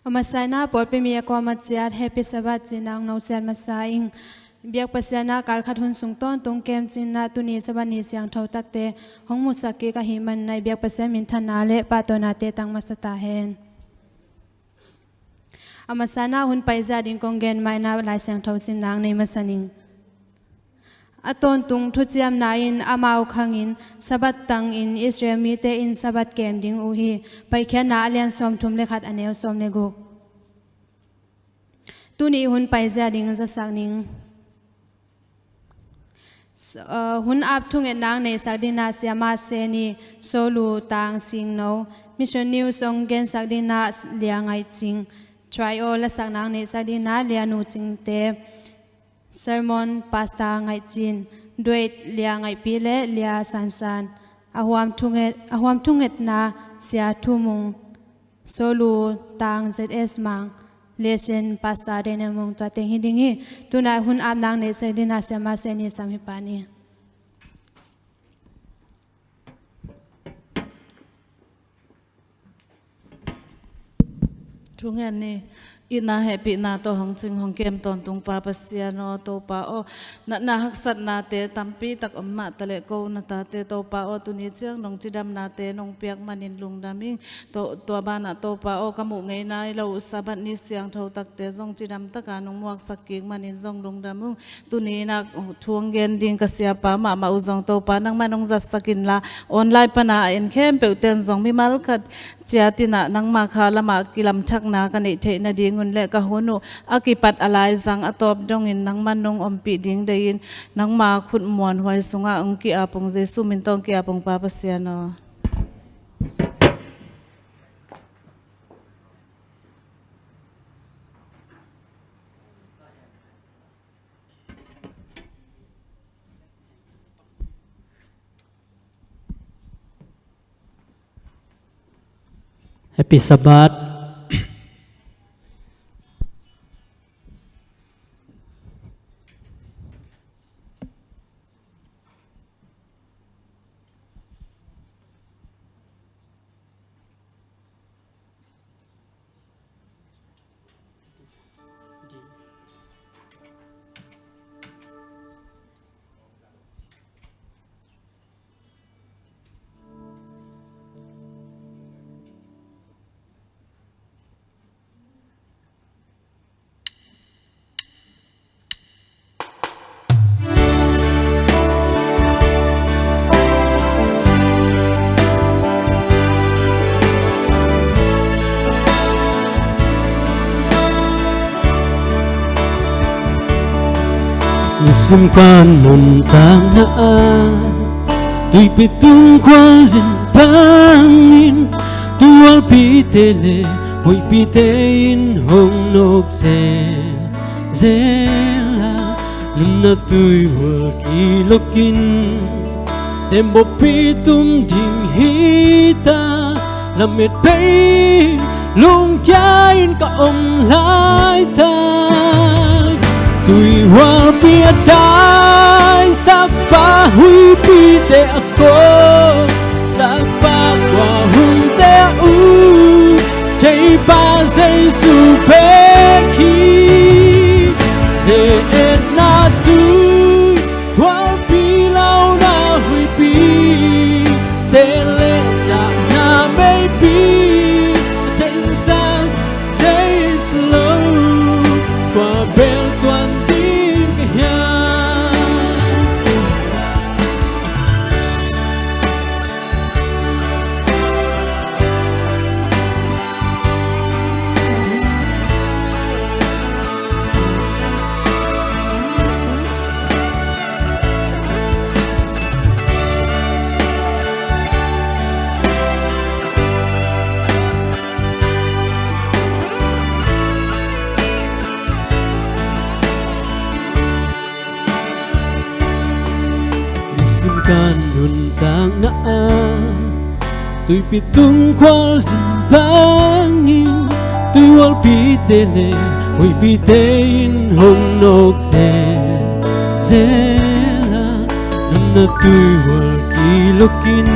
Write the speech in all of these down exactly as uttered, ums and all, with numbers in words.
A masa in ah pawlpi mi a kuamah ciat Happy Sabbath cih in ah hong nosiat masa ing. Biak Pasian ah kalkhat hun sung tawntung kem cih in ah tuni Sabbath ni siangtho takte hong musak kik ahih manin ah i biak Pasian minthanna le pahtawnate tang masa ta hen. A masa in ah hun paizia ding kong gen ma in ah Lai Siangtho simna nei masa ning. A tawntung thuciamna in amau khangin Sabbath tangin Israel mite in Sabbath kem ding uh hi. Paikhiatna a lian sawmthum le khat a neu sawm le guk. Tuni hun paizia ding zasak ning. S-, uh, hun ap thungetna neihsak ding in ah Siama Seni, Solu Tang Singno, Mission News hong gensak ding in ah Lia Ngaih Cing, Trio lasakna neihsak ding in ah Lia Nu Cingte, Sermon Pastor Ngaih Cin, Duet Lia Ngaihpi le Lia Sansan, a huam thunget, a huam thungetna Sia Thu Mung, Solu Tang Z S Mang, Lesson Pastor Daniel Mung, tua teng hi ding hi. Tu in ah hun apna neihsak ding in ah Siama Seni sam hi pah ni. Thungen ni. Itna hehpihna tawh hong cing hong kem tawntung Pa Pasian aw, Topa aw, natna haksatnate tampi tak om mah taleh ko na tate Topa aw, tuni ciang nong cidamnate nong piak manin lungdam ing. Tua, tua banah Topa aw, ka muh ngei nai lo uh Sabbath ni siangtho takte zong cidam taka nong muaksak kik manin zong lungdam ung. Tuni in ah thu hong gen ding ka siapa mahmah uh zong Topa nangmah nong zatsak inla, online pana a en khempeuhte in zong mimal khat ciat in ah nangma kha lamah kilamthakna ka neih theih nadingun le ka hun uh a kipat a laizang a tawp dongin nangmah nong ompih ding deihin nangma khut muanhuai sungah hong ki-ap ung, Jesu min tawh hong ki-ap ung Pa Pasian aw. Happy Sabbath. Nisim khuan nuntakna ah tuipi tung khualzin bangin tuihualpite le huihpite in hong nok zel zel a, nunna tuihual kilokin tembaw pi tum ding hi ta, lamet bei lungkia in ka om laitak. Tuihualpi a dai sakpa huihpite a ko sakpa kua hungte uh theipa Jesu bek hi. Ze-etna tuihualpi launa huihpi te le dahna meipi a theihsa Jesu lo kua bel tuan ding ka hiam? Nisim kan nuntakna ah tuipi tung khualzin bangin tuihualpite le huihpite in hong nok zel zel a, nunna tuihual kilokin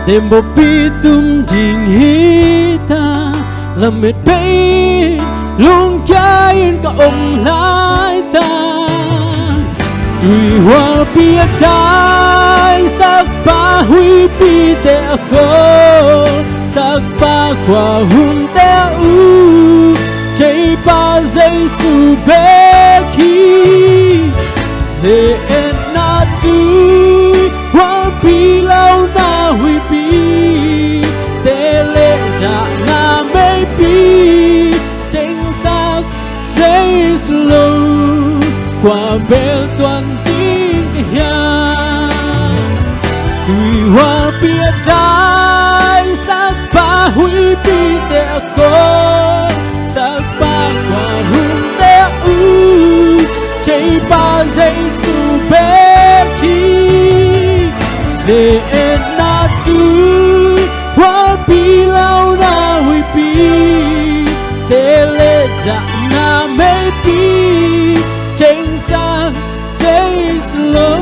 tembaw pi tum ding hi ta, Lamet bei lungkia in ka om lai ta, tuihualpi a dai sakpa huipite a khol, sakpa khua hunte a u, Teipa Jesu bek hi. Ze-etna tui, hualpi launa huipi, te le dahna meipi, tengsak Jesu lo, kua bel tuan ding hiam? Tuihualpi a dai sakpa huipite a khol, sakpa khua hunte a u, Teipa Jesu bek hi. Ze-etna tui, hualpi launa huipi, te le dahna meipi, tengsak Jesu lo,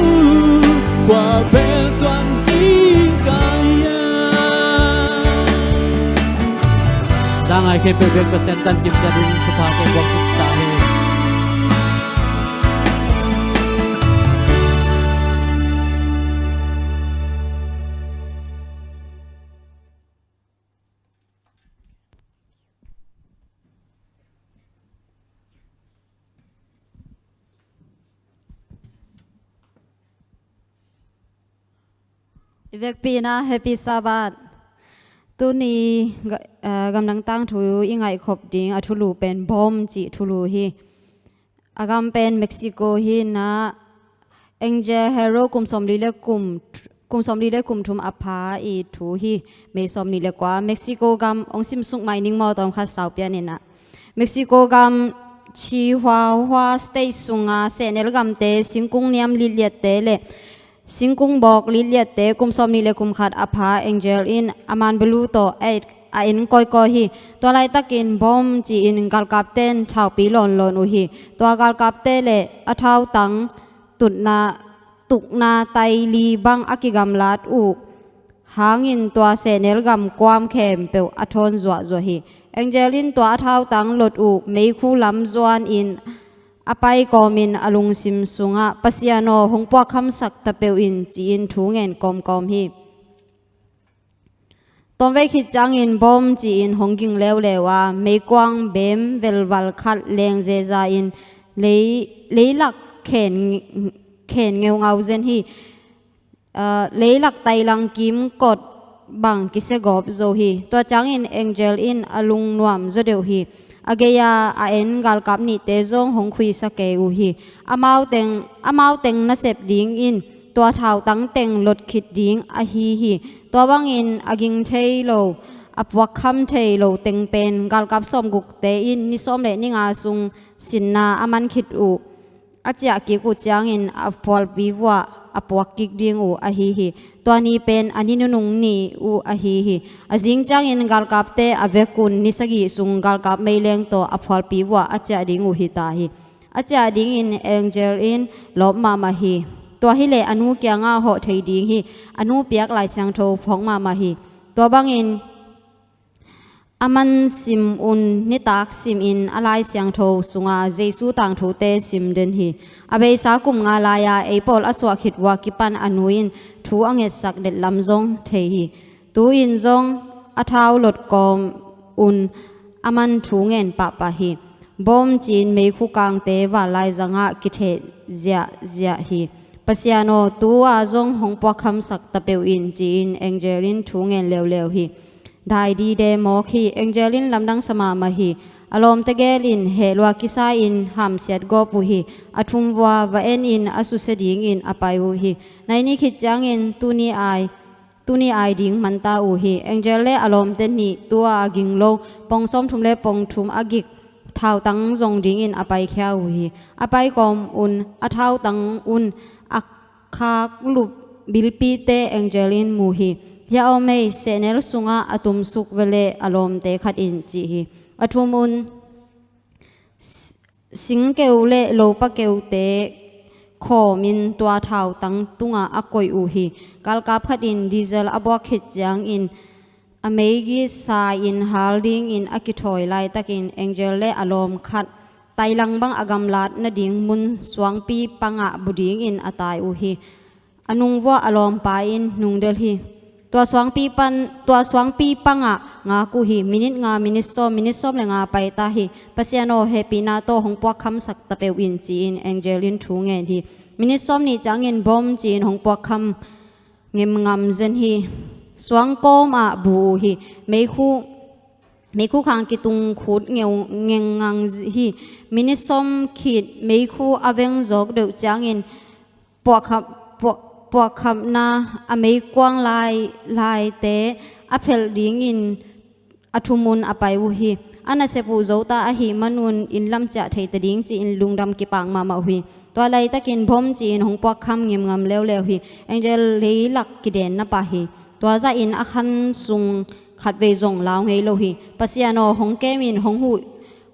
kua bel tuan ding ka hiam? Zangai khempeuh bek Pasian tawh kimciat ding thupha kong buaksuk ta hen. I vekpi-in ah Happy Sabbath. Tuni ga-, eh, gamdang tangthu i ngaihkhop ding a thulu pen Bawm cih thulu hi. A gam pen Mexico hi-in ah, Angel Herrero kum sawmli le kum, kum sawmli le kum thum a pha i thu hi. May sawmnih le kua, Mexico gam, hong simsuk mai ning maw, tawmkhat sau pian-in ah. Mexico gam Chihuahua State sunga sehnel gamte, singkung niam litliatte le singkung bawk litliatte kum sawmnih le kum khat a pha Angel in a manbalu tawh a et, a en kawikawi hi. Tua laitakin Bawm ci-in galkapte in thaupi lawnlawn uh hi. Tua galkapte le a thautang tutna, tukna tai li bang a kigamlat uh hangin tua sehnel gam kuam khempeuh a thawn zuahzuah hi. Angel in tua a thautang lot uh meikhu lam zuanin a pai kawmin a lungsim sungah, "Pasian aw, hong puakkhamsak ta peuh in," ci-in thu ngen kawmkawm hi. Tawmvei khit ciangin Bawm ci-in hong ging leuleu a, meikuang beem velval khat leng zeza in lei, leilak khen, khen ngeungau zen hi. Aa, leilak tailang kimkot bang kisia gawp zo hi. Tua ciangin Angel in a lungnuam zaw deuh hi. A gei-a a en galkap nihte zong hong khuisa kei uh hi. Amau teng, amau teng nasep dingin tua thautang teng lot khit ding ahi hi. Tua bangin a ging thei lo, a puakkham thei lo teng pen galkap sawmgukte in ni sawm le ni nga sung sinna a man khit uh a ciah kik uh ciangin a phualpi vuah a puak kik ding uh ahi hi. Tua ni pen a ni nunung ni uh ahi hi. A zing ciangin galkapte a vekun ni sagih sung galkap meileng tawh a phualpi vuah a ciah ding uh hi ta hi. A ciah dingin Angel in lawp mahmah hi. Tua hileh a nu kiangah hawh thei ding hi. A nu piak Lai Siangtho phawk mahmah hi. Tua bangin a man sim un nitak simin a Lai Siangtho sunga Jesu tangthute sim den hi. A beisa kum nga lai-a ei pawl a suah khit uh a kipan a nu in thu a ngetsak detlam zong thei hi. Tu-in zong a thau lot kawm un a man thu ngen pahpah hi. Bawm ci-in meikhu kangte val laizangah kitheh ziahziah hi. Pasian aw, tu-a zong hong puakkhamsak ta peuh in, ci-in Angel in thu ngen leuleu hi. Dai dide mawk hi. Angel in lamdang sa mahmah hi. A lawmte gel in heh lua kisa-in hamsiat gawp uh hi. A thum vua va en in a susia dingin a pai uh hi. Nai ni khit ciangin tuni ai, tuni ai ding man ta uh hi. Angel le a lawmte nih tu-a a ging lo pawng sawmthum le pawng thum a gik thautang zong dingin a paikhia uh hi. A pai kawm un a thautang un a khak lup bilpite Angel in mu hi. Hia om ei, sehnel sungah a tumsuk veleh a lawmte khat in ci hi. A thum un s-, singkeu le lopa keute khawmin tua thautang tungah a koih uh hi. Galkap khat in diesel a buak khit ciangin a meigit sa-in hal dingin a kithawi laitakin angel le a lawm khat tailang bang a gamlat nading mun suangpi pangah bu dingin a tai uh hi. A nungvuah a lawmpa in nungdelh hi. Tua suangpi pan, tua suangpi pangah ngak uh hi. Minit nga, minit sawm, minit sawm le nga paita hi. Pasian aw, hehpihna tawh hong puakkhamsak ta peuh in, ci-in angel in thu ngen hi. Minit sawm nih ciangin bom ci-in hong puakkham ngemngam zen hi. Suangkawm ah bu uh hi. Meikhu, meikhu khang kitung khut ngeu ngengngang hi. Minit sawm khit meikhu a veng zawk deuh ciangin puakkhap, puak, puakkhapna a meikuang lai, laite a phelh dingin a thumun a pai uh hi. A nasep uh zota ahih manun inn lam ciah theita ding ci-in lungdam kipak mahmah uh hi. Tua laitakin bom ci-in hong puakkham ngemngam leuleu hi. Angel leilak kidenna pah hi. Tua zahin a khan sung khatvei zong lau ngei lo hi. Pasian aw, hong kem in, hong huh,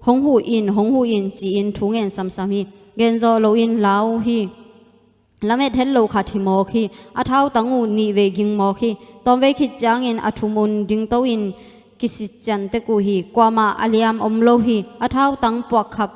hong huh in, hong huh in, ci-in thu ngen samsam hi. Gen zawh loin lau hi. Lamet het lo khat hi mawk hi. A thautang uh nihvei ging mawk hi. Tawmvei khit ciangin a thumun dingto in kisician tek uh hi. Kuamah a liam om lo hi. A thautang puakkhap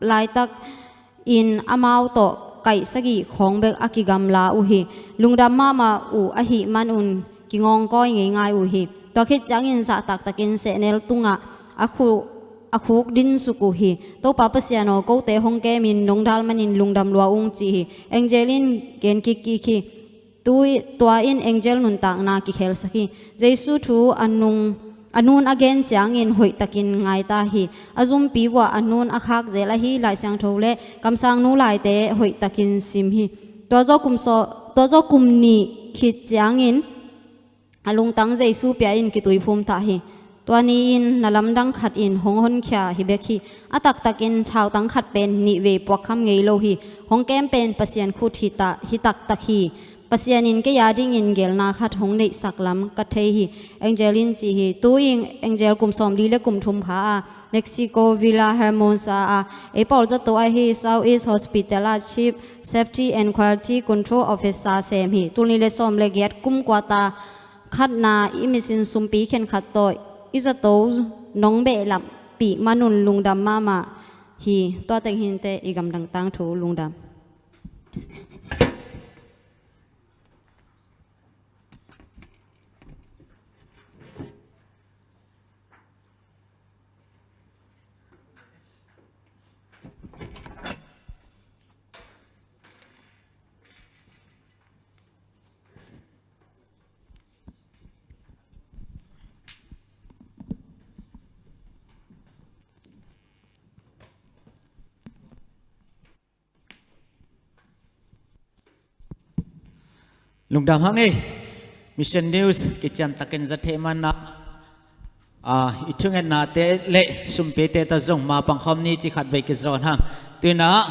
laitakin amau tawh kaih sagih khawng bek a kigamla uh hi. Lungdam mahmah uh ahih manun kingawngkawi ngeingai uh hi. Tua khit ciangin zahtaktakin sehnel tungah a khu, a khuk dinsuk uh hi. Topa Pasian aw, kote hong kemin nong dal manin lungdam lua ung, ci hi. Angel in gen kikkik hi. Tu, tua in angel nuntakna kikhelsak hi. Jesu thu a nung, a nun a gen ciangin hoihtakin ngaita hi. A zumpi vuah a nun a khak zel ahi Lai Siangtho le kamsangnu laite hoihtakin sim hi. Tua zawh kum saw, tua zawh kum nih khit ciangin a lungtang Jesu pia in kituiphum ta hi. Tua ni-in na lamdang khat in hong honkhia hi bek hi. A taktakin thautang khat pen nihvei puakkham ngei lo hi. Hong kem pen Pasian khut hi ta, hi taktak hi. Pasian in kei a dingin gelna khat hong neihsak lam ka thei hi, angel in ci hi. Tu-in angel kum sawmli le kum thum pha a Mexico Villa Hermosa ah ei pawl zato ahi South East Hospital ah Chief Safety and Quality Control Officer sem hi. Tulni le sawm le giat kum kua ta khatna i misin sumpi khenkhat tawh i zato nong behlapih manun lungdam mahmah hi. Tua teng hinte i gamdang tangthu. Lungdam. Lungdam hang ei. Mission News kiciantakin za thei mana, ah, i thungetnate le sumpite tawh zong ma pangkhawm ni ci khatvei kizawn hang. Tuinah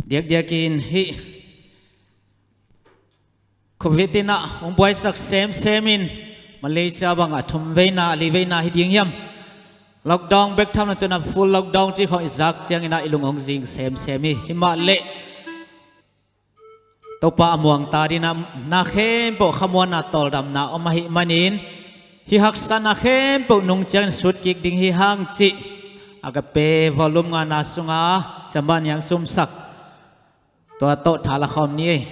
diakdiakin hih Covid in ah hong buaisak semsem in Malaysia bangah thumveina, liveina hi ding hiam? Lockdown bek tham lo, tuinah full lockdown ci khawng i zak ciangin ah i lung hong zing semsem hi. Himah leh Topa a muang ta dingin ah na khempeuh khamuanna tawldamna om ahih manin hih haksatna khempeuh nung ciangin sut kik ding hi hang cih Agape volume ngana sunga siamah niang sumsak tua tawh thala khawm ni ei.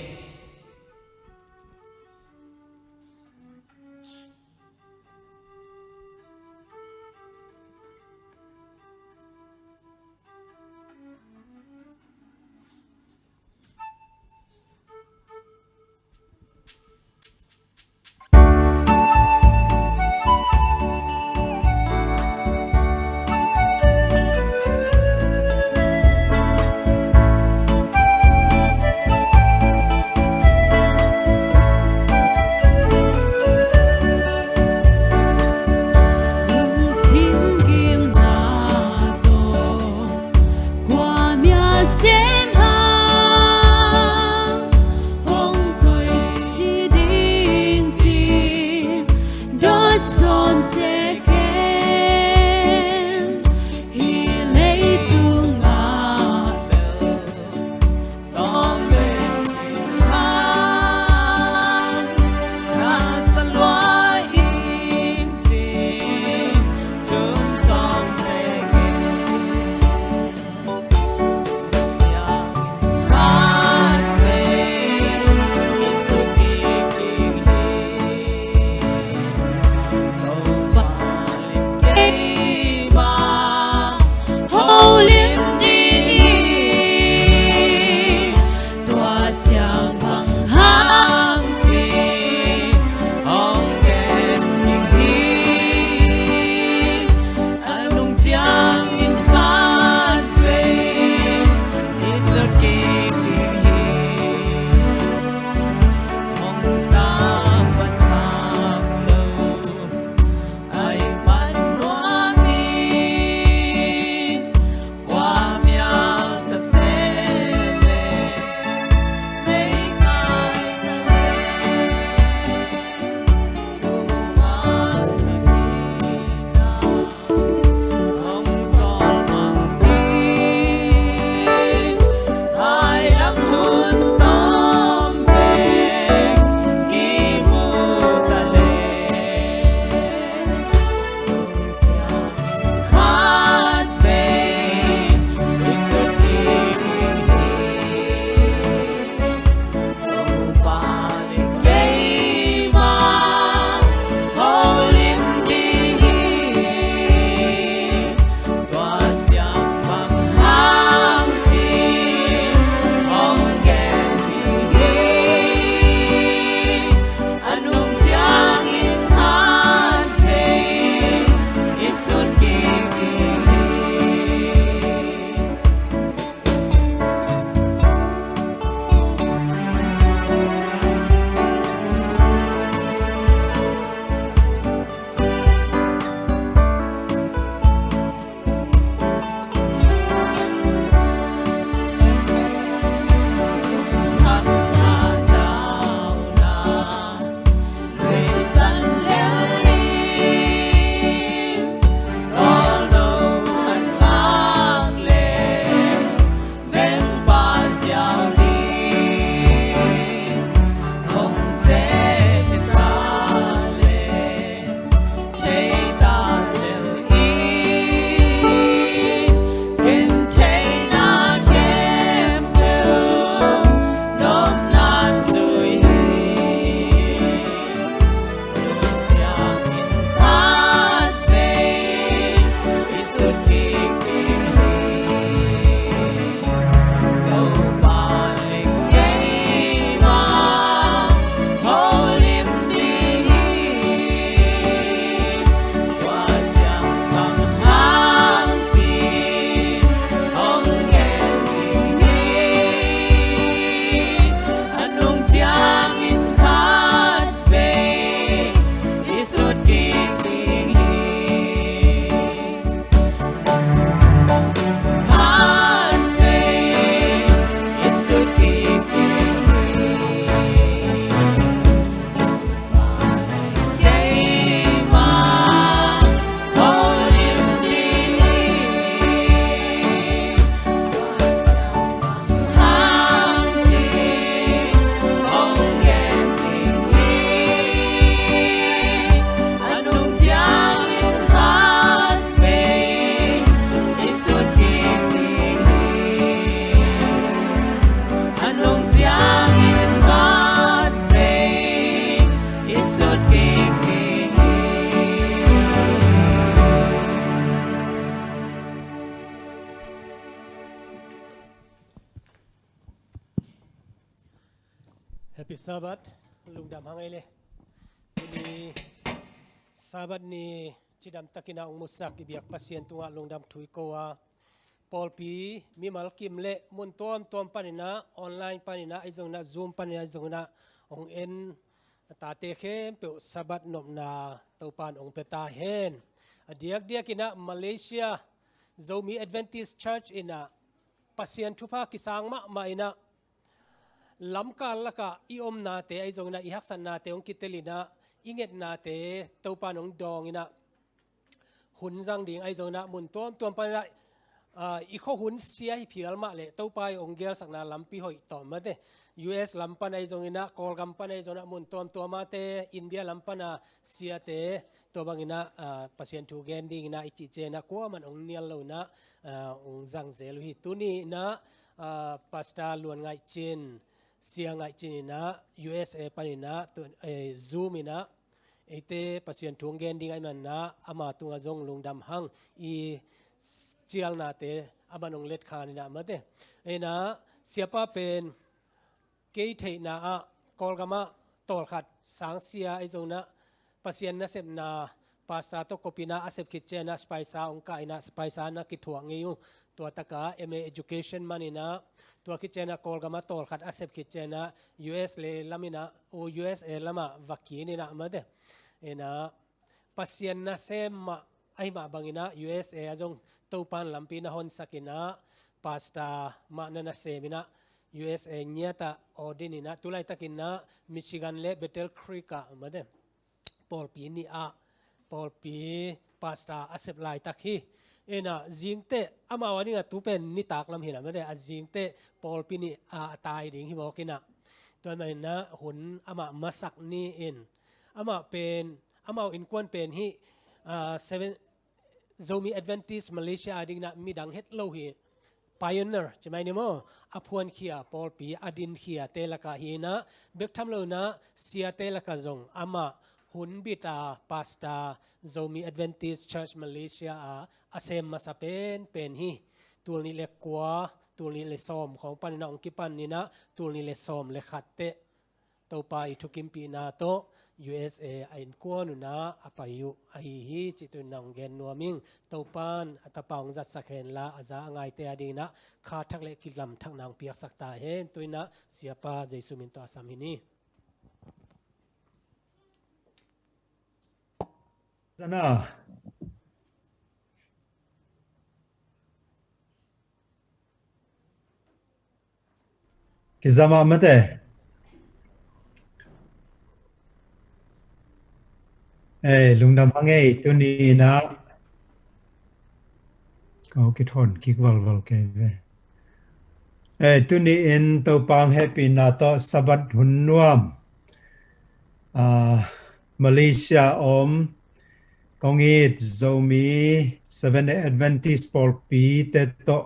Happy Sabbath, lungdam hang ei le. Tuni Sabbath ni cidam takin a hong musak i biak Pasian tungah lungdam thu i ko a. Pawlpi mimal kim le mun tuamtuam panin a, online panin a, ahi zongin a, Zoom panin a, ahi zongin a, hong en a tate khempeuh Sabbath nopna Topa'n hong pia ta hen. A diakdiakin a Malaysia Zomi Adventist Church in a Pasian thupha kisang mahmah in a, lamkal lakah i omnate ahi zongin a, i haksatnate hong kitel in a, i ngetnate Topa'n hong dawng in a, hun zang ding ahi zongin a, mun tuamtuam panin a, ah, i khuahun sia hi phial mah leh Topa i hong geelsakna lampi hoih tawh mate. U S lam pan ahi zongin a, Kawlgam pan ahi zongin a, mun tuamtuam a te, India lam pan a siate, tua bangin a, ah, Pasian thu gen dingin a i cih ciangin a, kuaman hong nial lo in a, ah, hong zang zel uh hi. Tuni in a, ah, Pastor Luan Ngaih Cin, Sia Ngaih Cin in a, U S A panin a, tu, eh, Zoom in a, eite Pasian thu hong gen ding ahih manin a, ama tungah zong lungdam hang, i cialnate aman hong letkhan in a mate. In a, siapa pen kei theihna ah Kawlgam ah tawlkhat sangsia ahi zongin a, Pasian nasepna Pastor tawh kop in a, a sep khit ciangin a spaisa hong kah in a, spaisa na kithuah ngei uh. Tua takah M A education man in a, tua khit ciangin a Kawlgam ah tawlkhat a sep khit ciangin a, U S A lam in a, U S A lamah va kin in a mate. In a, Pasian nasem mah ahih mah bangin a, U S A ah zong Topa'n lampi na honsak in a, Pastor mah na nasem in a, U S A ngiat ah ordain in a, tu laitakin a Michigan le Battle Creek ah mate, pawlpi nih ah pawlpi Pastor a sep laitak hi. In a, zingteh amau a ding a, tu pen nitak lam hi in a mate, a zingteh pawlpi nih ah a tai ding hi mawk in a. Tua manin a, hun amah masak ni in, amah pen, amau innkuan pen hih, ah, Seven, Zomi Adventist Malaysia a dingin a midang het lo hi, pioneer ci mai ni maw, a phuankhia, pawlpi a dinkhiate lakah hi in a, bek tham lo in a, siate lakah zong amah hun bit a Pastor Zomi Adventist Church Malaysia a, a sem masa penpen hi. Tul nih le kua, tul nih le sawm khawng panin a hong kipan in a, tul nih le sawm le khat teh Topa i thukimpihna tawh U S A a innkuan un a pai uh ahi hi, cih tu in a hong gen nuam ing. Topa'n a tapa hong zatsak hen la, a za a ngaite a dingin a kha thak le kilam thakna hong piaksak ta hen. Tu in a siapa Jesu min tawh a sam hi ni. Zana. Kizama mate. Eh, lungdam hang ei, tuni in a. Kau kithon kik valval kei ve. Eh, tuni in Topa hong hehpihna tawh Sabbath hun nuam. Ah, Malaysia om, kong it Zomi Seventh Day Adventist pawlpi te tawh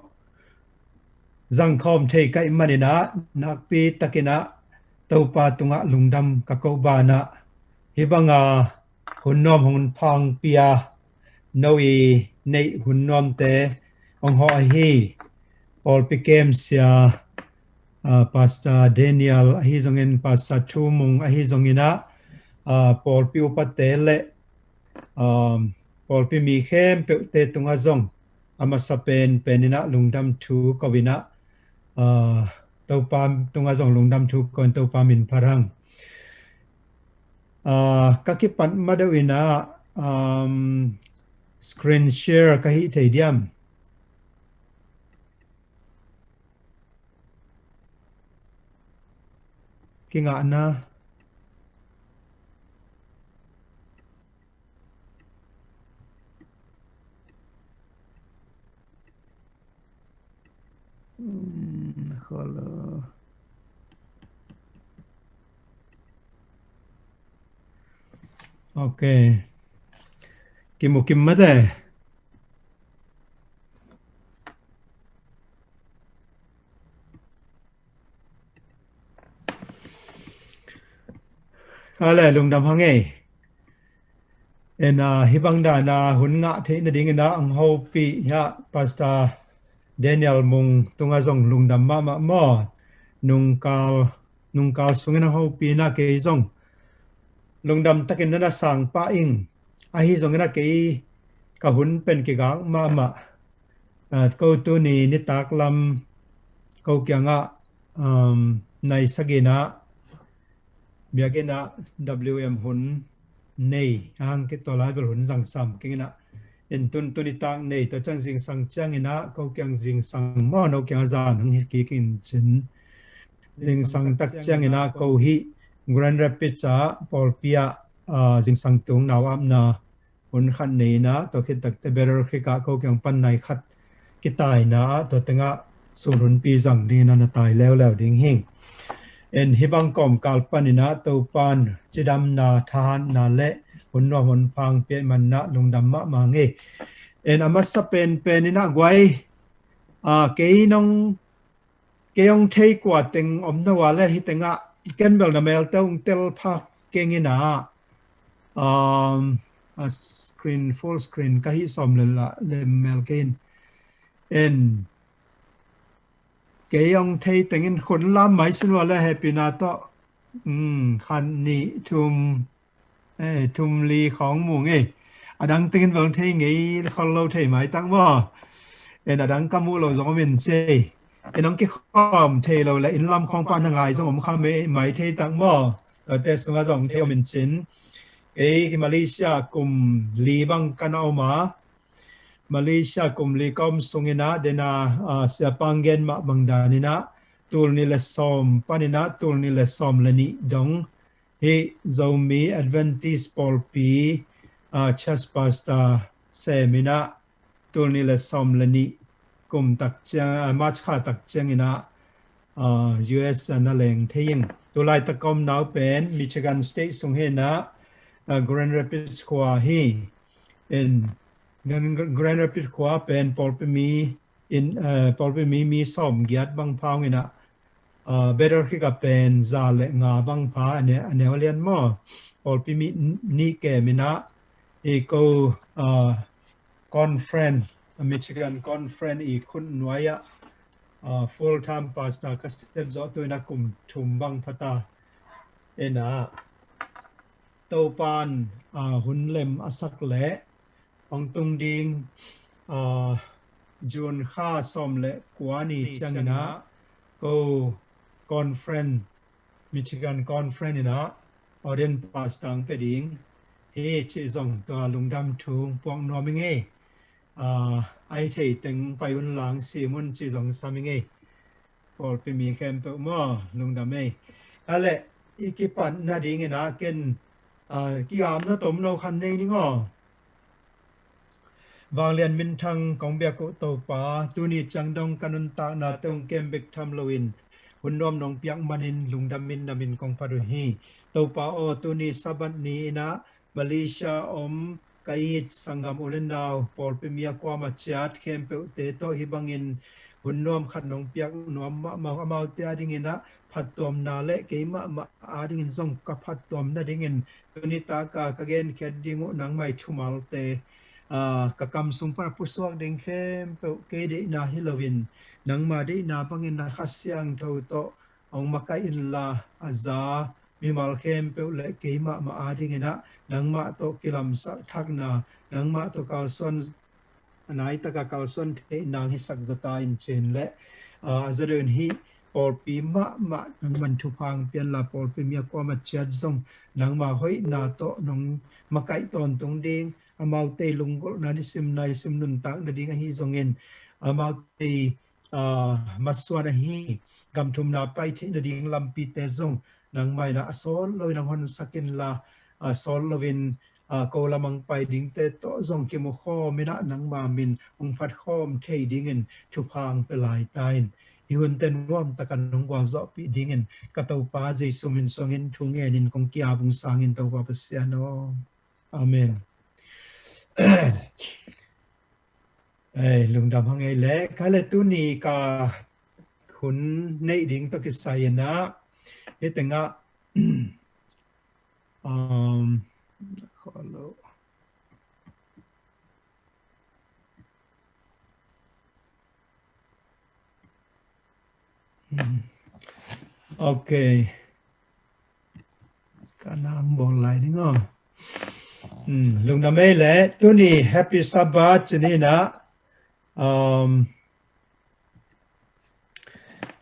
zangkhawm thei ka hih manin a, nakpi takin a Topa tungah lungdam ka ko banah, hih banga hun nuam hong pia, no i neih hun nuamte hong hawh ahi, pawlpi kem sia, ah, Pastor Daniel ahi zongin, Pastor Thu Mung ahi zongin a, ah, pawlpi upate le, um, pawlpi mi khempeuhte tungah zong a masa penpen in a lungdam thu ko in a, ah, Topa tungah zong lungdam thu ko in, Topa min phat hang. Ah, ka kipat ma deuh in a, um, screen share ka hih thei diam? Kingahna. Hmm, hello. Ok. Kimu kim mate. Ale, lungdam hang ei. En, ah, hih bang dan a hun ngah theih nading in a hong hopih hia Pastor Daniel Mung tungah zong lungdam mahmah maw. Nungkal nungkal sungin a hopina kei zong lungdam takin na na sang pah ing. Ahi zongin a kei ka hun pen kigak mahmah. Ah, ko tuni nitak lam ko kiangah, um, nai sagina biakinn ah W M hun nei, a hang kit tua lai bel hun zang sam keng inah, in tun tuni tak nei, tua ciang zingsang ciang inah ko kiang zingsang maw, no kiang a zan hang hi kik in cin. Zingsang tak ciang inah ko hih Grand Rapids ah pawlpi ah, ah, zingsang tung nau apna hun khat nei inah, tua khit takte Battle Creek ah ko kiang pan nai khat kitaina ah, tua tengah sun hunpi zang ding inah na tai leuleu ding hi. En hih bang kawmkal pan inah Topan cidamna, thahatna le hun nuam hun phang pia ih man inah lungdam mahmah ngei. En a masa penpen inah guai, ah, kei nong, kei hong thei kua teng om na ua le hih tengah ken bel na melte hong tel pha keng inah, um, a screen, full screen ka hih sawm le la lem mel kei in. En kei hong thei tengin hun lam mai sin ua le hehpihna tawh, um, khat nih thum, eh, thum li khawng mu ngei. A dang tengin bel thei ngei khol lo thei mai tak maw. En a dang ka muh lo zong om in ci. En hong kikhawm thei lo le inn lam khawng pan na ngai zong om kha mai, mai thei tak maw. Tuate sungah zong thei om in cin. Kei Malaysia kum li bang ka na om a, Malaysia kum li ka om sung inah, dena, ah, siapa hong gen mah bang dan inah, tul nih le sawm pan inah tul nih le sawm le nih dong hih Zomi Adventist pawlpi, ah, church pastor sem inah, tul nih le sawm le nih kum tak ciang, ah, March kha tak ciang inah, ah, U S a na leng thei ing. Tulaitak ka omna uh pen Michigan State sung hi inah, ah, Grand Rapids khua hi. En Grand, Grand Rapids khua pen pawlpi mi in, eh, pawlpi mi, mi sawm giat bang pha hong inah, ah, Battle Creek ah pen za le nga bang pha, a ne, a neu lian maw. Pawlpi mi nih kem inah, i ko, ah, conference, Michigan conference i khut nuai ah, ah, full time pastor ka sep zawh tu inah kum thum bang pha ta. Inah Topan, ah, hun lem a sak le hong tung ding, ah, June kha sawm le kua ni ciang inah ko conference, Michigan conference inah ordain pastor hong pia ding hi cih zong tua lungdam thu puak nuam ing ei. Ah, ai thei teng pai un lang sim un cih zong sam ing ei. Pawlpi mi khempeuh maw, lungdam ei. A le, i kipat nading inah ken, ah, kigamna tom lo khan nei ning aw. Vanglian minthang kong biak uh Topa, tuni ciang dong ka nuntakna te hong kem bek tham loin hun nuam nong piak manin lungdam in na min kong phat uh hi. Topa aw, tuni Sabbath ni inah Malaysia om ka it sanggam u le nau pawlpi mi a kuamah ciat khempeuhte tawh hih bangin hun nuam khat nong piak nuam mahmah uh, amaute a ding inah phattuamna le keimah mah a dingin zong ka phattuam nadingin tuni taka ka genkhiat ding uh nangmah i thumalte, ah, ka kam sung pan a pusuak ding khempeuh kei deihna hi loin nangmah deihna bangin na Kha Siangtho tawh hong makaih inla, a za mimal khempeuh le keimah mah a ding inah nangmah tawh kilamsak thakna, nangmah tawh kalsuan, a nai taka kalsuan theih nang hisak zaw ta in cin le, ah, a zaw deuh in hih pawlpi mahmah nangman thupha hong pia inla, pawlpi mi a kuamah ciat zong nangmah hoihna tawh nong makaih tawntung ding, amaute i lunggulhna nisim naisim nuntak nading ahi zongin amaute i, ah, masuan ahi gam thumna pai theih nading lampite zong nangmah inah a sawt loin hong honsak inla, a sawt loin, ah, ko lam hong pai dingte tawh zong kimu khawm inah nangmah min hong phat khawm thei dingin thupha hong pia lai ta in. Hih hunte nuam takin hong gualzawhpih dingin ka Topa Jesu min suangin thu ngenin kong ki-ap ung sangin Topa Pasian aw. Amen. Ei, lungdam hang ei le, ka le tuni ka hun neih ding tawh kisai inah, hih tengah, um, Ok. Lungdam ei le, tuni Happy Sabbath ci-in ah, um,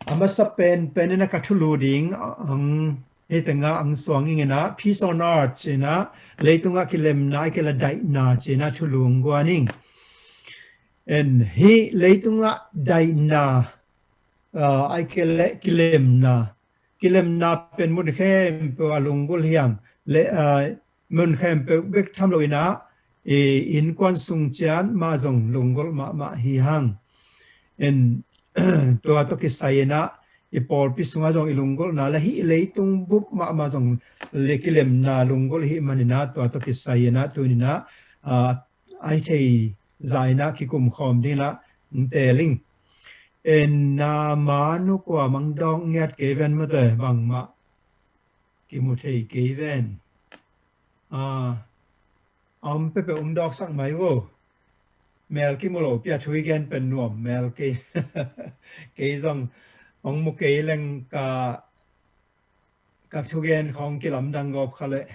a masa penpen in ah ka thulu ding ang, hih tengah ang suang ing in ah, Peace on Earth ci-in ah, leitungah kilemna, ahih kei leh daihna ci-in ah thulu ang guan ing. En, hih leitungah daihna, ah, ahih kei leh kilemna, kilemna pen mun khempeuh a lunggulh hi hang, le, ah, mun khempeuh bek tham lo in ah, i innkuan sung ciat mah zong lunggulh mahmah hi hang. En, tua tawh kisai in ah, i pawlpi sungah zong i lunggulhna le hih leitung bup mahmah zong le kilemna lunggulh ahih manin ah, tua tawh kisai in ah tuni in ah, ah, a hih theih zah in ah kikum khawm ding in ah ang teel ing. En, na manu kua mang dawng ngiat kei ven maw te, bangmah kimu thei kei ven. Ah, a om peuhpeuh um dawksak mai vo. Mel kimu lo pi a thu i gen pen nuam mel kei. Kei zong hong mu kei leng ka, ka thugen khawng kilamdang gawp kha leh.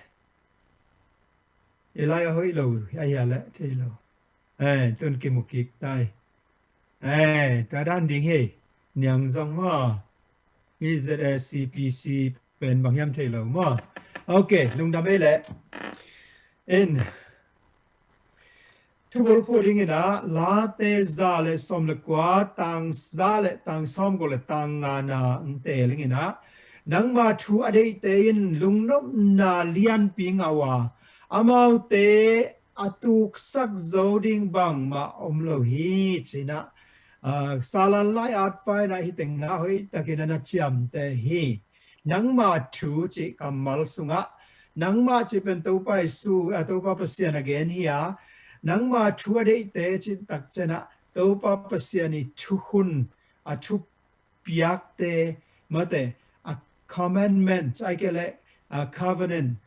I lai a hoih lo, a hia leh thei lo. Eh, tun kimu kik tai. Eh, tua dan ding hi. Niang zong maw. Hih Z A C P C pen bang hiam thei lo maw. Ok, lungdam ei le. En, thubulphuh ding in ah, Late za le sawm le kua, tang za le tang sawm guk le tang nga na ang teel ing in ah, nangma thu a deihte in lungnopna lianpi ngah uh a, amaute a tuksak zo ding bangmah om lo hi ci-in ah, ah, Salan lai-at pa in ah hih tengah hoihtakin a na ciamteh hi. Nangma thu cih kammal sungah, nangma cih pen Topa Jesu, ah, Topa Pasian a gen hi a, nangma thu a deihte cih takciang ah, Topa Pasian i thukhun, a thupiakte, maw te, a commandment, ahih kei leh, a covenant,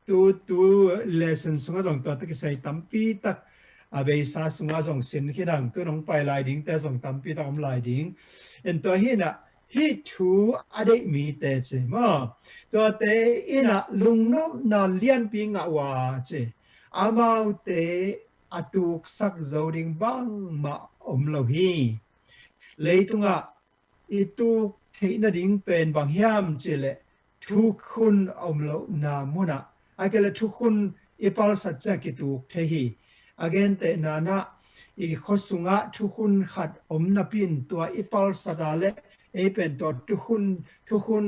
tu, tu lesson sungah zong tua tawh kisai tampi tak, a beisa sungah zong sin khin hang, tu nong pai lai dingte zong tampi tak om lai ding. En, tua hi in ah, hih thu a deih mite ci maw. Tuate in ah lungnopna lianpi ngah uh a ci. Amaute a tuksak zo ding bangmah om lo hi. Leitungah i tuk theih nading pen bang hiam cih leh thukhun a om lohna munah, ahih kei leh thukhun i palsat ciang kituk thei hi. A gentehna in ah i khua sungah thukhun khat om napi in tua i palsat a leh ei pen tua thukhun, thukhun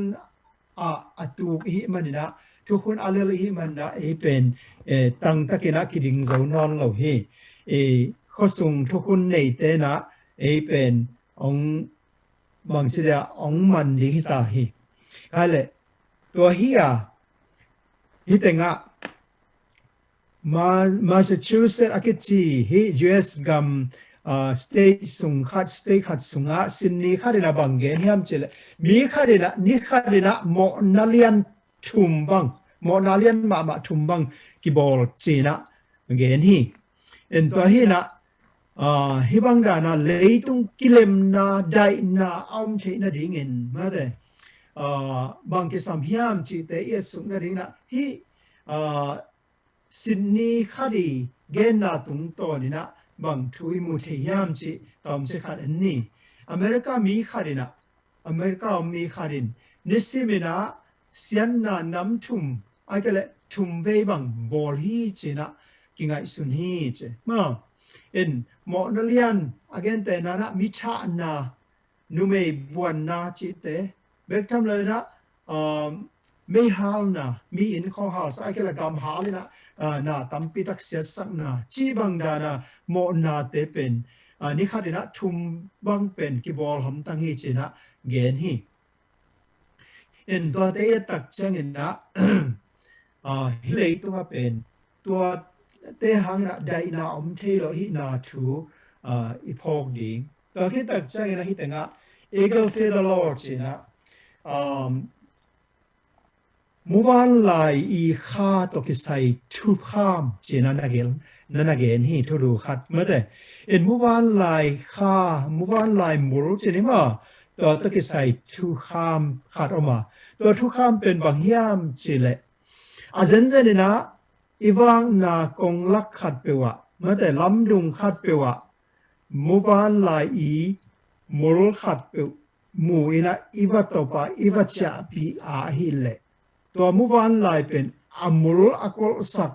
ah a tuk i hih manin ah, thukhun a lel i hih manin ah ei pen, eh, tangtakin ah kiding zo nawn lo hi. I khua sung thukhun neite in ah ei pen hong bangci dia hong man ding hi ta hi. Kei le, tua hi a, hih tengah Ma-, Massachusetts a kici hih U S gam, ah, state sung khat, state khat sungah Sydney khat in ah bang gen hiam cih leh, mi khat in ah, ni khat in ah mawhna lian thum bang, mawhna lian mahmah thum bang kibawl ci-in ah gen hi. En, tua hi in ah, ah, hih bang dan a leitung kilemna, daihna a om theih nadingin, maw te, ah, bang kisam hiam cihte i etsuk nading in ah, hih, ah, Sydney khat i genna tungtawn in ah bang thu i mu thei hiam cih tawmcik khat en ni. America mi khat in ah, America om mi khat in nisim in ah siatna nam thum, ahih kei leh thum vei bang bawl hi ci-in ah kingaihsun hi ci. Maw, en, mawhna lian a gentehna in ah mi thahna, numei buanna cihte, bek tham lo in ah, um, meihalna, mi inn khawng halsak, ahih kei leh gam hal in ah, ah, na tampi tak siatsakna, cih bang dan a mawhnate pen, ah, ni khat in ah thum bang pen kibawl hamtang hi ci-in ah gen hi. En, tuate i et tak ciangin ah, ah, hih leitungah pen tuate hangin ah daihna om thei lo ahihna thu, ah, i phawk ding. Tua khit tak ciangin ah hih tengah Eagle Feather Law ci-in ah, um, muvanlai i kha tawh kisai thukham ci-in ah na gen, na, na gen hi, thulu khat, maw te. En, muvanlai kha, muvanlai mul ci-in hi maw, tua tawh kisai thukham khat om a. Tua thukham pen bang hiam cih leh, A zenzen inah i vakna konglak khatpeuh ah, mate lamdung khatpeuh ah, muvanlai i mul khatpeuh mu inah i va tawp a i va ciahpih a ahih leh, tua muvanlai pen a mul a kolhsak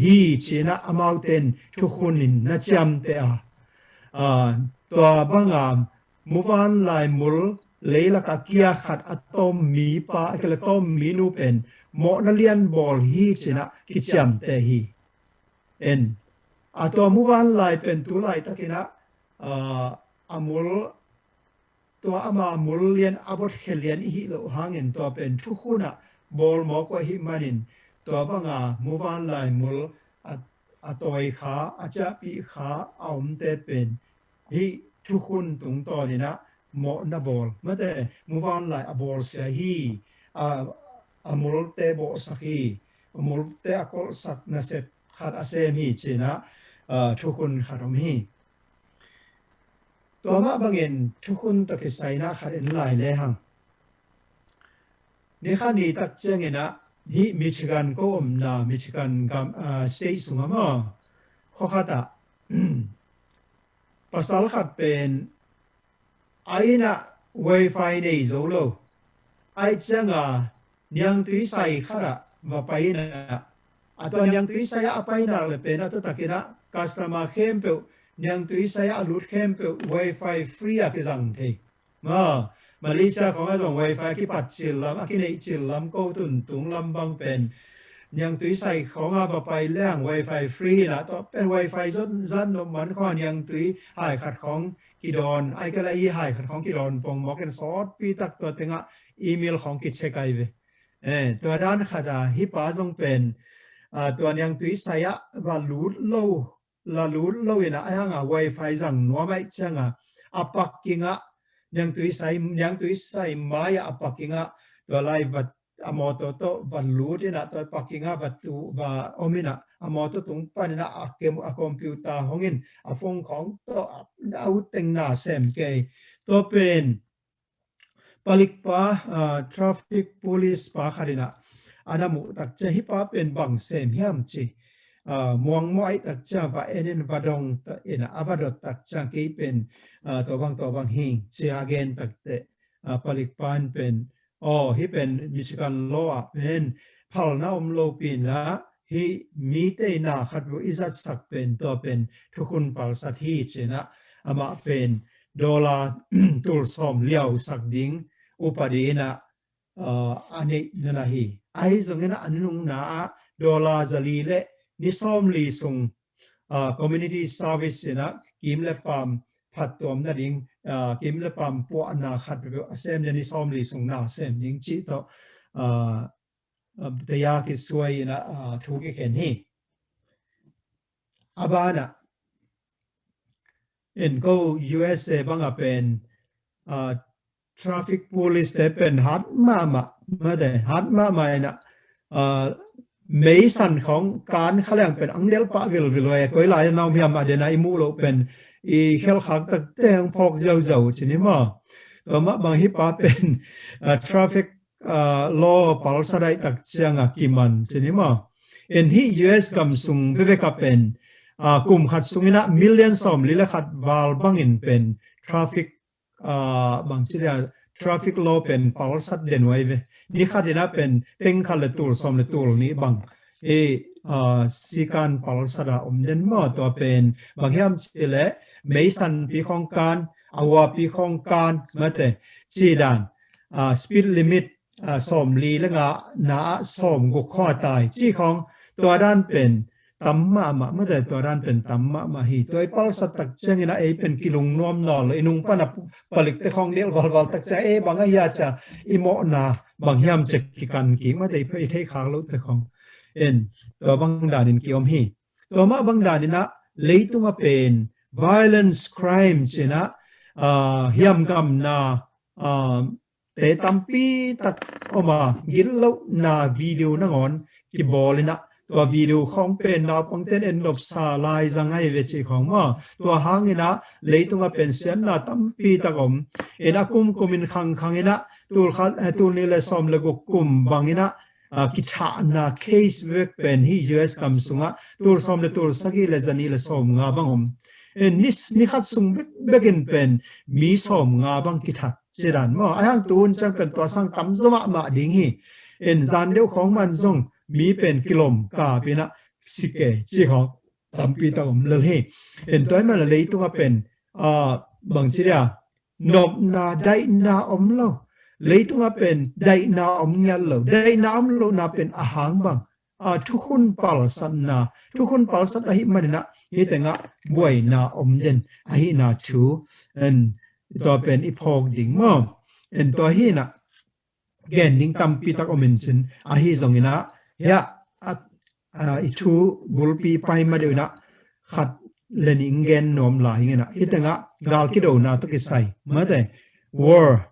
hi cinah amaute in thukhun in na ciamteh a, tua banga muvanlai mul leilak a kia khat a tawm mipa a kile tawm minu pen mawhna lian bawl hi cinah kiciamteh hi. En, a tua muvanlai pen tu laitakinah a mul, tua ama mul lian a botkhia lian i hih loh hangin tua pen thukhun ah bawl mawk uh ahih manin, tua banga muvanlai mul a, a tawi kha, a ciahpih kha a omte pen hih thukhun tungtawn inah mawhna bawl, mate muvanlai a bawlsia hi, a, a multe bawhsak hi, a multe a kolhsak nasep khat a sem hi cinah thukhun khat om hi. Tua mah bangin thukhun tawh kisai inah khat en lai lehang, ni khat ni tak cianginah hih Michigan ko omna, Michigan gam, state sungah maw, khua khatah pasal khat pen a innah wifi nei zo lo. Aih cianga niangtui sai khatah va pai inah, a tua niangtui sai ah a pai nak le pen a taktakinah customer khempeuh, niangtui sai ah a lut khempeuh wifi free a kizang thei. Ma, Malaysia khawngah zong wifi a kipat cil lam, a kineih cil lam ko, tuntung lam bang pen niangtui sai khawngah va pai leng wifi free inah, tua pen wifi zat nop man khawngah niangtui hai khat khawng kidawn, ai kala i hai khat khawng kidawn pongmawk in sawtpi tak tua tengah email khawng kicheck ai ve. Tua dan khatah hih pa zong pen tua niangtui sai ah va lut lo, la lut lo inah, ai hanga wifi zang nuam aih cianga a parking ah, niangtui sai, niangtui sai mai ah a parking ah tua lai va, a mawtaw tawh va lut inah tua parking ah va tu, va om inah a mawtaw tung pan inah a kem, a computer hong in, a phone khawng tawh a, a utteng na sem kei. Tua pen palikpa, traffic police pa khat inah a na muh tak ciang hih pa pen bang sem hiam ci, muangmawh aih tak ciang va en in va dong inah a va dot tak ciang kei pen tua bang tua bang hing ci a gen takteh, palikpa in pen, aw, hih pen Michigan law ah pen phalna om lopi inah hih mite na khat uh i zatsak pen tua pen thukhun palsat hi cinah amah pen dollar tul sawm liausak ding upadi inah a neih nana hi. Ahi zongin a nunungna ah dollar zali le ni sawmli sung community service inah kim le pam phattuam nading, kim le pam puahna khat a sem le ni sawmli sung na sem ding cih tawh taya kisuai inah thu kikhen hi. A banah en ko U S A banga pen traffic police te pen hat mahmah, mate hat mahmah inah meisan khawng kan kha leng pen ang delh pah vilvil uh a, koi lai a na om hiam a dena i muh loh pen i khelkhak takte hong phawk ziauziau cin hi maw. Tua mah bang hih pa pen traffic law palsat aih tak cianga kiman cin hi maw. En hih U S gam sung bekbek a pen kum khat sung inah million sawmli le khat val bangin pen traffic bang ci dia, traffic law pen palsat den uh ai ve. Ni khat inah pen teng khat le tul sawm le tul nih bang i sikan palsat a om den maw. Tua pen bang hiam ci le meisanpi khawng kan, a uapi khawng kan, mate ci dan, speed limit sawmli le nga na ah sawmguk khawng a tai ci khawng, tua dan pen tam mahmah, mate tua dan pen tam mahmah hi. Tua i palsat tak ciangin a ei pen kilungnuam nawn lo, i nung pana palikte khawng delh valval tak ciang ei bang a hia cia i mawhna bang hiam cia kikan kik, mate i theih khak lohte khawng en tua bang danin kiom hi. Tua mah bang danin ah leitung a pen violence crime cinah hiamgamna te tampi tak om a, gitlohna video nangawn kibawl inah tua video khawng pen naupangten en nopsa lai zang ai ve cih khawng maw. Tua hang inah leitung a pen siatna tampi tak om in a kumkum in khangkhang inah tul khat, tul nih le sawm le guk kum bang inah a, kithahna case bek pen hih U S gam sungah tul sawm le tul sagih le zanih le sawm nga bang om. En, ni, ni khat sung bek, bekin pen mi sawm nga bang kithat ci dan maw. Ahi hang tu hun ciang pen tua sang tam zaw mahmah ding hi. En, zan deuh khawng man zong mi pen kilawm kap inah si kei ci khawng tampi tak om lel hi. En, tua ahih manin leitungah pen, a, bangci dia, nopna, daihna om lo. Leitungah pen daihna om ngiat lo. Daihna om lohna pen a hang bang, a, thukhun palsatna, thukhun palsat ahih maninah hih tengah buaina om den ahihna thu, en, tua pen i phawk ding maw. En, tua hinah gen ding tampi tak om in cin, ahi zonginah, hiah, a, a, i thu bulpi pai ma deuh inah khat le nih in gen nuam lai hinginah, hih tengah gal kidona tawh kisai, mate, war,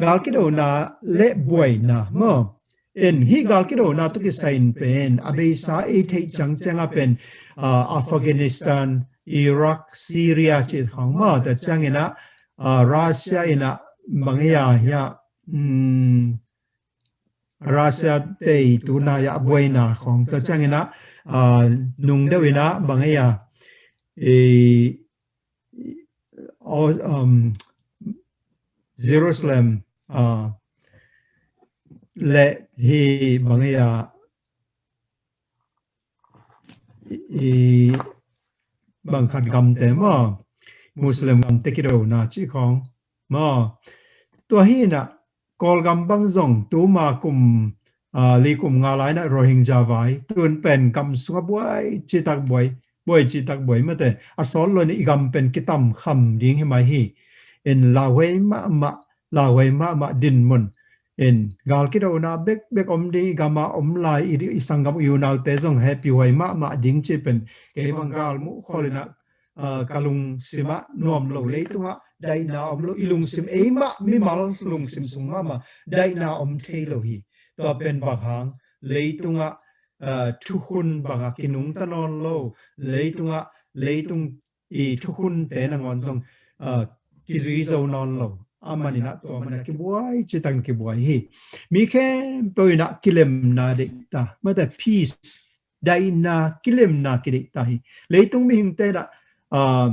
gal kidona le buaina maw. En, hih gal kidona tawh kisai in pen a beisa ei theih ciangciangah pen, a, Afghanistan, Iraq, Syria cih khawng maw, tua cianginah, a, Russia inah bang ei a, hiah, um, Russia te i tuna hiah buaina khawng, tua cianginah, a, nung deuh inah bang ei a, i, i, o, um, Jerusalem, a, le hih bang ei a, i, i bang khat gamte maw, Muslim gamte kidona cih khawng maw. Tua hinah Kawlgam bang zong tuma kum, a, li kum nga lai inah Rohingya vai, tun pen gam sungah buai citak buai, buai citak buai mate, a sawt lo inah i gam pen kitam kham ding hi mai hi. En, lauhuai mahmah, lauhuai mahmah dinmun. En, gal kidona bekbek om ding, i gama om lai, i, i sanggam i unaute zong happy huai mahmah ding ci pen, kei bang gal muh khol inah, a, ka lungsimah nuam lo, leitungah daihna om lo, i lungsim, eimah mimal lungsim sung mahmah daihna om thei lo hi. Tua pen bang hang, leitungah, a, thukhun bangah kinungta nawn lo, leitungah, leitung i thukhunte nangawn zong, a, kizui zo nawn lo. A maninah tua maninah kibuai citak kibuai hi. Mi khempeuh inah kilemna deihta, mate, peace, daihna, kilemna kideihta hi. Leitung mihingte inah, a,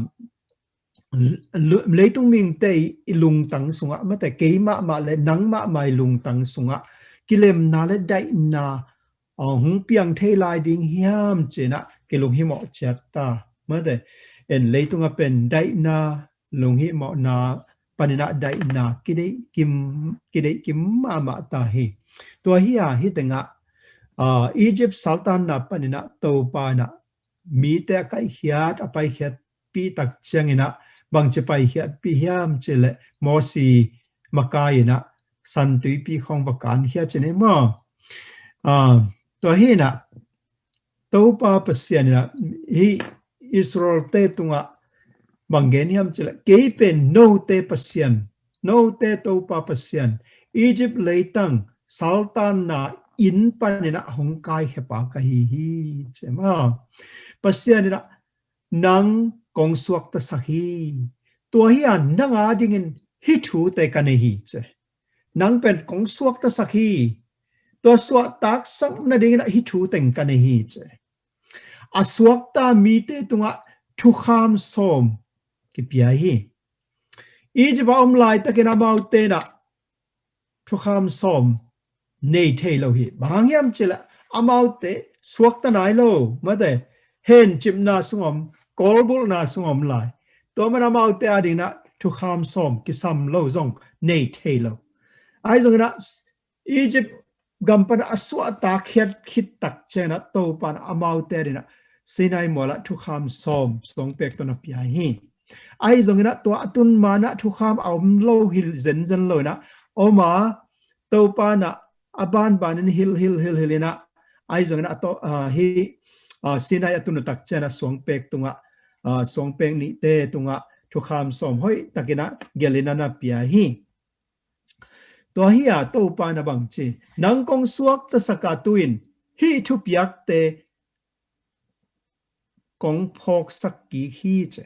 lu-, leitung mihingte i, i lungtang sungah, mate, kei mahmah le nang mahmah i lungtang sungah kilemna le daihna, a, hong piang thei lai ding hiam ci inah kilunghimawh ciat ta, mate. En, leitungah pen daihna, lunghimawhna paninah daihna kideih kim, kideih kim mahmah ta hi. Tua hi a, hih tengah, a, Egypt saltanna paninah Topa inah mite a kaihkhiat, a paikhiatpih tak cianginah bangci paikhiatpih hiam cih leh Mosi makai inah San Tuipi khawng va kankhia ci ni maw. A, tua hinah Topa Pasian inah hih Israelte tungah bang gen hiam cih leh, kei pen note Pasian, note Topa Pasian, Egypt leitang saltanna inn paninah hong kaikhia pa ka hi hi ci maw. Pasian inah nang kong suaktasak hi. Tua hi a nang adingin hih thute ka nei hi ci. Nang pen kong suaktasak hi. Tua suahtaksak nadingin ah hih thu teng ka nei hi ci. A suakta mite tungah thukham sawm kipia hi. Egypt a om laitakin amaute in ah thukham sawm nei thei lo hi. Bang hang hiam cih leh amaute suakta nai lo, mate, hencipna sung om, kawlbulhna sung om lai. Tua man amaute adingin ah thukham sawm kisam lo zong nei thei lo. Ahi zongin ah Egypt gam pan a suahtak khiat khit tak ciangin ah Topa in amaute adingin ah Sinai mualah thukham sawm suangpek tawh na pia hi. Ahi zongin ah tua a tun ma-in ah thukham a om lo hi zenzen lo in ah om a, Topa in ah a banbanin hilh hilh hilh hilh in ah, ahi zongin ah a to, ah, hih, ah, Sinai a tun uh tak ciangin ah suangpek tungah, ah, suangpek nihte tungah thukham sawm hoih takin ah gelh in ah na pia hi. Tua hi a Topa in ah bang ci, nang kong suaktasak a tu-in hih thupiakte kong phawksak kik hi ci.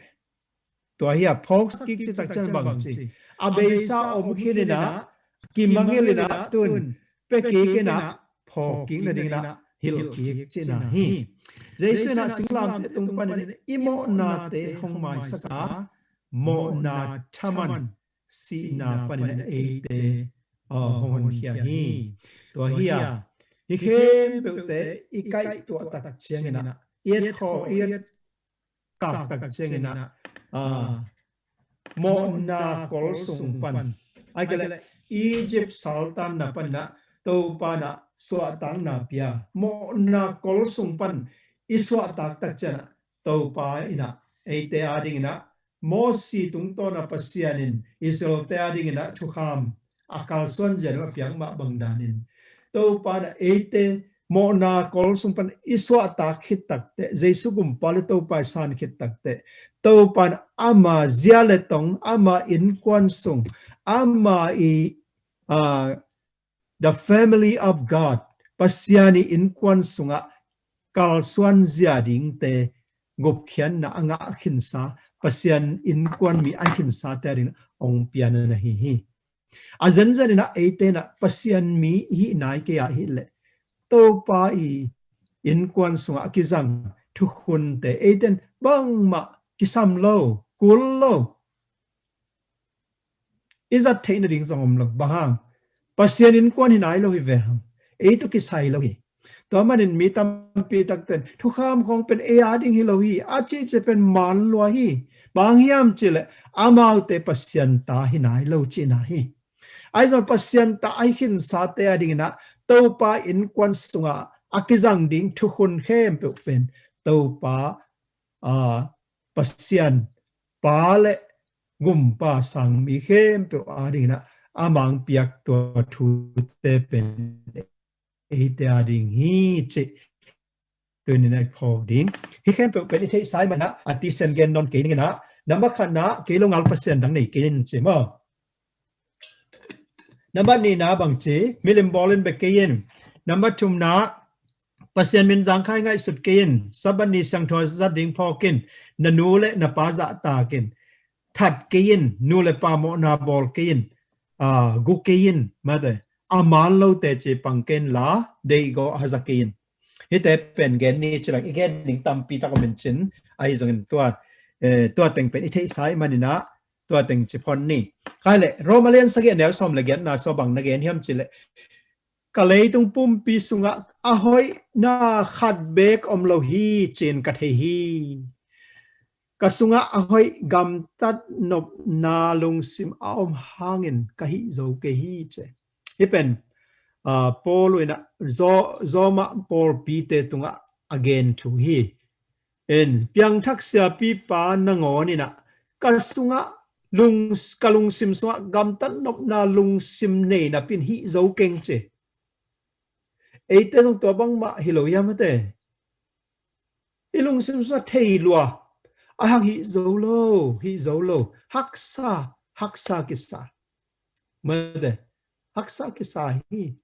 Tua hi a phawksak kik cih tak ciang bang ci, a beisa om khin in ah, kimangngilh in ah tun, pia kik in ah, phawk kik nadingin ah hilh kik cihna hi. Jesu in ah singlamteh tung panin i mawhnate hong maisak a, mawhna thaman sihna panin ah eite, aw, hong honkhia hi. Tua hi a, hi khempeuhte i kaihtuah tak ciangin ah, i et khaw, i et kak tak ciangin ah, ah, mawhna kol sung pan, ahih kei leh Egypt saltanna panin ah Topa in ah suahtakna pia, mawhna kol sung pan i suahtak tak ciangin ah Topa in ah eite adingin ah, Mosi tungtawn a Pasian in Israelte adingin ah thukham a kalsuan zia ding a piak mah bang danin, Topa in ah eite mawhna kol sung pan i suahtak khit takteh, Jesu Gumpa le Topa i san khit takteh, Topa in ama zia le tong, ama innkuan sung, ama i, ah, the family of God, Pasian i innkuan sungah kalsuan zia dingte, gupkhiatna a ngah khinsa, Pasian innkuan mi a khinsate ading hong pian na hi hi. A zenzen in ah eite in ah Pasian mi i hih nai kei a hih leh, Topa i innkuan sungah a kizang thukhunte eite in bangmah kisam lo, kul lo. I zat theih nading zong om lo. Bang hang? Pasian innkuan hi nai lo hi ve hang. Ei tawh kisai lo hi. Tua manin mi tampi takte in thukham khawng pen ei ading hi lo hi, a cihcih pen man lua hi. Bang hiam cih leh amaute Pasian ta hi nai lo cihna hi. Ahi zong Pasian ta a khinsate adingin ah Topa innkuan sungah a kizang ding thukhun khempeuh pen Topa, aa, Pasian Pa le Gumpa sang mi khempeuh adingin ah a mang piak tua thute pen eite ading hi cih tuni in ah i phawk ding. Hi khempeuh pen i theihsa ahih manin ah a thisen gen nawn kei ning in ah, nambat khatna ah kei lo ngal pasian dang nei kei in ci maw? Nambat nihna bang ci, milim bawl in bia kei in. Nambat thumna ah Pasian min zangkhai ngaihsut kei in. Sabbath ni siangtho zat ding phawk in. Na nu le na pa zahtak in. That kei in, nu le pa mawhna bawl kei in. Aa, gu kei in, mate. A man lote ci pang kei in la, deihgawh haza kei in. Hihte pen gen ni ci leng, i gen ding tampi tak om in cin, ahi zongin tua, eh, tua teng pen i theihsa ahih manin ah, tua teng ci phot ni. Khai le, Roma lian sagih a neu sawm le giatna sua bang na gen hiam cih leh, ka leitung pumpi sungah a hoihna khat beek om lo hi ci-in ka thei hi. Ka sungah a hoih gamtat nopna lungsim a om hangin ka hih zo kei hi ci. Hih pen, aa, Paul in ah Zo-, Roma pawlpite tungah a gen thu hi. In, piangthak siapipa nangawn in ah ka sungah lung-, ka lungsim sungah gamtat nopna lungsim nei napi in hih zo keng ci. Eite zong tua bangmah hi lo hiam mate? I lungsim sungah thei lua. A hang hih zo lo, hih zo lo. Haksa, haksa kisa. Mate, haksa kisa hi.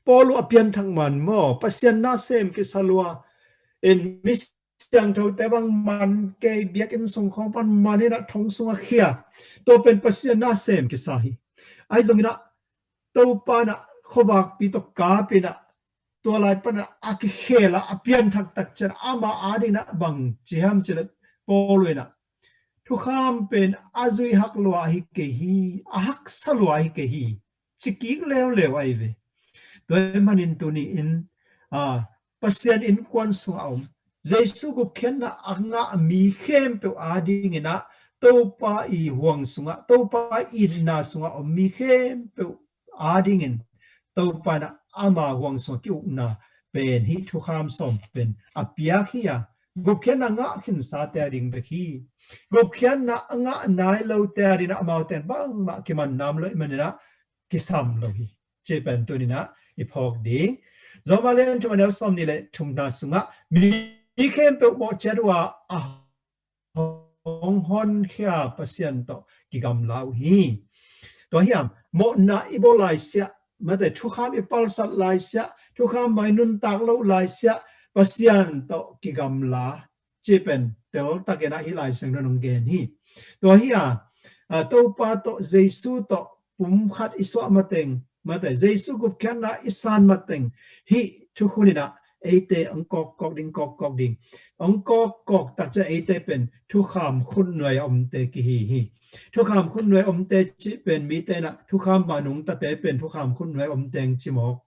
Paul uh a pianthak man maw, Pasian nasem kisa lua. In, mi siangthote bang man kei, biakinn sung khawng pan man in ah thong sungah khia. Tua pen Pasian nasem kisa hi. Ahi zongin ah Topa in ah khuavakpi tawh kap in ah tua lai pan ah a kikhel ah a pianthak tak ciang ama adingin ah bang ci hiam cih leh Paul in ah thukham pen a zuih hak lua ahi kei hi, a haksa lua ahi kei hi, ci kik leuleu ahi ve. Tua ahih manin tuni in, aa, Pasian innkuan sungah a om, Jesu gupkhiatna a ngah mi khempeuh adingin ah Topa i huang sungah, Topa itna sungah a om mi khempeuh adingin Topa in ah ama huang sungah ki-ukna pen hih thukham sawm pen a piak hi a, gupkhiatna ngah khinsate ading bek hi. Gupkhiatna a ngah nai lote adingin ah amaute in bangmah kiman nam lo ahih manin ah kisam lo hi. Cih pen tuni in ah i phawk ding. Roma lian thum a neu sawmnih le thumna sungah mi, mi khempeuh mawh ciat uh a, a hong honkhia Pasian tawh kigamla uh hi. Tua hiam, mawhna i bawl laisiah, mate, thukham i palsat laisiah, thukham bang i nuntak loh laisiah Pasian tawh kigamla, cih pen teltakin ah hih Lai Siangtho in hong gen hi. Tua hi a, a, Topa tawh, Jesu tawh pumkhat i suah mateng Mate, Jesu gupkhiatna i san mateng hih thukhun in ah eite hong kawkkawk ding, kawkkawk ding. Hong kawkkawk tak ciang eite pen thukham khutnuai a omte kihi hi. Thukham khutnuai a omte cih pen mite in ah thukham mah nungtate pen thukham khutnuai a omte hong ci mawk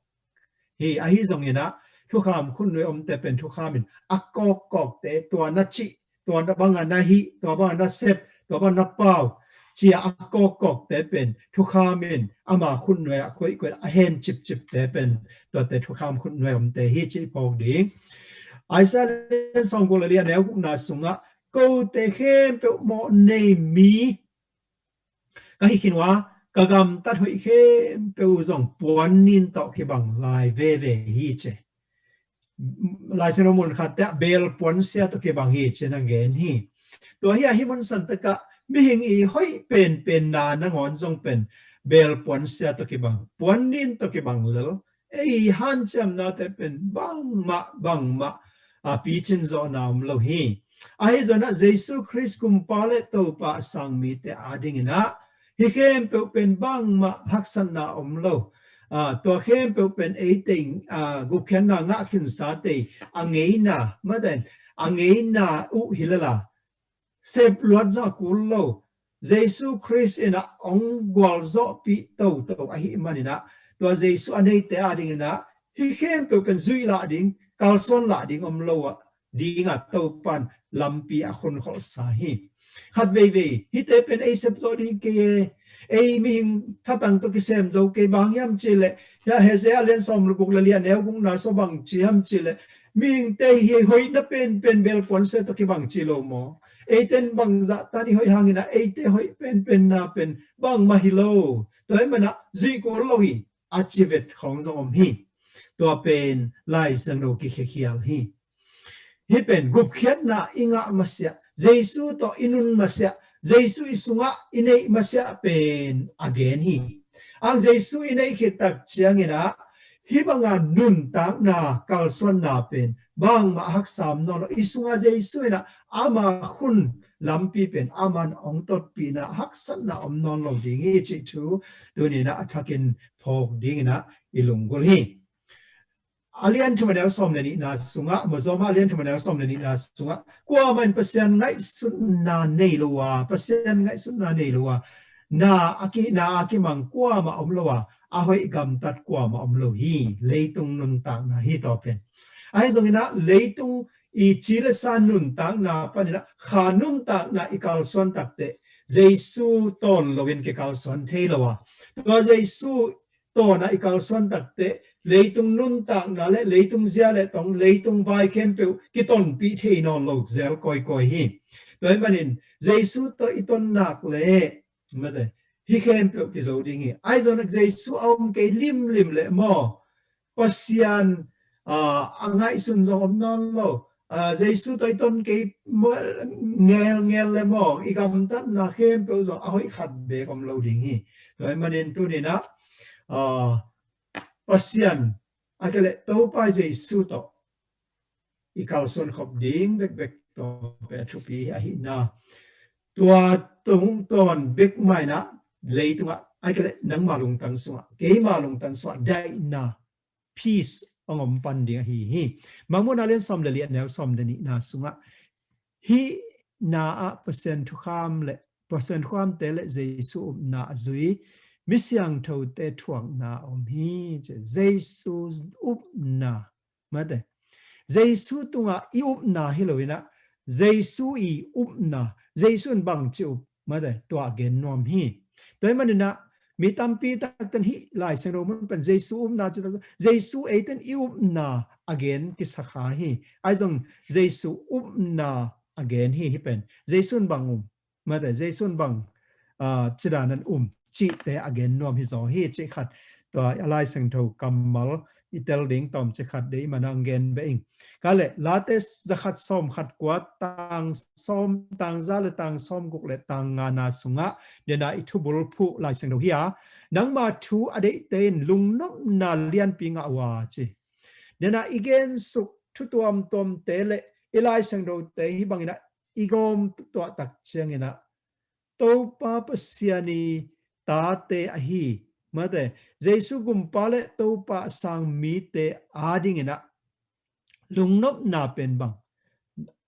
hi. Ahi zongin ah thukham khutnuai a omte pen thukham in a kawkkawkte, tua na cih, tua bang a na hih, tua bang a na sep, tua bang a na pau, ci-a a kawkkawkte pen thukham in ama khutnuai a koihkoih a hen cipcipte pen tuate thukham khutnuai a omte hi cih phawk ding. Isaiah lian sawmguk le li a neu gukna sungah kote khempeuh mawh nei mi ka hi khin uh a, ka gamtat hoih khempeuh uh zong puannin tawh kibang lai veve hi ci. Lai Siangtho mun khatte ah beel puansia tawh kibang hi ci-in a gen hi. Tua hi a hih mun santak ah mihing i hoih penpenna nangawn zong pen beel puansia tawh kibang, puannin tawh kibang lel. Ei hanciamnate pen bangmah bangmah a picin zawhna om lo hi. Ahi zongin ah Jesu Khrist kumpa le Topa a sang mite adingin ah hih khempeuh pen bangmah haksatna om lo. Ah, tua khempeuh pen eite, ah, gupkhiatna ngah khinsate a ngeina, mate, a ngeina uh hi lel a, sep luat zong a kul lo. Jesu Khrist in ah hong gualzawhpih toto ahih manin ah tua Jesu a neite adingin ah hih khempeuh pen zuih lah ding, kalsuan lah ding om lo ah ding a Topa in lampi a khunkhawlsa hi. Khat veivei hihte pen ei sep zawh ding kei e, ei mihing thatang tawh kisem zo kei, bang hiam cih leh, hia Hosea lian sawmguk le li a neu gukna sungah bang ci hiam cih leh, mihingte hi hoihna penpen beel puansia tawh kibang ci lo maw? Eite in bangzah tan i hoih hangin ah eite hoih penpenna pen bangmah hi lo. Tua ahih manin ah zuih kul lo hi, a ci vet khawng zong om hi. Tua pen Lai Siangtho kikhiakhial hi. Hih pen gupkhiatna i ngah masiah, Jesu tawh i nun masiah, Jesu i sungah i neih masiah pen a gen hi. Ang Jesu i neih khit tak ciangin ah hih banga nuntakna, kalsuanna pen bangmah haksa om nawn lo. I sungah Jesu in ah ama khun lampi pen aman hong totpihna haksatna om nawn lo ding hi cih thu tuni-in ah a thakin phawk dingin ah i lunggulh hi. A lian thum a neu sawm le nihna sungah, Mawzawma a lian thum a neu sawm le nihna sungah, kuamah in Pasian ngaihsutna nei lo a, Pasian ngaihsutna nei lo a, na a ki, na a kimang kuamah om lo a, a hoih gamtat kuamah om lo hi. Leitung nuntakna hi tua pen. Ahi zongin ah leitung i ci le sa nuntakna panin ah kha nuntakna i kalsuan takteh Jesu tawn loin kikalsuan thei lo a, tua Jesu tawn a i kalsuan takteh leitung nuntakna le leitung zia le tong, leitung vai khempeuh kitonpih thei nawn lo zel kawikawi hi. Tua ahih manin Jesu tawh i ton nak leh, mate, hih khempeuh kizo ding hi. Ahi zongin ah Jesu a om kei limlim leh maw, Pasian, ah, a ngaihsun zong om nawn lo. Ah, Jesu tawh i ton kei maw, ngelngel leh maw, i gamtatna khempeuh zong a hoih khat beek om lo ding hi. Tua ahih manin tuni-in ah, ah, Pasian, ahih kei leh Topa Jesu tawh i kalsuan khop ding bekbek tua pen a thupi ahihna. Tua tung tawn bek mah in ah leitungah, ahih kei leh nangma lungtang sungah, keima lungtang sungah daihna, peace, hong om pan ding ahi hi. Mangmuhna lian sawm le li a neu sawm le nihna sungah hih na ah Pasian thukham le Pasian thukhamte le Jesu upna a zui mi siangthote thuakna a om hi ci. Jesu upna, mate, Jesu tungah i upna hi loin ah Jesu i upna, Jesu in bangci up, mate, tua a gen nuam hi. Tua ahih manin ah mi tampi takte in hih Lai Siangtho mun pen Jesu upna ci, Jesu eite in i upna a gen kisa kha hi. Ahi zong Jesu upna a gen hi, hih pen Jesu in bang um, mate, Jesu in bang, ah, cidan in um cihte a gen nuam hi zaw hi cih khat. Tua a Lai Siangtho kammal i tel ding tawmcik khat deih man a hong gen beh ing. Ka leh Late zakhat sawmkhat kua, tang sawm, tang za le tang sawmguk le tang ngana sungah, dena i thubul phuh Lai Siangtho hi a, nangma thu a deihte in lungnopna lianpi ngah uh a ci. Dena i gensuk thu tuamtuamte le i Lai Siangthote hih bangin ah i gawm tuah tak ciangin ah Topa Pasian i tate ahi Mate, Jesu gumpa le Topa a sang mite adingin ah lungnopna pen bang,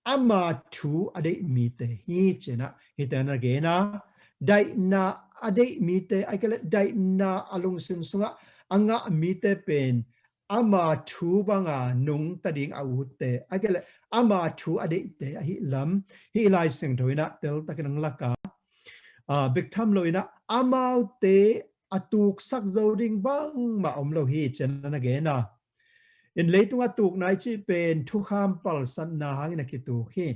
ama thu a deih mite hi ci-in ah hihte na gen a, daihna a deih mite, ahih kei leh daihna a lungsim sungah a ngah mite pen ama thu banga nungta ding a utte, ahih kei leh ama thu a deihte ahi lam hih Lai Siangtho in ah teltakin hong lak a, aa, bek tham loin ah amaute a tuksak zo ding bangmah om lo hi ci-in na gen a. In leitung a tukna i cih pen thukham palsatna hangin a kituk hi.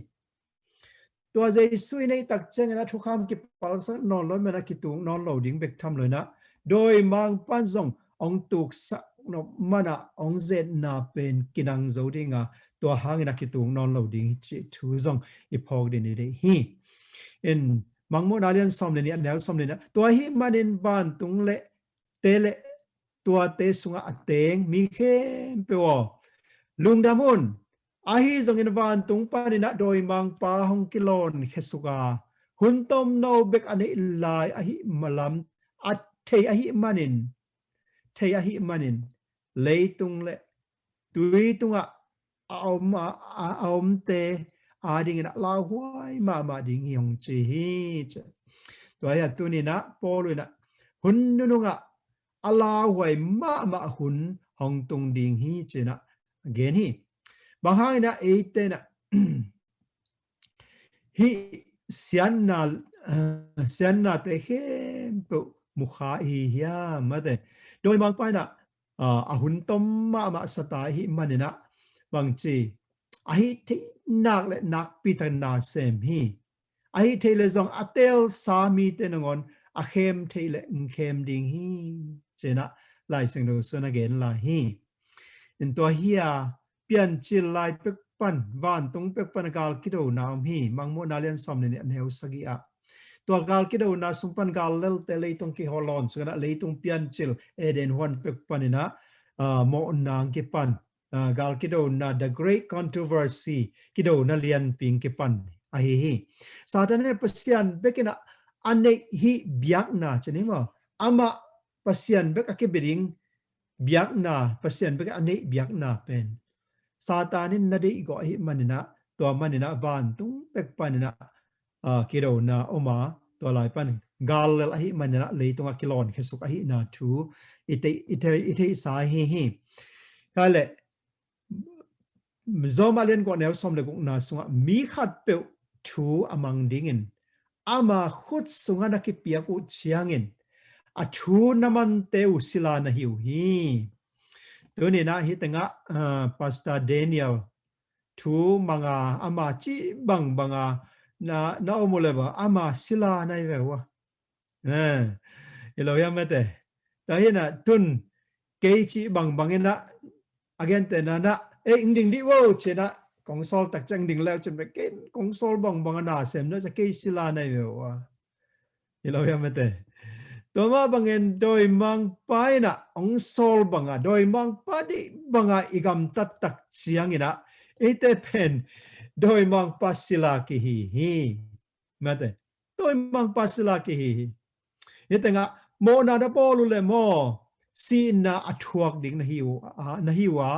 Tua Jesu i neih tak ciangin a thukham kipalsak nawn lo, man a kituk nawn lo ding bek tham loin ah dawimangpa'n zong hong tuksak nop man ah hong zetna pen kinang zo ding a, tua hangin a kituk nawn lo ding hi cih thu zong i phawk dingin i deih hi. In Mangmuhna lian sawm le nih a neu sawm le nih ah, tua ahih manin vantung le te le tuate sungah a teng mi khempeuh aw, lungdam un. Ahi zongin vantung panin ah dawimangpa hong kilawn khesuk a, hun tomno bek a neih lai ahih malam a thei ahih manin, thei ahih manin leitung le tui tungah a om, a, a, a omte adingin ah lauhuai mahmah ding hi hong ci hi ci. Tua hi a, tuni-in ah Paul in ah hun nunungah a lauhuai mahmah hun hong tung ding hi ci-in ah gen hi. Bang hangin ah eite in ah hih siatna, eh, siatnate khempeuh mukha i hi hiam? Mate, dawimangpa in ah, ah, a hun tom mahmah sa ta ahih manin ah bangci, ahih theih nak le nakpi takin na sem hi. Ahih theih leh zong a teelsa mite nangawn a khem theih leh hong khem ding hi ci-in ah Lai Siangtho sungah a gen lai hi. In tua hi a, piancil lai pek pan, vantung pek pan gal kidona om hi. Mangmuhna lian sawm le nih a neu sagih ah, tua gal kidona sung pan gal lelte leitung kiho lawn sungah leitung piancil Eden huan pek panin ah, ah, mawhna hong kipan, ah, gal kidona, the great controversy, kidona lianpi hong kipan ahi hi. Satan in Pasian bek in ah a neih hih biakna ci ni maw, amah Pasian bek a kibia ding biakna, Pasian bek a neih biakna pen Satan in na deih gawh ahih manin ah, tua manin ah vantung pek panin ah, ah, kidona om a, tua lai pan gal lel ahih manin ah leitungah kilawn khesuk ahihna thu i theih, i theih, i theihsa hi hi. Ka le Rom a lian kua neu sawm le gukna sungah mi khatpeuh thu a mang dingin ama khut sungah na kipiak uh ciangin a thu na mante uh sila na hi uh hi. Tuni-in ah hih tengah, ah, Pastor Daniel thu mang a, ama cih bangbang a na, na om uh le bang ama sila na hi ve uh a. Eh, i lo hiam mate. Tua hi-in ah tun kei cih bangbang in ah a gente na na, ei, hong ding dih vo ci-in ah kong sawl tak ciang ding leu cin ve, kei kong sawl bangbang a na sem na ci, kei sila na hi ve uh a. I lo hiam mate. Tua mah bangin dawimangpa in ah hong sawl bang a, dawimangpa deih bang a i gamtat tak ciangin ah eite pen dawimangpa sila kihi hi. Mate, dawimangpa sila kihi hi. Hih tengah mawhna na bawl uh le maw, sihna a thuak ding na hi uh a, na hi uh a,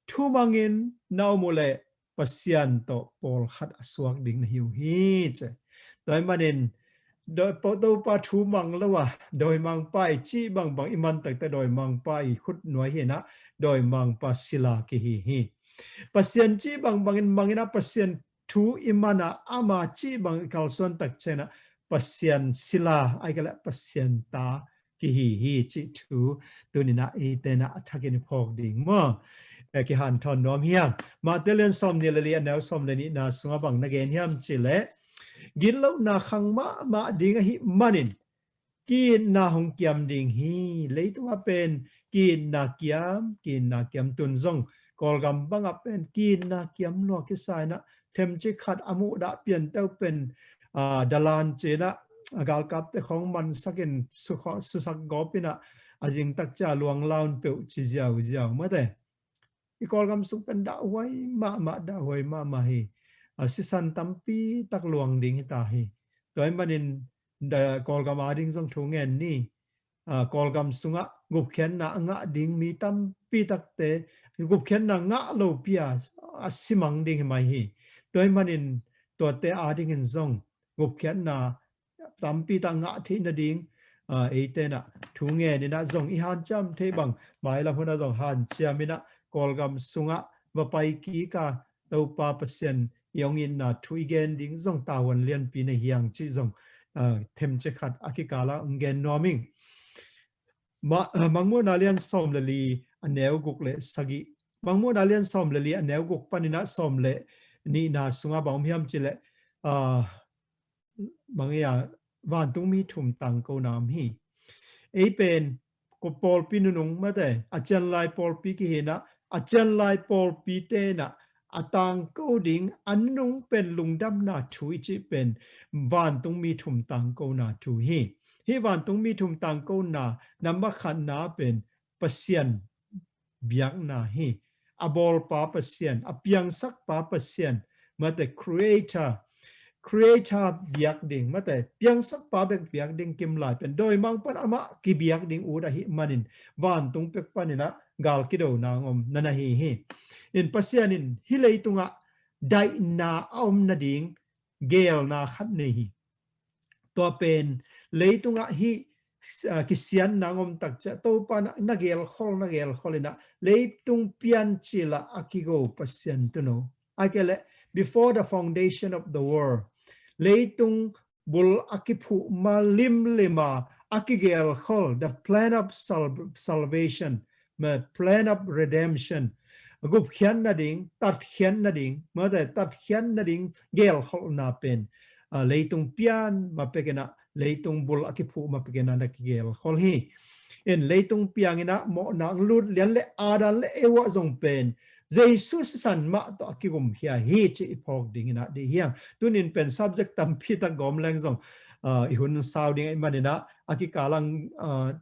thumangin na om uh le Pasian tawh pawlkhat a suak ding na hi uh hi ci. Tua ahih manin dawi-, Topa thu mang lo a, dawimangpa i cih bangbang i man takte dawimangpa i khut nuai hi-in ah dawimangpa sila kihi hi. Pasian cih bangbangin mang in ah Pasian thu i man a, ama cih bang i kalsuan tak ciangin ah Pasian sila, ahih kei leh Pasian ta kihi hi cih thu tuni-in ah eite in ah a thakin i phawk ding maw. Eh, kihanthawn nuam hi hang. Matthai lian sawmnih le li a neu sawm le nihna sungah bang na gen hiam cih leh, gitlohna khang mahmah ding ahih manin ki-itna hong kiam ding hi. Leitungah pen ki-itna kiam, ki-itna kiam, tun zong Kawlgam bangah pen ki-itna kiam lua kisa in ah, themcik khat a muhdah pianto pen, aa, dalan ci-in ah, a galkapte khawng mansakin sukha-, susak gawp in ah, a zing tak ciang luang laun peuh ci ziauziau mate. I Kawlgam sung pen dahhuai mahmah, dahhuai mahmah hi. A sisan tampi tak luang ding hi ta hi. Tua ahih manin da-, Kawlgam ading zong thu ngen ni. Kawlgam sungah gupkhiatna a ngah ding mi tampi takte gupkhiatna ngah lopi a a simang ding hi mai hi. Tua ahih manin tuate adingin zong gupkhiatna tampi tak ngah theih nading eite inah thu ngen inah zong i hanciam theih bang mailam hunah zong hanciam inah Kawlgam sungah va pai kik a Topa Pasian i hong itna thu i gen ding zong tavuan lianpi na hi hang cih zong themcik khat a kikalah hong gen nuam ing. Mangmuhna lian sawm le li a neu guk le sagih, Mangmuhna lian sawm le li a neu guk paninah sawm le nihna sungah bang om hiam cileh bang ei a vantungmi thum tangkona om hi. Ei pen ko pawlpi nunung mate a cianlai pawlpi kihinah a cianlai pawlpi tenah a tangko ding a nunung pen lungdamna thu i cih pen vantungmi thum tangkona thu hi. Hih vantungmi thum tangkona namba khatna pen Pasian biakna hi. A bawlpa Pasian, a piangsakpa Pasian mate creator, creator biak ding mate piangsakpa bek biak ding kimlai pen dawimang pan amah kibiak ding ut ahih manin vantung pek paninah gal kidona ngom nana hi hi. In Pasian in hih leitungah daihna a om nading geelna khat nei hi. Tua pen leitungah hih kisiatna ngom takciah Topa na geelkhol na geelkhol inah leitung pian cilah a kigo Pasian tuno a kele before the foundation of the world, leitung bul a kiphuh ma limlima a kigeelkhol the plan of salvation, ma plan of redemption, gupkhiat nading, tatkhiat nading mate tatkhiat nading geelkholhna pen leitung pian ma pekinah leitung bul a kiphuh ma pekinah na kigeelkholh hi. In leitung pianginah mawhna ang lut lian le Adam le Eva zong pen Jesu sisan mah tawh a kigumkhia hi cih i phawk dinginah dih hiang. Tunin pen subject tampi tak gawm leng zong i hun sau ding ahih maninah a kikalang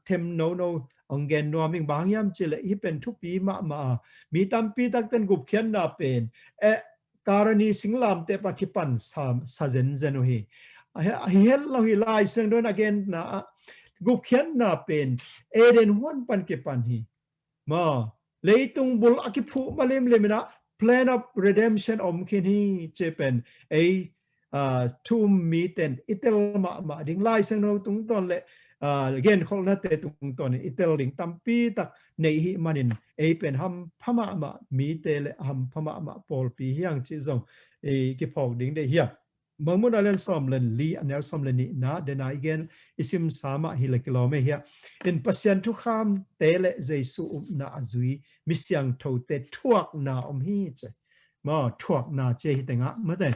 them nono hong gen nuam ing. Bang hiam cileh hih pen thupi mahmah a mi tampi takten gupkhiatna pen eh karani singlamte pa kipan sa zenzen uh hi. Hi het lo hi. Lai Siangtho in a genna ah gupkhiatna pen Eden huan pan kipan hi. Ma leitung bul a kiphuh ma limlim inah plan of redemption om khin hi ci pen ei thu um miten i tel mahmah ding. Lai Siangtho tungtawn le genkholhnate tungtawn in i tel ding tampi tak nei hih manin ei pen hampha mahmah mite le hampha mahmah pawlpi hiang cih zong i kiphawk ding deih hiam. Mangmuhna lian sawm le li a neu sawm le nihna dena i gen i simsa mah hi le kilawm ei hiah. In Pasian thukhamte le Jesu upna a zui mi siangthote thuakna om hi ci. Maw thuakna ci hi tengah mate.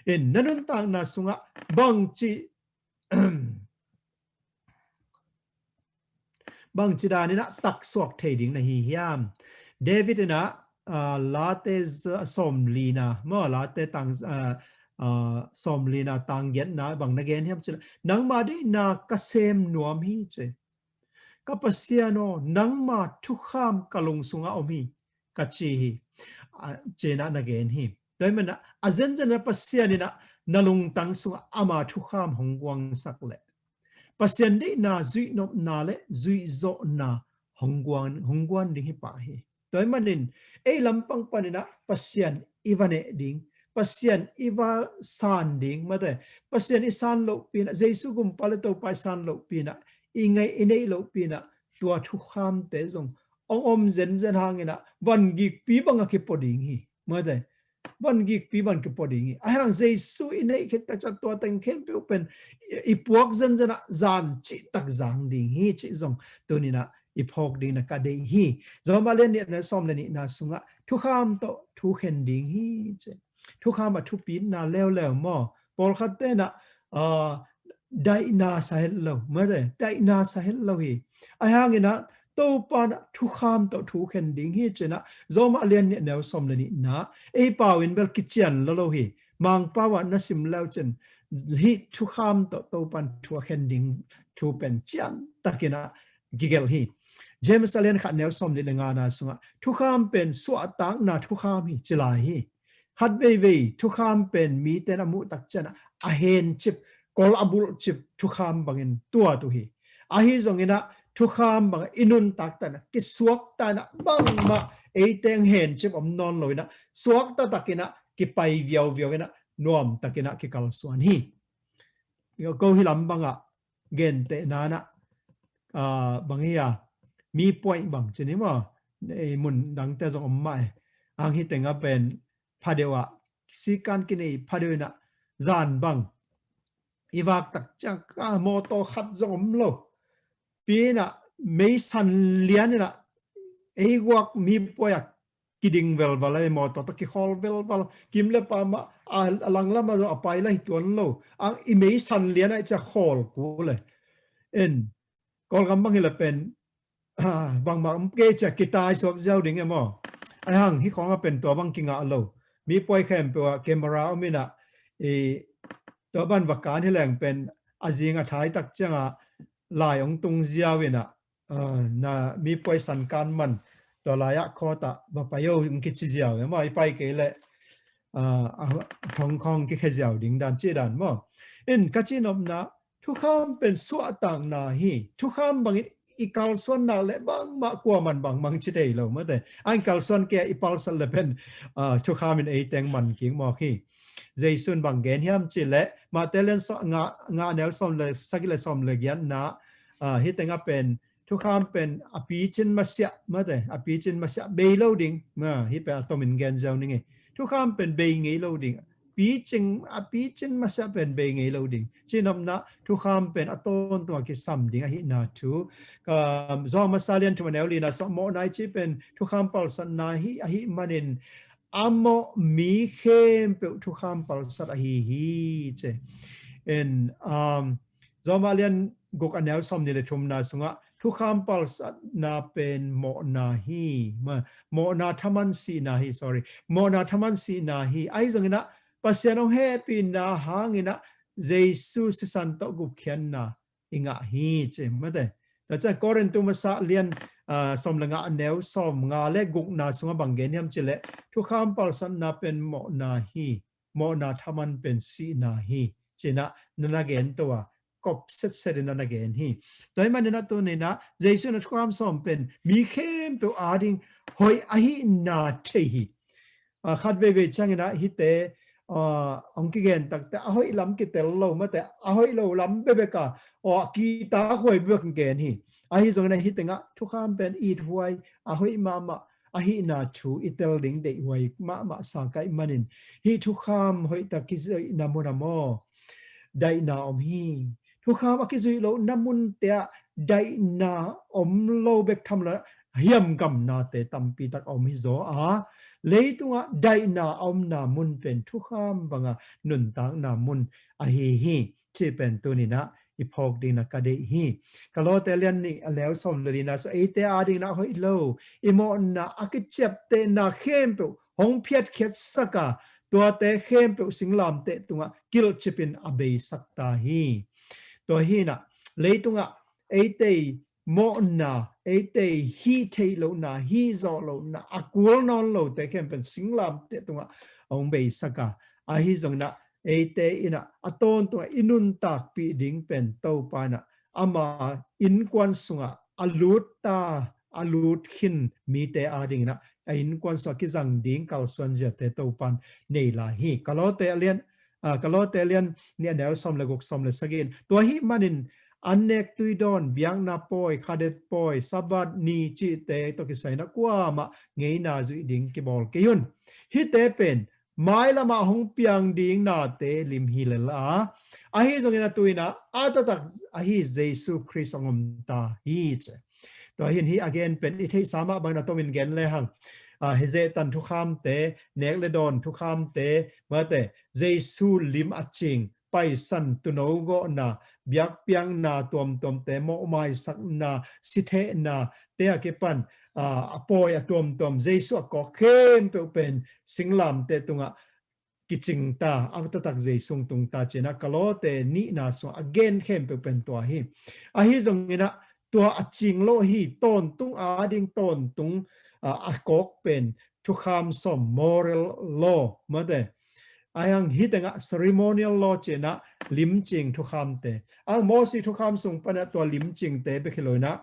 In na nuntakna sungah bangci bangci daninah taksuak thei ding na hi hiam? David inah Late sawmlina maw Late tang sawmlina tang giatna bang na gen hiam cila nangma deihna ka sem nuam hi ci. Ka Pasian aw nangma thukham ka lung sungah om hi ka ci hi. Cinah na gen hi. Tua hi manah a zenzenah Pasian inah na lungtang sungah ama thukham hong guangsak leh Pasian deihna zuihnopna le zuihzawhna hong guan ding hi pah hi. Tua hi manin ei lampang paninah Pasian i va neh ding, Pasian i va san ding mate, Pasian i san lohpinah Jesu gumpa le Topa i san lohpinah i ngeih i neih lohpinah tua thukhamte zong ong om zenzen hanginah van gikpi bangah kipua ding hi. Mate van gikpi bang kipua ding hi. Ahi hang Jesu i neih khit takciah tua teng khempeuh pen i puak zenzenah zan cihtak zang ding hi cih zong tuninah i phawk dingna ka deih hi. Roma lian nihna sawm le nihna sungah thukham tawh thukhen ding hi ci. Thukham a thupitna leuleu maw pawlkhat tenah daihna sa het lo mate daihna sa het lo hi. Ahi hanginah Topa inah thukham tawh thukhen ding hi cinah Roma lian nih neu sawm le nihna ei pau in bel kician lo lo hi. Mangpau ah na sim leu cin hih thukham tawh Topa in thukhen ding thu pen ciantakinah kigelh hi. James a lian khat neu sawm nih le ngana sungah thukham pen suahtakna thukham hi ci lai hi. Khat veivei thukham pen miten a muhtak cianah a hencip kol a bulhcip thukham bangin tuat uh hi. Ahi zonginah thukham bangah i nuntak tanah kisuakta inah bangmah eite hong hencip om nawn lo inah suakta takinah kipai viauviau inah nuamtakinah kikalsuan hi. Ko hi lam bangah gentehna inah bang hi a, mi puaih bang cin hi maw, ei mun dangte zong om mah e. Ang hi tengah pen phadeuh ah sikan kinei phadeuh inah zan bang i vak tak ciang mawtaw khat zong om lo. Pi inah meisan lian inah ei guak mi puaih ah kiding velval a, mawtaw tawh kikhawl velval, kim le pam ah a langlam ah zong a pai lai tuan lo. Ang i meisan lian ah i ciah khawl kul e. En Kawlgam bang hi le pen bangmah om kei ciah kitai suak ziau ding e maw? Ai hang hi khawng ah pen tua bang kingah lo. Mi puai khempeuh ah camera om inah i tua ban va kan hi leng pen a zing a thai tak ciangah lai hong tung ziau inah na mi puai san kan man tua lai ah khawt ah va pai o hong kici ziau e maw? I pai kei leh a thong khawng kikhia ziau ding dan ci dan maw? In ka ci nopna thukham pen suahtakna hi. Thukham bangin i kalsuan nak le bangmah kuaman bangmang ci thei lo mate. A in kalsuan kei a i palsat le pen thukham in ei teng man kik mawk hi. Jesu in bang gen hiam ci le Mate lian nga neu sawm le sagih le sawm le giatna hi tengah pen thukham pen a picin masiah mate, a picin masiah bei lo ding. Hi pen a tomin gen ziau ning e. Thukham pen bei ngei lo ding. Picing a picin masiah pen bei ngei lo ding. Cinopna thukham pen a tawntung a kisam ding ahihna thu ka Zawng masa lian thum a neu lina sawh mawhna i ci pen thukham palsatna hi ahih manin a mawh mi khempeuh thukham palsat ahi hi ci. In Zawng masa lian guk a neu sawm ni le thumna sungah thukham palsatna pen mawhna hi. Mawhna thaman sihna hi, sorry. Mawhna thaman sihna hi. Ahi zonginah Pasian hong hehpihna hanginah Jesu sisan tawh gupkhiatna i ngah hi ci mate. Tua ciang Korintu masa lian sawm le nga a neu sawm nga le gukna sungah bang gen hiam ci le thukham palsatna pen mawhna hi. Mawhna thaman pen sihna hi. Cinah na na gen to a kop setset in na na gen hi. Tua hi maninah tuninah Jesu na thukham sawm pen mi khempeuh ading hoih ahihna thei hi. Khat veivei cianginah hihte hong kigen takte a hoih lam kitel lo mate, a hoih lo lam bebek a aw a kita huai bebek gen hi. Ahi zonginah hih tengah thukham pen ithuai a hoih mahmah ahihna thu i tel ding deihhuai mahmah sa kaih manin hih thukham hoihtak kizoihna mun a maw daihna om hi. Thukham a kizuih lohna munte ah daihna om lo bek tham lo hiamgamnate tampi tak a om hi zaw a, leitungah daihna a omna mun pen thukham banga nuntakna mun ahi hi. Cih pen tuninah i phawk dingna ka deih hi. Ka lawte lian nih a neu sawm le lina sawh eite adingna a hoih lo i mawhna a kiciaptehna khempeuh hong phiatkhiatsaka tuate khempeuh singlamteh tungah kilhcipin a beisak ta hi. Tua hinah leitungah eitei mawhna, eitei hih theih lohna, hih zawh lohna a kul nawn lote khempeuh singlamteh tungah a hong beisaka ahi zonginah eite inah a tawntungah i nuntakpih ding pen Topa inah ama innkuan sungah a lutta a lut khin mite adinginah a innkuan sungah kizang ding kalsuan ziate Topan nei lai hi. Ka lawte a lian ka lawte lian nih a neu sawm le guk sawm le sagih in tua hih manin an nek tui dawn biakna pawi, khadet pawi, Sabbath ni cihte tawh kisaina kuamah ngeina zuih ding kibawl kei un. Hihte pen mailamah hong piang ding nate lim hi lela ahi zongin a tuina a taktak ahi Jesu Khrist hong om ta hi ci. Tua hin hih a gen pen i theihsa mah bangin a tomin gen lehang hi zehtan thukhamte, nek le dawn thukhamte mate, Jesu lim a cing paisan tuno gawhna, biakpiakna tuamtuamte, mawhmaisakna, sithehna te a kipan a pawi a tuamtuam Jesu a kawk khempeuh pen singlamteh tungah kicingta a taktak Jesu tungta cinah ka lawte nihna sungah a gen khempeuh pen tua hi. Ahi zonginah tua a cing lo hi. Tawntung ading tawntung a kawk pen thukham sawm, moral law mate, Ahi hang hih tengah ceremonial law ci-in ah limcing thukhamte. Ahi hang Mosi thukham sung pan ah tua limcingte bek hi lo-in ah,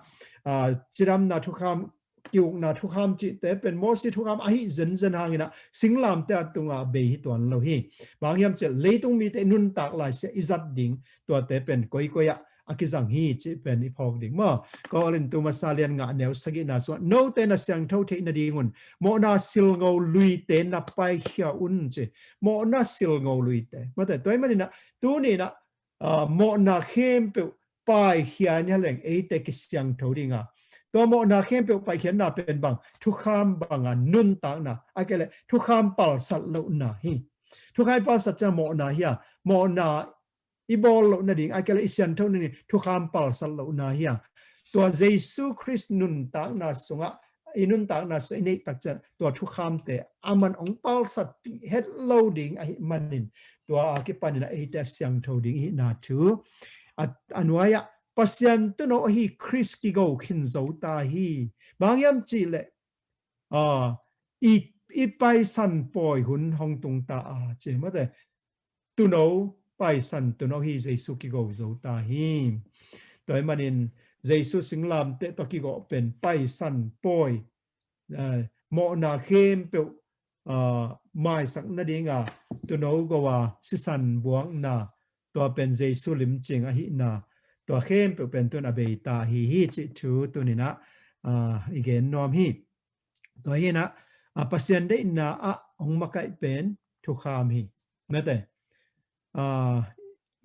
ah, cidamna thukham, kiukna thukham cihte pen Mosi thukham ahi zenzen hangin ah singlamteh a tungah bei hi tuan lo hi. Bang hiam cih leh leitung mite nuntak laisiah i zat ding tuate pen koikoi ah a kizang hi cih pen i phawk ding maw. Korintu masa lian nga neu sagihna sungah note na siangtho theih nadingun mawhna silngo luite na paikhia un ci. Mawhna silngo luite. Mate, tua ahih manin ah tuni-in ah, ah, mawhna khempeuh paikhia ni a leng eite kisiangtho ding a. Tua mawhna khempeuh paikhiatna pen bang, thukham banga nuntakna, ahih kei leh thukham palsat lohna hi. Thukham palsat ciang mawhna hi a, mawhna i bawl loh nading, ahih kei leh i siangtho nading thukham palsat lohna hi a. Tua Jesu Khrist nuntakna sungah, i nuntakna sungah i neih tak ciang tua thukhamte aman hong palsatpih het lo ding ahih manin tua a kipanin ah eite a siangtho ding i hihna thu. A, a nuai-ah Pasian tuuno ahi Khrist kigo khin zo ta hi. Bang hiam cih leh, ah, i, i paisan pawi hun hong tung ta a ci mate. Tuuno, paisan tuuno hi Jesu kigo zo ta hi. Tua ahih manin Jesu singlamteh tawh kigo pen paisan pawi, eh, mawhna khempeuh, ah, maisak nadinga tuuno go a sisan buakna, tua pen Jesu limcing ahihna, tua khempeuh pen tun a bei ta hi hi cih thu tuni-in ah, ah, i gen nuam hi. Tua hi-in ah, a, Pasian deihna ah hong makaih pen thukham hi. Mate, a,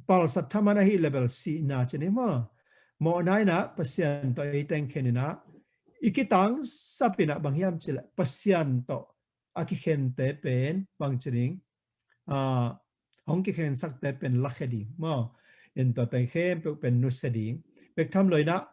palsat thaman ahih leh bel sihna ci ni maw. Mawhna in ah Pasian tawh ei teng khen in ah, i kitangsap in ah bang hiam cih leh Pasian tawh a kikhente pen bang ci ding, a, hong kikhensakte pen lakhia ding maw. In tua teng khempeuh pen nusia ding. Bek tham lo-in ah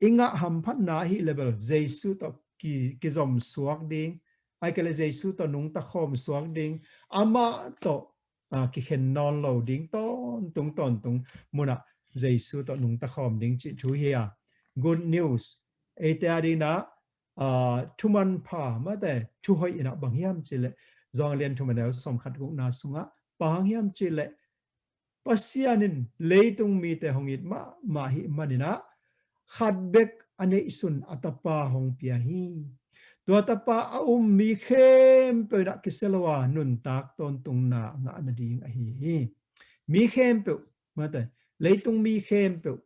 i ngah hamphatna ahih leh bel Jesu tawh ki, kizom suak ding. Ahih kei leh Jesu tawh nungta khawm suak ding. Amah tawh, a, kikhen nawn lo ding tawntung tawntung munah Jesu tawh nungta khawm ding cih thu hi a. Good news. Eite a dingin ah, a, thumanpha mate, thuhoih in ah bang hiam cih leh Johan lian thum a neu sawmkhat gukna sungah bang hiam cih leh Pasian in leitung mite hong it mahmah ahih manin ah khat bek a neihsun a Tapa hong pia hi. Tua Tapa a um mi khempeuh in ah kisia lo a nuntak tawntungna ngah nading ahi hi. Mi khempeuh, mate, leitung mi khempeuh,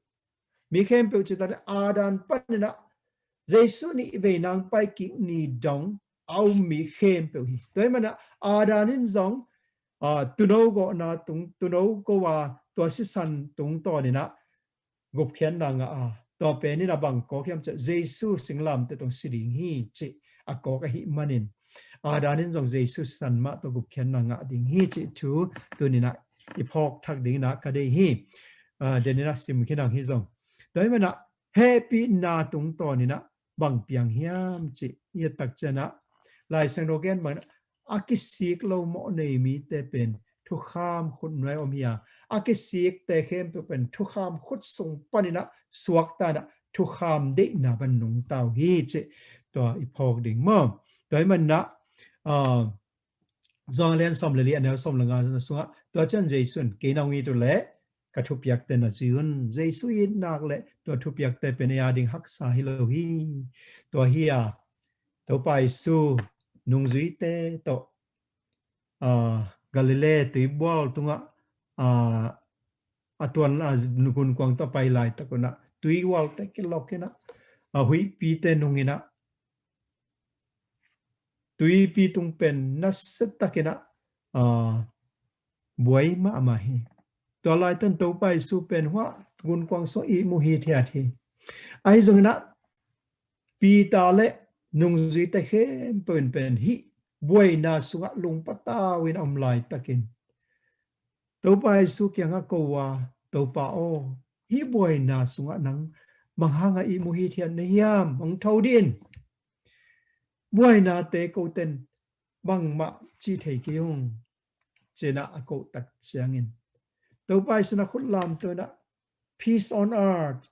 mi khempeuh cih tak leh Adam panin ah Jesu nih vei nang pai kik ni dong a um mi khempeuh hi. Tua ahih manin ah Adam in zong, a, tuuno gawhna tung, tuuno go a tua sisan tungtawn in ah gupkhiatna ngah a, tua pen in ah bang kawk hiam cih leh Jesu singlamteh tawh si ding hi cih a kawk ahih manin, Adam in zong Jesu sisan mah tawh gupkhiatna ngah ding hi cih thu tuni-in ah i phawk thak dingin ah ka deih hi. A, den in ah sim khin hang hi zong. Tua ahih manin ah hehpihna tungtawn in ah bang piang hiam cih i et tak ciang ah Lai Siangtho gen bangin ah a kisik lo mawh nei mite pen thukham khut nuai om hi a, a kisikte khempeuh pen thukham khut sung panin ah suakta in ah thukham deihna bang nungta uh hi cih tua i phawk ding maw. Tua ahih manin ah, a, Johan lian sawm le li a neu sawm le nga sungah tua ciang Jesu in kei na hong it uh leh ka thupiakte na zui un. Jesu itna le tua thupiakte pen ei a ding haksa hi lo hi. Tua hi a, Topa Jesu nungzuite tawh, a, Galilee tuibual tungah, a, a tuan, a, gunkuang tawh pai laitak un ah tuibualte kilawk in ah, a, huihpite nung in ah tuipi tung pen nasia takin ah, a, buai mahmah hi. Tua laitakin Topa Jesu pen huah gunkuang sungah ihmu hithiat hi. Ahi zongin ah Peter le nungzuite khempeuh in pen hih buaina sungah lungpatau in a om laitakin Topa Jesu kiangah ko a, Topa aw, hih buaina sungah nang bang hangah ihmu hithiat na hiam, hong tho dih in. Buainate koten bangmah cih thei kei ung, ci-in ah a koh tak ciangin Topa Jesu in a khut lamto in ah, "Peace on earth,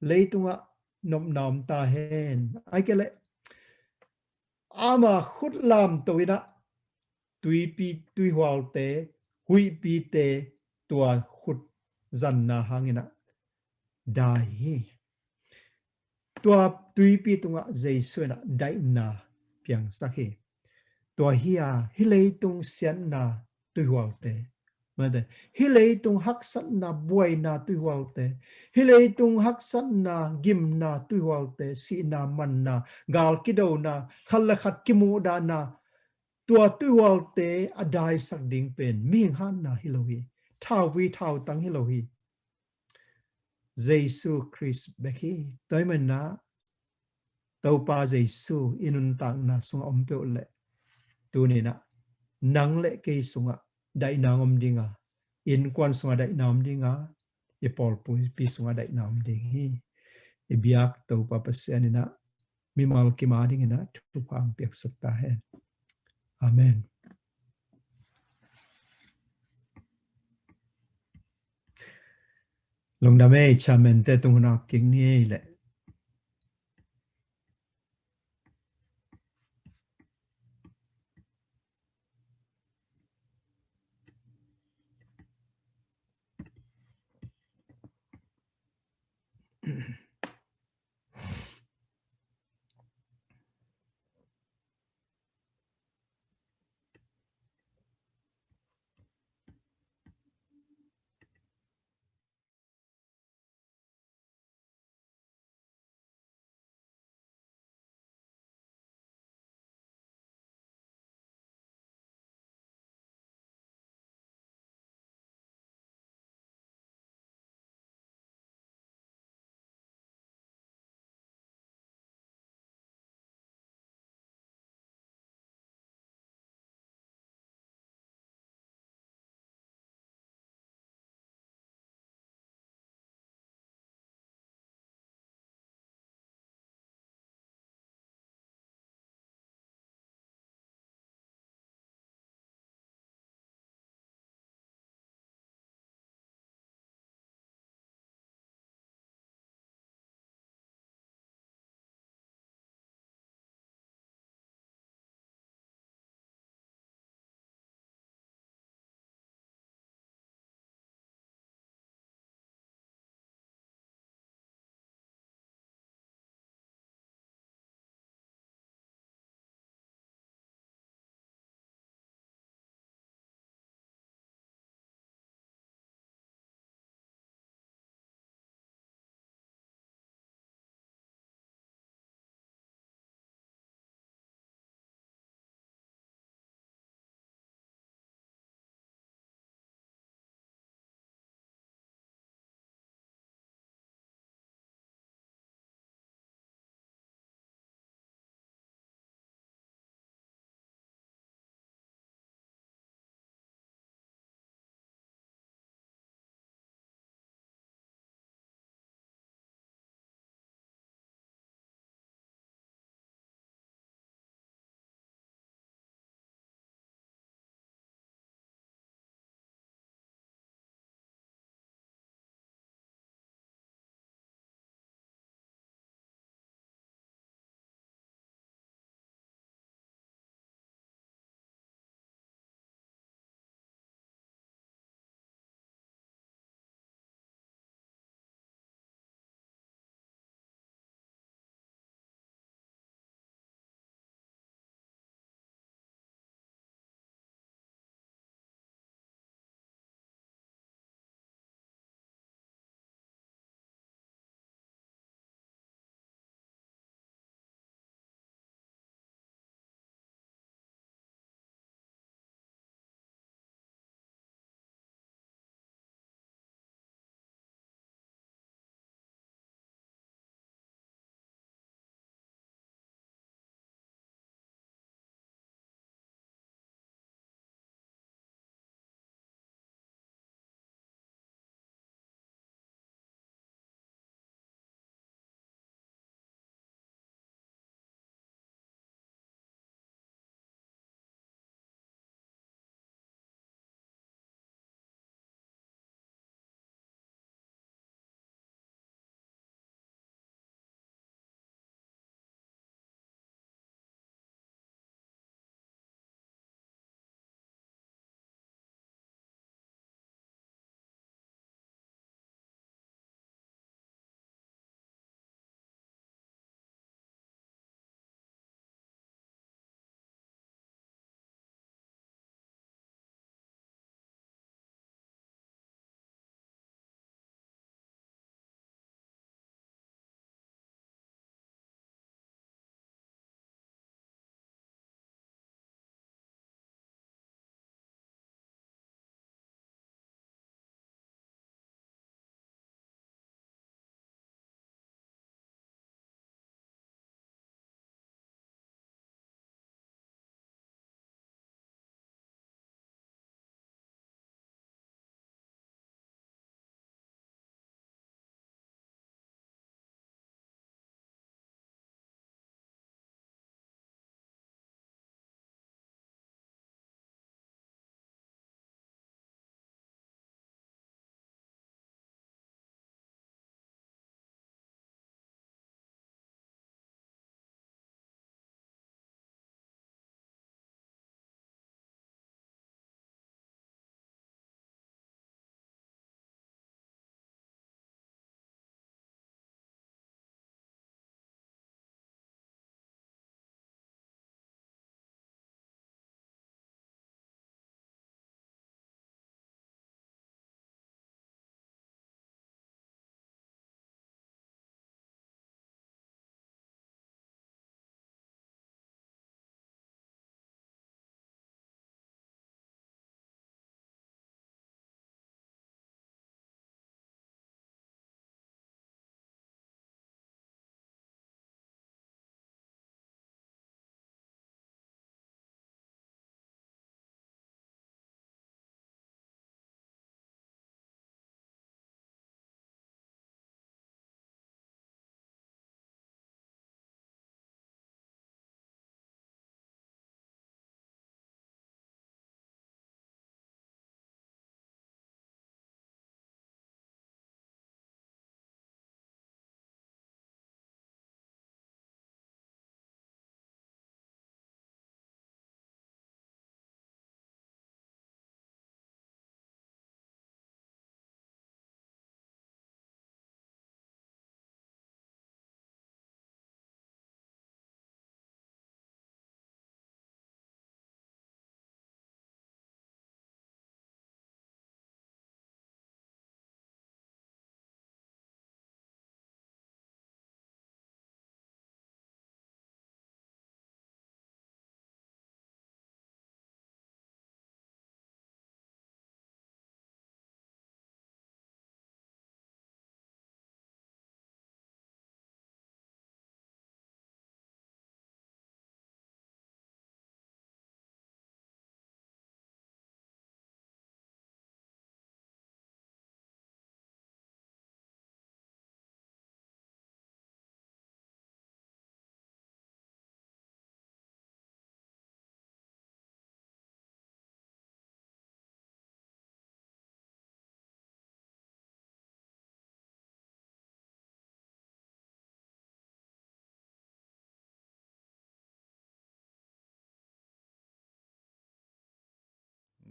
leitungah nopna om ta hen." Ahih kei leh ama khut lamto in ah tuipi, tuihualte huihpite tua khut zanna hangin ah dai hi. Tua tuipi tungah Jesu in ah daihna piangsak hi. Tua hi a, hih leitung siatna tuihualte, mate, hih leitung haksatna buaina tuihualte, hih leitung haksatna gimna tuihualte, sihna manna, gal kidona, khat le khat kimuhdahna, tua tuihualte a daisak ding pen mihing hatna hi lo hi. Thauvui thautang hi lo hi. Jesu Khrist bek hi. Tua ahih manin ah Topa Jesu i nuntakna sungah om peuh leh, tuni-in ah nang le kei sungah daihna om ding a, innkuan sungah daihna om ding a, i pawlpi sungah daihna om ding hi. I biak Topa Pasian in ah mimal kim a dingin ah thupha hong piaksak ta hen. Amen. Lungdam ei, chairman te tung hun a kik ni ei leh.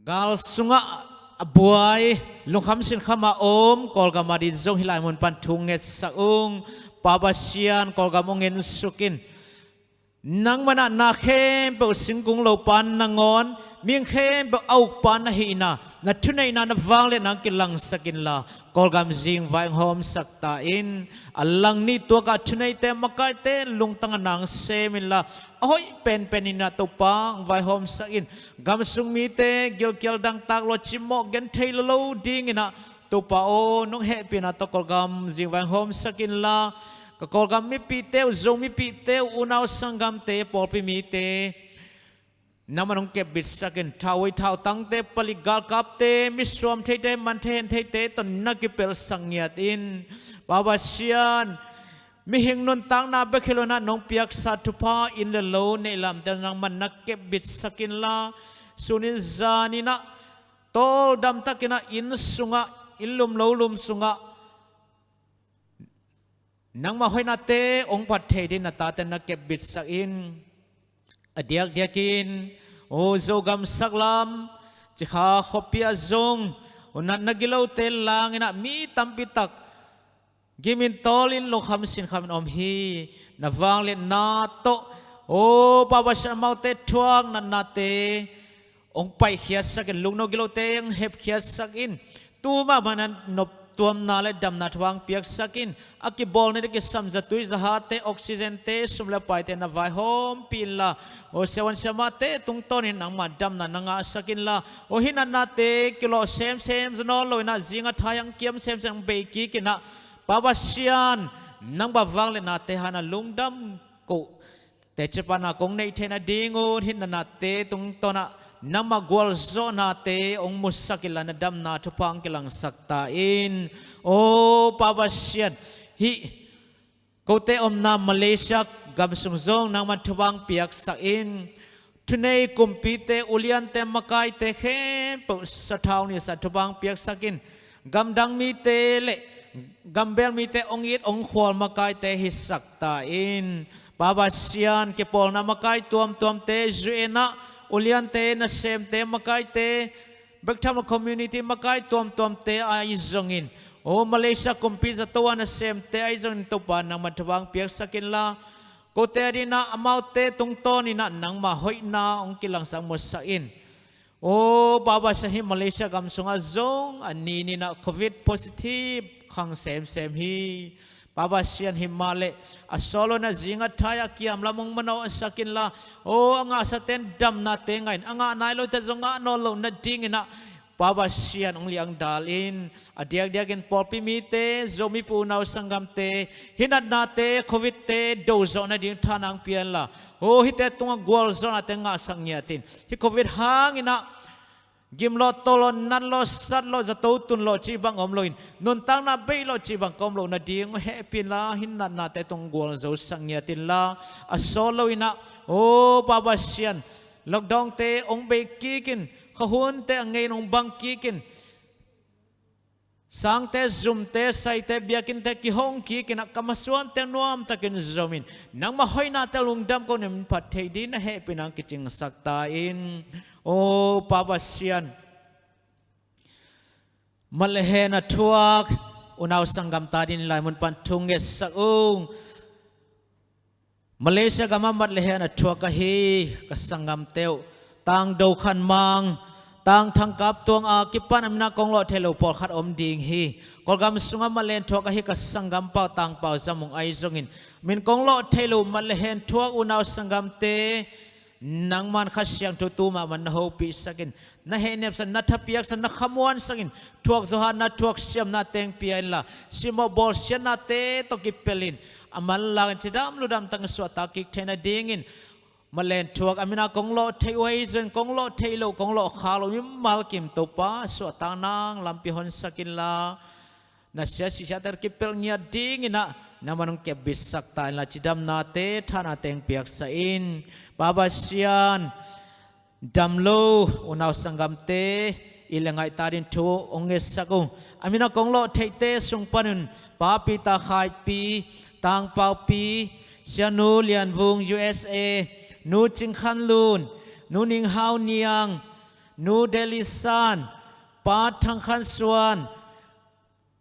Gal sungah a buai, lungkham sinkham a om Kawlgam adin zong hih lai mun pan thu ngetsak ung. Pa Pasian, Kawlgam hong ensuk in. Nangmah in na khempeuh singkung lopa nangawn, mihing khempeuh a ukpa na hihna, na thuneihna, na vangliatna hong kilangsak inla, Kawlgam zingvai hong hawmsak ta in. A lang ni tuakah thuneite, makaite lungtang a na hong sem inla, a hoih penpen in ah Topa hong vaihawmsak in. Gamsung mite gilkial dangtak lo, cimawh genthei lo lo dingin ah Topa aw, nong hehpihna tawh Kawlgam zingvai hong hawmsak inla, ka Kawlgam mipihte uh, Zo mipihte uh, unau sanggamte, pawlpi mite, nangman hong kepbitsak in. Thauhoi thautangte, palik galkapte, misuam theite, man thei hen theite tawh na kipelsak ngiat in. Pa Pasian, mihing nuntakna bek hi lo in ah nong piaksa thupha, inn le lo, neihlamte nangman na kepbitsak inla, sunin zanin ah tawldamtakin ah inn sungah, inn lum lo lum sungah nangmah hoihnate hong phat thei dingin na tate na kepbitsak in. A diakdiakin, aw, Zogam saklam, Cikha khuapi ah zong, aw, natna gilote langin ah mi tampi tak gimin tawlin, lungkham sinkhamin om hi. Na vangliatna tawh, aw Pa Pasian, amaute thuak natnate hong paikhiatsak in, lungno gilote hong hepkhiatsak in. Tu mahmah in ah noptuamna le damna thupha hong piaksak in. A kibawlna ding kisam zatui zahate, oxygente, sum le paite na vaihawmpih inla, aw siavuan siamahte tungtawnin nangmah damna na ngahsak inla, aw hih natnate kilawh semsem zaw nawn lo in ah, zing a thai hong kiam semsem, hong bei kik in ah, Pa Pasian, nangmah vangliatnate hangin ah lungdam koh teci pana kong neih theih nadingun hih natnate tungtawn ah nangmah gualzawhnate hong musak inla, na damna thupha hong kilangsak ta in. Aw Pa Pasian, hih kote omna Malaysia gam sung zong nangman thupha hong piaksak in. Thunei kumpite, uliante, makaite khempeuh sathau nisa thupha hong piaksak in. Gamdang mite le gambel mite hong it hong khual makaite hisak ta in. Pa Pasian, kipawlna makai tuamtuamte, U N ah uliante, nasemte, makaite, bek tham lo community makai tuamtuamte ahi zongin, aw Malaysia kumpi zato a nasemte ahi zongin Topa nangman thupha hong piaksak inla, kote adin ah amaute tungtawnin ah nangmah hoihna hong kilangsak, musak in. Aw Pa Pasian, hih Malaysia gam sungah zong a ninin ah covid positive khang semsem hi. Pa Pasian, hih mah leh a sawt lo in ah zing a thai a kiam lam hong manawhsak inla, aw a ngahsate'n damnate ngah in, a ngah nai lote zong ngah nawn loh nadingin ah Pa Pasian, hong liangdal in. A diakdiakin pawlpi mite, Zomi pu unau sanggamte, hih natnate, covidte do zawh nading tha na hong pia inla, aw hihte tungah gualzawhnate ngahsak ngiat in. Hih covid hangin ah gimlawh, tawlawh, natlawh, satlawh, zato tunlawh cih bang om loin, nuntakna beihlawh cih bang ka om loh nading hehpih inla, hih natnate tung gualzosak ngiat inla, a sawt lo in ah, aw Pa Pasian, lockdownte hong bei kik in, khuahunte a ngei in hong bang kik in, sangte, zumte, saite, biakinnte kihong kik in ah, ka masuante nuamtakin zom in, nangmah hoihnate lungdam koh in, phat thei dingin na hehpihna hong kicingsak ta in. Aw Pa Pasian, mat le hen a thuak unau sanggamte adin hih lai mun pan thu ngetsak ung. Malaysia gamah mat le hen a thuak ahi ka sanggamte uh, Tangdo Khan Mang, Tang Thang Kap Tuang a kipan a min a kong lawh theih loh pawlkhat om ding hi. Kawlgam sungah mat le hen thuak ahi ka sanggam Pau Tang Pau Za Mung ahi zongin, min kong lawh theih loh mat le hen thuak unau sanggamte, nangman Kha Siangtho tu mahmah na hopihsak in, na hehnepsak, na thapiaksak, na khamuansak in, thuak zawhna, thuak siamna teng pia inla, simmawh bawlsiatnate tawh kipelh in, a manlang in cidam ludam takin suahtak kik theih nadingin, mat le hen thuak a min a kong lawh theih uh ahi zongin, kong lawh theih loh, kong lawh khak loh mimal kim Topa, suahtak nang lampi honsak inla, na sia sihsiate kipelh ngiat dingin ah nangman hong kepbitsak ta inla, cidamnate, thahnate hong piaksak in. Pa Pasian, dam lo unau sanggamte it le ngaihta dingin thu hong ngetsak ung. A min a kong lawh theihte sung panin Pa Peter Khaipi, Tang Pau Pi, Sianu Lian Vung, U S A, Nu Cing Khan Lun, Nu Ning Hau Niang, Nu Deli San, Pa Thang Khan Suan,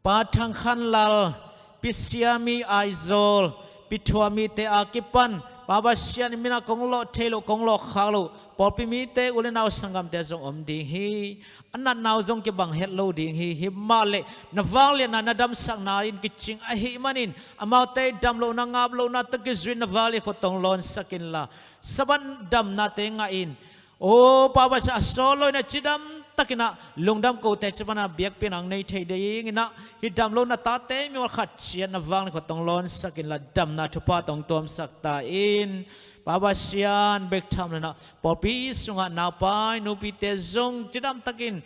Pa Thang Khan Lal, Pi Sia Mi Aizawl, Pi Thua Mite a kipan, Pa Pasian, i min a kong lawh thei loh, kong lawh khak loh pawlpi mite, u le nau sanggamte zong om ding hi. A natna uh zong kibang het lo ding hi. Hi mah leh na vangliatna, na damsakna in kicing ahih manin, amaute i dam lohna, ngap lohna tawh kizui-in na vangliat khut tawh hong lawnsak inla, Sabbath damnate ngah in, aw Pa Pasian, a sawt lo-in ah cidam takin ah lungdam kote, ci pan a biakpiakna hong nei thei dingin ah, hih dam lo na tate mimal khat ciat na vangliat khut tawh hong lawnsak inla, damna thupha tawh hong tuamsak ta in. Pa Pasian, bek tham lo-in ah pawlpi sungah naupai nupite zong cidam takin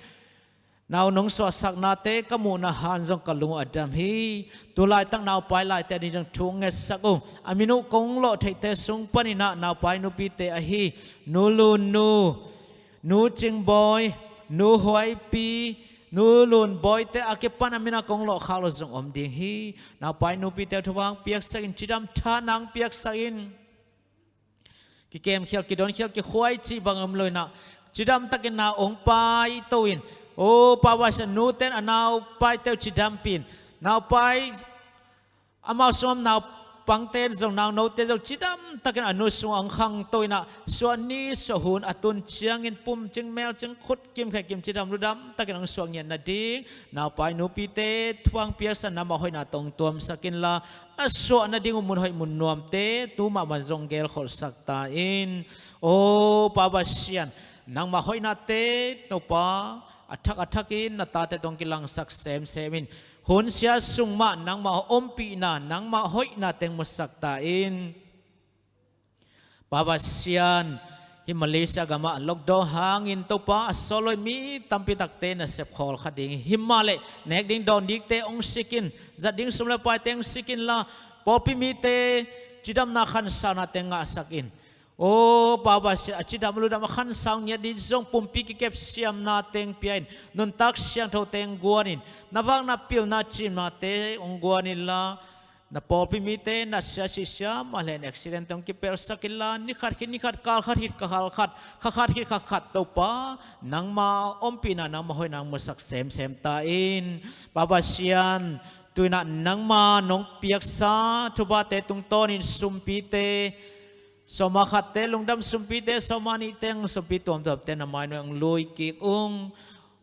nau nong suahsaknate ka muhna hangin zong ka lung uh a dam hi. Tu laitak naupai laite ading zong thu hong ngetsak ung. A min uh kong lawh theihte sung panin ah naupai nupite ahi Nu Lun Nu, Nu Cing Bawi, Nu Huai Pi, Nu Lun Bawite a kipan a min a kong lawh khak loh zong om ding hi. Naupai nupite thupha hong piaksak in, cidam tha na hong piaksak in. Kikemkhial, kidonkhial, kikhuai cih bang om lo-in ah, cidam takin na hong paito in, aw Pa Pasian, nute in a naupaite uh cidampih in, naupai, amau sung a om naupangte zong, naunote zong cidam takin a nu sungah hong khangto in ah, suah ni suah hun a tun ciangin pum cing mel cing khut kim khe kim cidam ludam takin hong suah ngiat nading, naupai nupite thupha hong piaksak in, nangmah hoihna tawh hong tuamsak inla, a suah nading uh mun hoih mun nuamte tu mahmah zong gelkholhsak ta in. Aw Pa Pasian, nangmah hoihnate Topa, a thak a thakin na tate tawh hong kilangsak semsem in. Hun sia sung mah nangmah ompihna, nangmah hoihna teng musak ta in. Pa Pasian, hih Malaysia gamah lockdown hangin Topa, a sawt lo-in mi tampi takte nasep khawl kha ding hi. Hi mah leh nek ding dawn dingte hong sik in, zat ding sum le paite hong sik inla, pawlpi mite cidamna khansaunate ngahsak in. Aw Pa Pasian, a cidam a ludam a khansau ngiat ding zong pumpi kikep siamna teng pia in, nuntak siangtho teng guan in, na vakna pilna cimnate hong guan inla, na pawlpi mite natsia sihsia mah leh accident tawh hong kipelsak inla, ni khat khit ni khat, kal khat khit kal khat, kha khat khit kha khat Topa, nangma ompihna, nangma hoihna hong musak semsem ta in. Pa Pasian, tu-in ah nangma nong piaksa thuphate tungtawnin sumpite, sawma khatte lungdam sumpite, sawma nih teng sumpi tuamtuamte na mai nuai hong lui kik ung.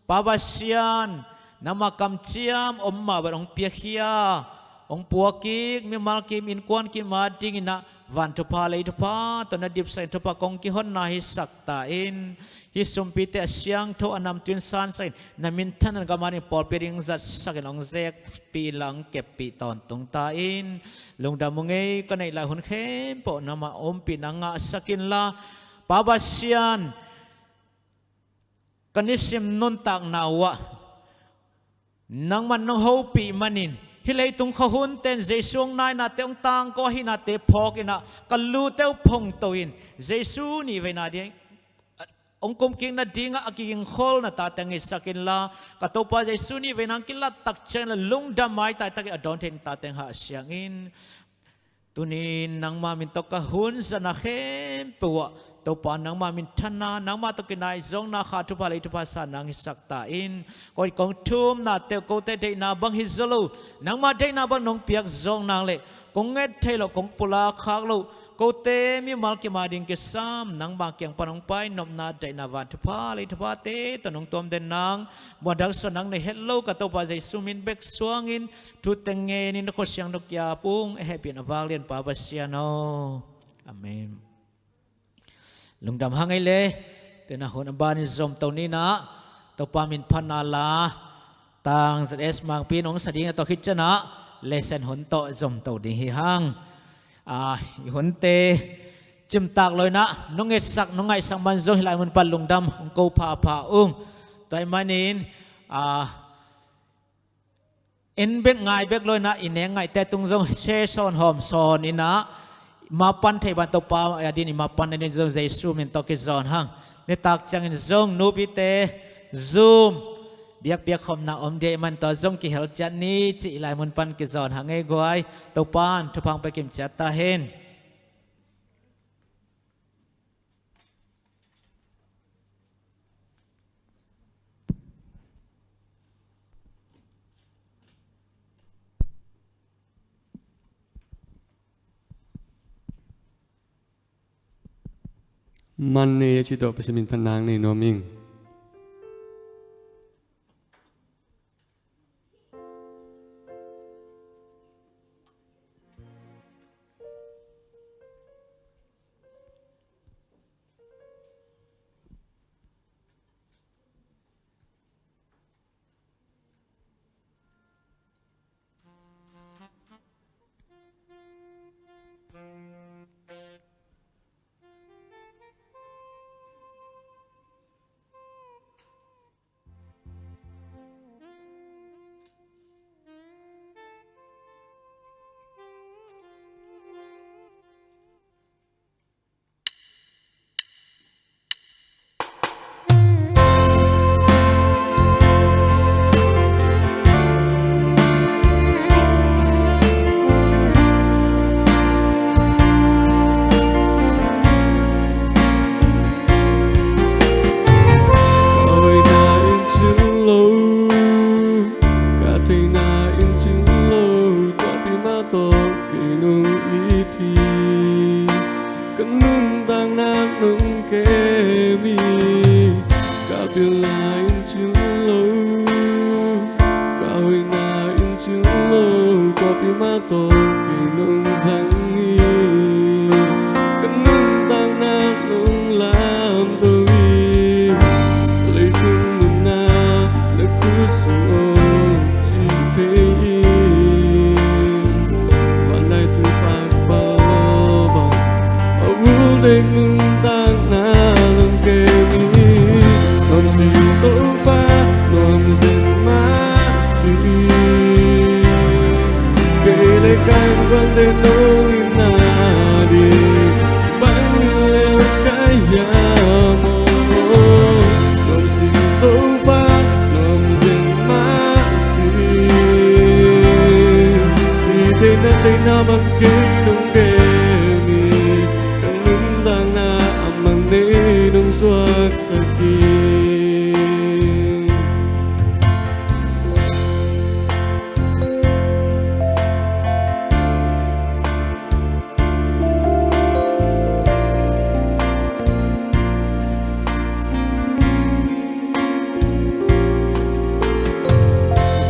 Pa Pasian, nangma kamciam om mah bang hong piakhia, hong puak kik, mimal kim innkuan kim adingin ah van thupha lei thupha tawh na dipsak in, thupha kong kihonna hisak ta in. Hih sumpite a siangtho a namtui in sansak in, na minthanna gam ading pawlpi ading zatsak in, hong zekpih inla hong keppih tawntung ta in. Lungdam ung ei, ka neih lai hun khempeuh nangma ompihna ngahsak inla, Pa Pasian, ka nisim nuntakna uh ah nangman nong hopih manin, hih leitung khuahunte in Jesu hong nainate, hong tangko ahihnate phawk in ah, ka lute uh phongto in, Jesu nihveina ding hong kumkik nadingah a kigingkhol na tate hong hisak inla, ka Topa Jesu nihveina hong kilat tak ciangin la lungdam maitai takin a dawn thei na tate hong hahsiang in. Tuni-in nangma min tawh ka hun zatna khempeuh ah Topa, nangma minthanna, nangma tawh kinaih zawkna, kha thupha lei thupha sa nang hisak ta in. Koi kong thumnate uh kote deihna bang hi zaw lo, nangma deihna bang nong piak zawk nang leh, kong nget theih loh, kong pulak khak loh, kote mimal kim ading kisam, nangma kiang pan hong pai nopna, daihna, van thupha lei thuphate tawh nong tuam den nang, muan dang suan nang nei het lo ka Topa Jesu min bek suangin, thute ngenin na khut siangtho kiap ung, a hehpihna vanglian Pa Pasian aw. Amen. Lungdam hang ei le, tu-in ah hun a banin zomto ni in ah, Topa min phatna la, tang Z S Mangpi in hong sa ding a tawh khit ciangin ah, lesson hun tawh zomto ding hi hang. A, i hunte cimtak lo-in ah, nong etsak, nong ngaihsak man zong hih lai mun pan lungdam hong ko phapha ung. Tua ahih manin, a, en bek ngai bek lo-in ah, i nek ngaihte tung zong share sawn hawm sawn in ah, ma pan thei bang Topa adingin i ma pan nading zong Jesu min tawh kizawn hang. Nitak ciangin zong nupite Zoom biakpiak khopna om ding ahih man tua zong kihel ciat ni cih i lai mun pan kizawn hang ei guai. Topa'n thupha hong pia kim ciat ta hen. Monday a cih tawh Pasian min phatna nei nuam ing. Ka hoihna in cing lo, ka theihna in cing lo, tua pi mah tawh kei nong it hi. Ka nuntakna nong kem hi. Ka pilna in cing lo, ka hoihna in cing lo, tua pi mah tawh kei nong zang hi. Ka nuntakna nong lamto hi. Leitung nunna na khut sung om cih thei in, vanlai tui pakpal bang a vul dek nuntakna nong kem hi. Nuamsing Topa, nuam zen mah si. Kei le ka innkuante nong itna ding bang lel ka hiam aw? Nuamsing Topa, nuam zen mah si. Si theihna, theihna bang kei nong kem hi. Ka nuntakna a mang nei nong suaksak hi.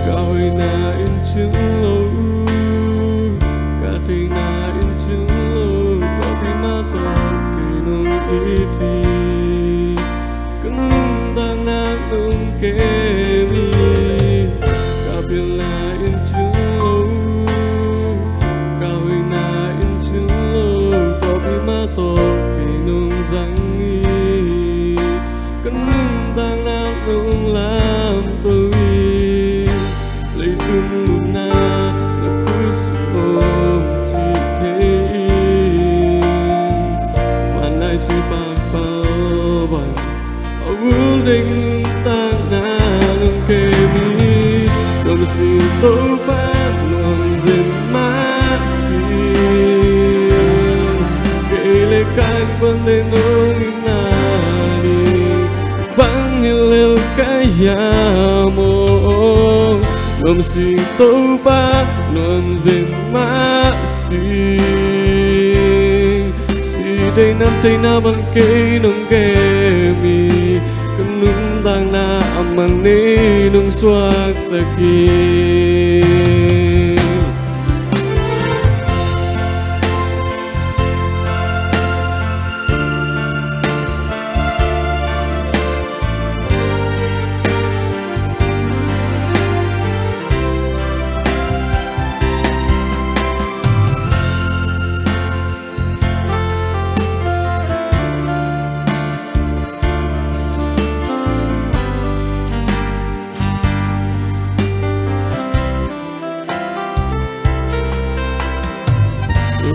Ka hoihna in cing lo, ka theihna in cing lo, tua pi mah tawh kei nong it hi. Ka nuntakna nong kem hi. Ka pilna in cing lo, ka hoihna in cing lo, tua pi mah tawh kei nong zang hi. Ka nuntakna nong lamto hi. Leitung nunna na khut sung om cih thei in, vanlai tui pakpal bang a vul dek nuntakna nong kem hi. Nuamsing Topa, nuam zen mah si. Kei le ka innkuante nong itna ding bang lel ka hiam aw? Nuamsing Topa, nuam zen mah si. Si theihna, theihna bang kei nong kem hi. Ka nuntakna a mang nei nong suaksak hi.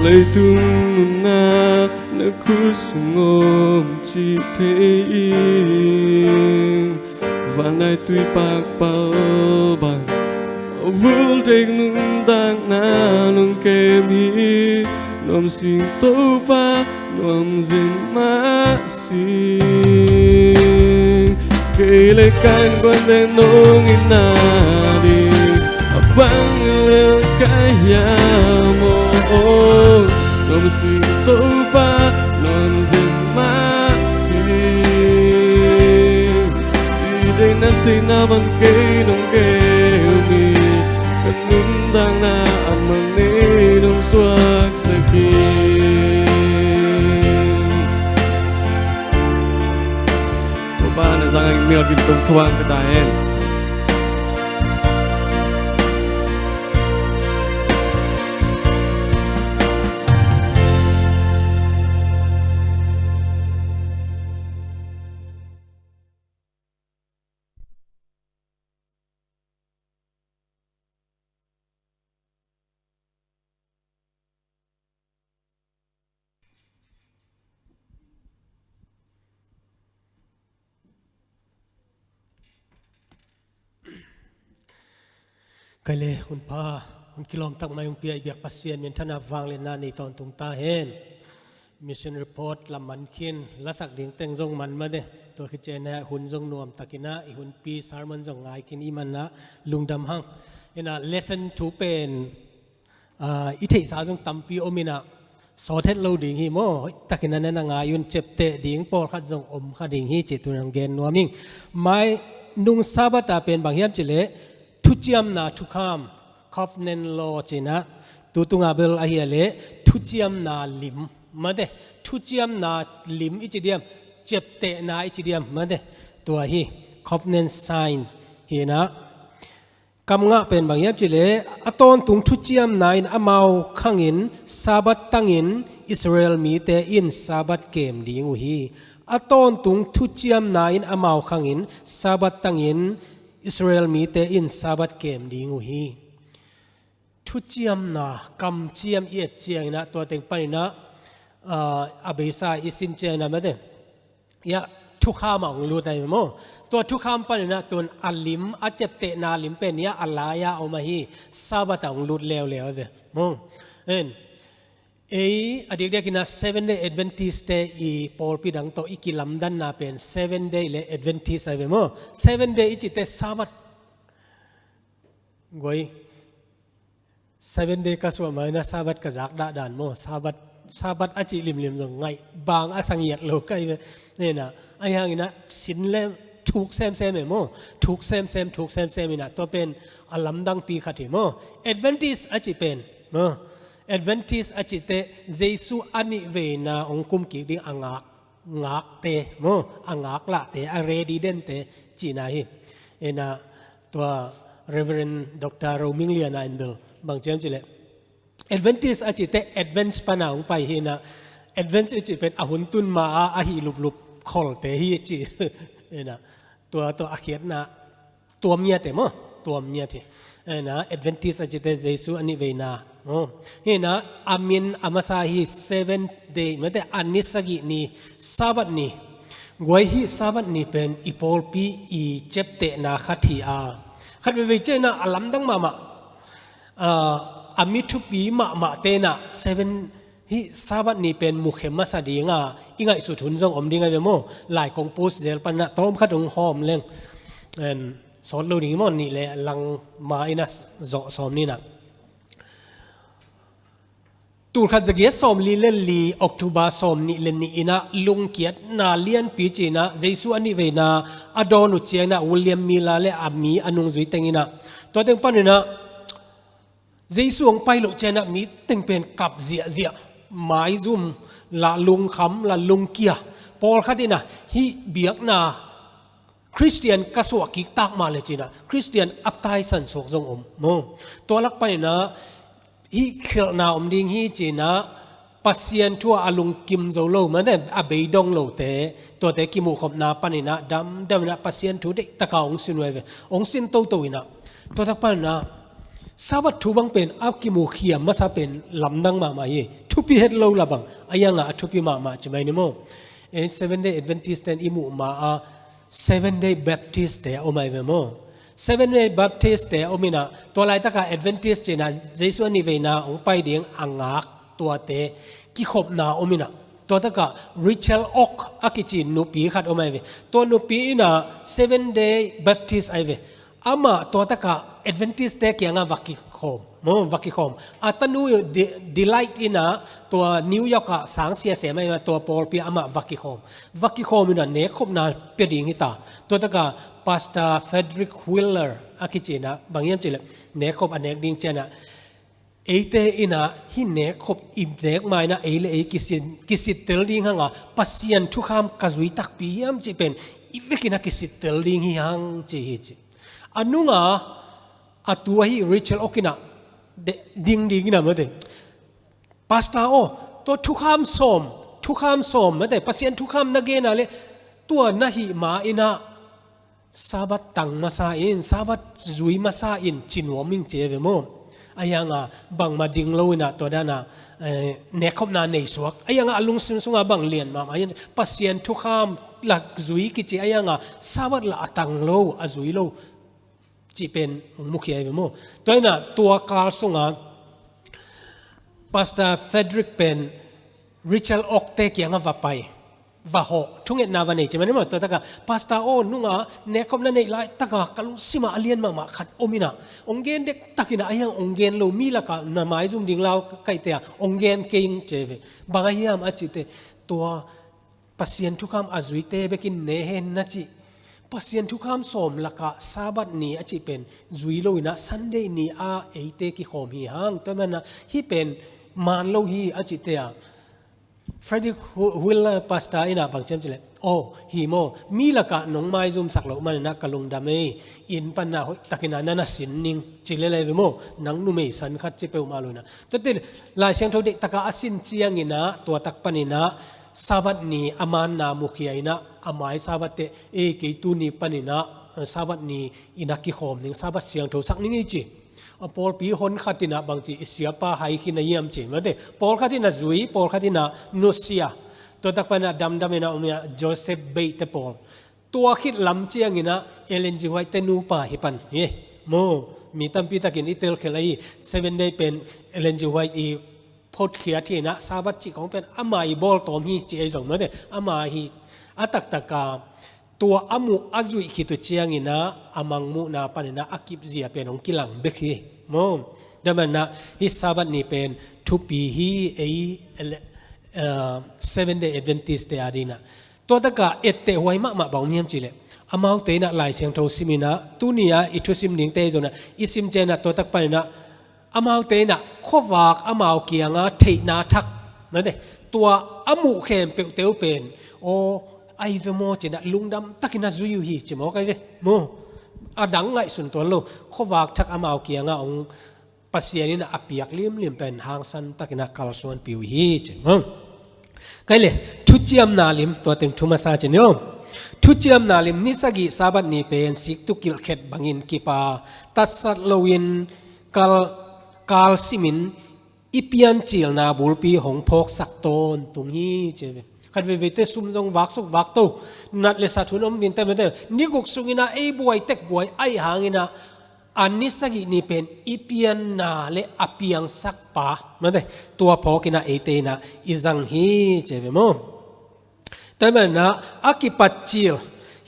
Leitung nunna na khut sung om cih thei in, vanlai tui pakpal bang a vul dek nuntakna nong kem hi. Nuamsing Topa, nuam zen mah si. Kei le ka innkuante nong itna ding a bang lel ka hiam aw? Nuamsing Topa, nuam zen mah Theihna bang kei nong keu mi, ka nuntakna a mang nei nong suaksak hi. Topa na zang a i mial kim tung thuang ka ta hen. Kei le hun pha, hun kilawm tak mai hong pia i biak Pasian min thana vangliatna nei tawntung ta hen. Mission report lam man khin, lasak ding teng zong man mah de. Tua khit ciangin ah hun zong nuam takin ah i hunpi sermon zong ngai khin i hih manin ah lungdam hang. Ina lesson thu pen, ah, i theihsa zong tampi om in ah sawt het lo ding hi maw. Hoih takin ah na ngai un, ciapteh ding pawlkhat zong om kha ding hi cih tu-in hong gen nuam ing. Mai nung Sabbath a pen bang hiam cih leh thuciamna thukham, covenant law ci-in ah, tu tunga bel ahi a leh thuciamna lim mah de, thuciamna lim i ci diam, ciaptehna i ci diam mah de, tua hi, covenant sign hi-in ah, kam ngah pen bang hiam cih leh a tawntung thuciamna in amau khangin Sabbath tangin Israel mite in Sabbath kem ding uh hi. A tawntung thuciamna in amau khangin Sabbath tangin Israel mite in Sabbath kem ding uh hi. Thuciamna, kamciam i et ciangin ah, tua teng panin ah, ah, a beisa i sin ciangin ah mate, ia, thukham ah hong lut ahi ve maw. Tua thukham panin ah tun a lim, a ciaptehna lim pen ia a lai-a om ahi, Sabbath ah hong lut leuleu ahi ve maw. En, ei a diakdiakin ah Seven Day Adventist-te i pawlpi dang tawh i kilamdanna pen Seven Day le Adventist ahi ve maw. Seven Day i cihte Sabbath, guai, Seven Day ka suah ma-in ah Sabbath ka zak dahdan maw. Sabbath, Sabbath a cih limlim zong ngaih bang a sa ngiat lo ka hi ve. Ina, ahi hangin ah sin le thuk semsem e maw. Thuk semsem, thuk semsem in ah tua pen a lamdangpi khat hi maw. Adventist a cih pen maw, Adventist a cihte Jesu a nihveina hong kumkik ding a ngak, ngakte maw, a ngaklahte, a ready dente cihna hi. Ina, tua Reverend Doctor Ro Ming Lian in bel bang ci hiam cih leh, Adventist a cihte advance pan a hong pai hi-in ah, advance i cih pen a hun tun ma-a a hih luplup kholte hi ci. Ina, tua, tua a khiatna tuam ngiat e maw, tuam ngiat hi. Ina, Adventist a cihte Jesu a nihveina maw. Hi-in ah a min a masa hi Seven Day, mate, a ni sagih ni, Sabbath ni. Guai, hih Sabbath ni pen i pawlpi i ciaptehna khat hi a, khat veivei ciangin ah a lamdang mahmah, ah, a mi thupi mahmahte in ah Seven, hih Sabbath ni pen mukhe masa ding a i ngaihsut hun zong om ding ahi ve maw. Lai kong post zel panin ah tawm khat hong hawm leng, en, sawt lo ding hi maw, nih le lang ma-in ah zawh sawm ni in ah. Tulkhat zagiat sawmli le li, October sawmnih le nih in ah lungkiatna lianpi ci-in ah Jesu a nihveina a dawn uh ciangin ah William Miller le a mi a nungzui teng in ah, tua teng panin ah Jesu hong pai loh ciangin ah mi teng pen kap ziahziah, maizum lah, lungkham lah, lungkia. Pawlkhat in ah hih biakna Khristian ka suah kik tak mah leh ci-in ah Khristian a taisan suak zong om maw. Tua lak panin ah hih khialhna om ding hi ci-in ah Pasian thu ah a lungkim zo lo, mate, a beidong lote, tuate kimuhkhopna panin ah damdam in ah Pasian thu deihtak a hong sin uh ahi ve. Hong sin toto in ah, tua tak panin ah Sabbath thu bang pen a kimu khiam masa pen lamdang mahmah hi. Thupi het lo lah bang, ahi hangin a thupi mahmah ci mai ni maw. Eh, Seven Day Adventist-te'n i muh ma-a Seven Day Baptist-te a om ahi ve maw. Seven Day Baptist-te a om in ah, tua laitak a Adventist ci-in ah Jesu a nihveina hong pai ding a ngak tuate kikhopna om in ah, tua tak a Rachel Oak a kici nupi khat om ahi ve. Tua nupi in ah Seven Day Baptist ahi ve. Amah tua takah Adventist te kiangah va kikhawm, maw, va kikhawm. A tanu De-, Delight in ah tua New York ah sang sia sem ah, tua pawlpi ah amah va kikhawm. Va kikhawm in ah nekkhopna pia ding hi ta. Tua takah Pastor Frederick Wheeler a kici in ah bang hiam cih leh nekkhop a nek ding ciang ah, eite in ah hih nekkhop i nek ma in ah ei le ei kisit, kisittel ding hang a, Pasian thukham ka zui takpi hiam cih pen i vekin ah kisittel ding hi hang ci hi ci. A nung a, a tu ahi Rachel Oak in ah de-, ding ding in ah mate, Pastor aw, tua thukham sawm, thukham sawm mate, Pasian thukham na gen a leh tua na hih ma in ah Sabbath tang masa in, Sabbath zui masa in ci nuam ing ci ve maw. Ahi hang a bangmah ding lo in ah tua dan a, eh, nekkhopna nei suak. Ahi hang a a lungsim sung ah bang lian mahmah hiam, Pasian thukham lah zui kici, ahi hang a Sabbath lah a tang lo, a zui lo cih pen hong mukhia hi ve maw. Tua in ah tua kal sung ah Pastor Frederick pen Rachel Oak te kiangah va pai, va hawh, thungetna va nei ci mah ni maw. Tua takah, Pastor aw, nung a nekkhop na neih laitak a ka lungsim ah a lian mahmah khat om in ah, hong gen dektak in ah, ahi hang hong gen lo, mi lakah na maizum ding lau kaihte ah hong gen kei ing ci ve. Bang ahi hiam a cih teh, tua Pasian thukham a zuite bekin ne hen na cih. Pasian thukham sawm lakah Sabbath ni a cih pen zui lo in ah Sunday ni a eite kikhawm hi hang. Tua man ah hih pen man lo hi a cihte ah, Frederick Hu-, Wheeler Pastor in ah bang ci hiam cih leh, aw, hi maw, mi lakah nong maizumsak loh man in ah ka lungdam ei, inn pan ah hoihtak in ah na na sin ning ci lel ei ve maw, nang numei san khat ci peuhmah lo in ah. Tua teh Lai Siangtho deihtak a a sin ciang in ah tua tak pan in ah Sabbath ni a manna mukhia in ah, a mai Sabbath teh, ei, kei tuni pan in ah Sabbath ni in ah kikhawm ning, Sabbath siangtho sak ning i ci. A pawlpi hon khat in ah bang ci, i siapa hai khin a hiam ci mate, pawlkhat in ah zui, pawlkhat in ah nusia. Tua tak pan ah damdam in ah om in ah Joseph Beit te pawl. Tua khit lam ciang in ah Ellen G. White te nupa hi pan hi maw. Mi tampi takin i telkhial ahi, Seventh Day pen Ellen G. White i photkhiat hi in ah, Sabbath cih khawng pen ama i bawltawm hi ci ei zong mate, ama hi. A taktak a tua a muh a zuih khit uh ciang in ah a mangmuhna pan in ah a kipzia pen hong kilang bek hi maw. Tua man ah hih Sabbath ni pen thupi hi ei, eh, Seventh Day Adventist te a ding ah. Tua tak a etteh huai mahmah bang om hiam cih leh, amaute in ah Lai Siangtho sim in ah, tuni a i thusim dingte zong in ah i sim ciang in ah, tua tak pan in ah amaute in ah khuavak amau kiang a theihna thak, mate, tua a muh khempeuhte uh pen, aw, ahi ve maw ci in ah lungdam tak in ah zui uh hi ci mawk ahi ve maw. A dang ngaihsun tuan lo, khuavak thak amau kiang a hong Pasian in ah a piak limlim pen hangsan tak in ah kalsuanpih uh hi ci maw. Kei leh, thuciamna lim, tua teng thu masa ci ni aw. Thuciamna lim ni sagih Sabbath ni pen siktu kilhkhet bangin kipa, tatsat loin kal, kal simin i piancilna bulpi hong phawksak tawntung hi ci ve. Khat veivei te sum zong vak suk vak to, nat le sat hun om vin te mate, ni guk sung in ah ei buai tek buai ahi hang in ah, a ni sagih ni pen i pianna le a piangsak pa, mate, tua phawk in ah eite in ah i zang hi ci ve maw. Tua man ah a kipat cil,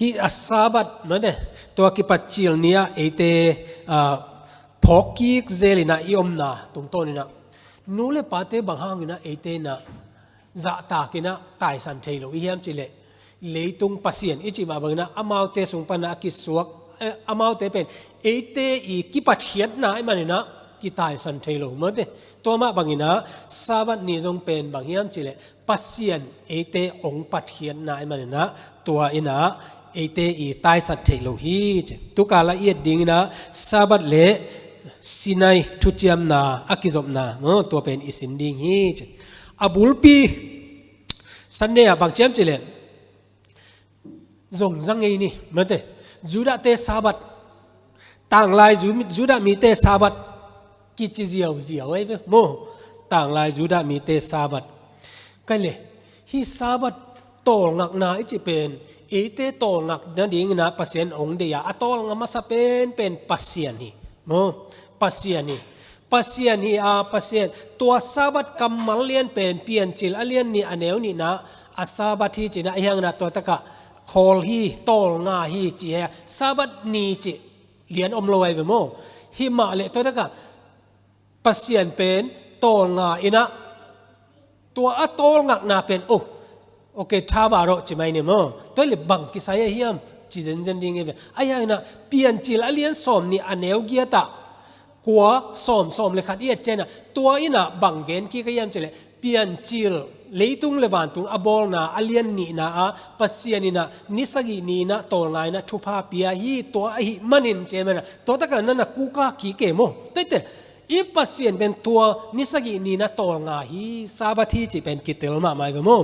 hih a Sabbath, mate, tua kipat cil ni ah eite, ah, phawk kik zel in ah i omna tungtawn in ah, nu le pate bang hang in ah eite in ah zahtak in ah taisan thei lo i hiam cih leh, leitung pasian i cih mah bang in ah amaute sung pan ah a kisuak, eh, amaute pen eite i kipatkhiatna ahih man in ah kitaisan thei lo, mate. Tua mah bang in ah Sabbath ni zong pen bang hiam cih leh, Pasian eite hong patkhiatna ahih man in ah, tua in ah eite i taisan thei lo hi ci. Tu kal a i et ding in ah Sabbath le Sinai thuciamna a kizopna, no, tua pen i sin ding hi ci. A bulpi, Sunday ah bang ci hiam cih leh, zong za ngei ni, mate. Judah te Sabbath, tanglai Ju-, Judah mite Sabbath kici ziauziau ahi ve maw. Tanglai Judah mite Sabbath. Kei leh, hih Sabbath tawlngakna i cih pen, eite tawlngak nading in ah Pasian hong deih a, a tawlnga masa penpen Pasian hi maw. Pasian hi. Pasian hi a, Pasian. Tua Sabbath kammal lian pen Piancil a lian nih a neu nihna, a Sabbath hi ci in ah, ahi hang in ah tua tak ah khawl hi, tawlnga hi ci hi a, Sabbath ni cih lian om lo ai ve maw? Himah leh tua takah Pasian pen tawlnga inah, tua a tawlngakna pen, oh, okay, tha ba rawh ci mai ni maw? Tua hi leh bang kisai a hiam ci zenzen ding hi ve. Ahi hanginah Piancil a lian sawm nih a neu giatah kua sawm, sawm le khat i et cianah, tua inah bang gen kik a hiam cileh, Piancil leitung le vantung a bawlna a lian nihna ah Pasian inah ni sagih ni inah tawlnga inah thupha pia hi, tua ahi manin ci manah, tua takah na na kuka kik e maw? Tua hi teh, i Pasian pen tua ni sagih ni inah tawlnga hi, Sabbath hi cih pen kitel mahmah hi ve maw?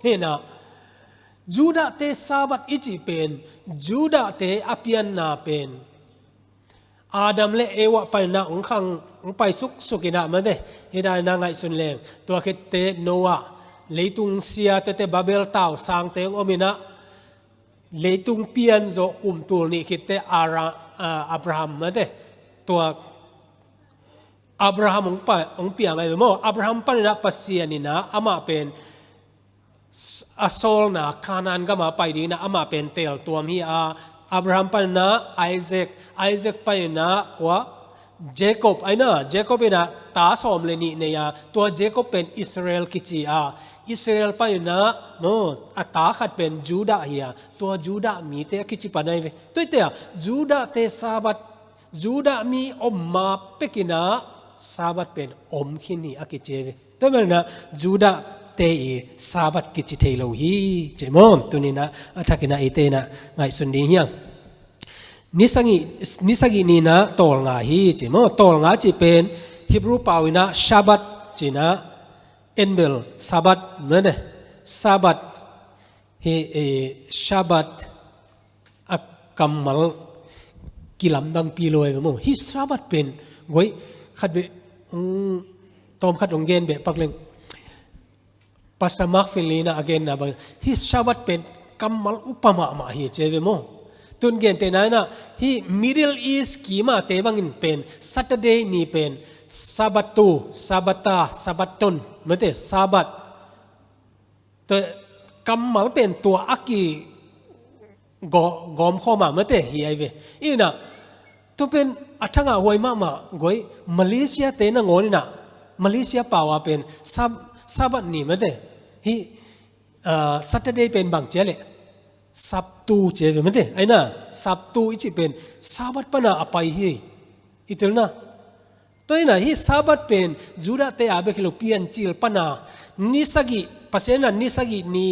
Hinah Judahte Sabbath i cih pen, Judahte a pianna pen Adam le Eva paninah hong khang, hong pai suksuk inah mate. Hih dan inah ngaihsun leng, tua khitteh Noah, leitung sia, tuate Babel tau sangte hong om inah, leitung pian zawh kum tul nih khitteh Ara-, ah, Abraham mate. Tua Abraham hong pa-, hong piang ai ve maw? Abraham paninah Pasian inah amah pen a sawlna Kanaan gama pai dingin ah amah pen teltuam hi a, Abraham panin ah Isaac, Isaac panin ah kua, Jacob, ahi na, Jacob in ah ta sawm le nih nei a, tua Jacob pen Israel kici a, Israel panin ah, no, a ta khat pen Judah hi a, tua Judah mite a kici pan ahi ve. Tua hi te a, Judah te Sabbath, Judah mi om ma pekin ah Sabbath pen om khin hi a kici ahi ve. Tua manin ah Judah te i Sabbath kici thei lo hi, ci maw? Tuni in ah a thakin ah eite in ah ngaihsun ding hi hang. Ni sagih, ni sagih ni in ah tawlnga hi, ci maw? Tawlnga cih pen Hebrew pau in ah Shabbat ci in ah, en bel Sabbath, mete. Shabbat hi, eh, Shabbat a kammal kilamdangpi lo ahi ve maw? Hih Sabbath pen, guai, khat ve, um, tawm khat hong gen beh pak leng. Pastor Mark Finley in ah a genna bang, hih Sabbath pen kammal upa mahmah hi, ci ahi ve maw? Tun gentehna in ah, hih Middle East kimate bangin pen, Saturday ni pen, Sabbath tu, Sabbata, Sabbaton, mete, Sabbath. Tua kammal pen tua a ki gaw-, gawmkhawm a, mete, hi ahi ve. In ah, tua pen a thangah huai mahmah, guai, Malaysia te nangawn in ah, Malaysia pau a pen Sab-, Sabbath ni, mete. Hih, ah, Saturday pen bang ci a leh, Sabtu ci ahi ve, mete. Ahi na, Sabtu i cih pen Sabbath pan a a pai hi. I telna. Tua hi in ah hih Sabbath pen Judah te a bek hi lo, Piancil pan a ni sagih, Pasian in ah ni sagih ni,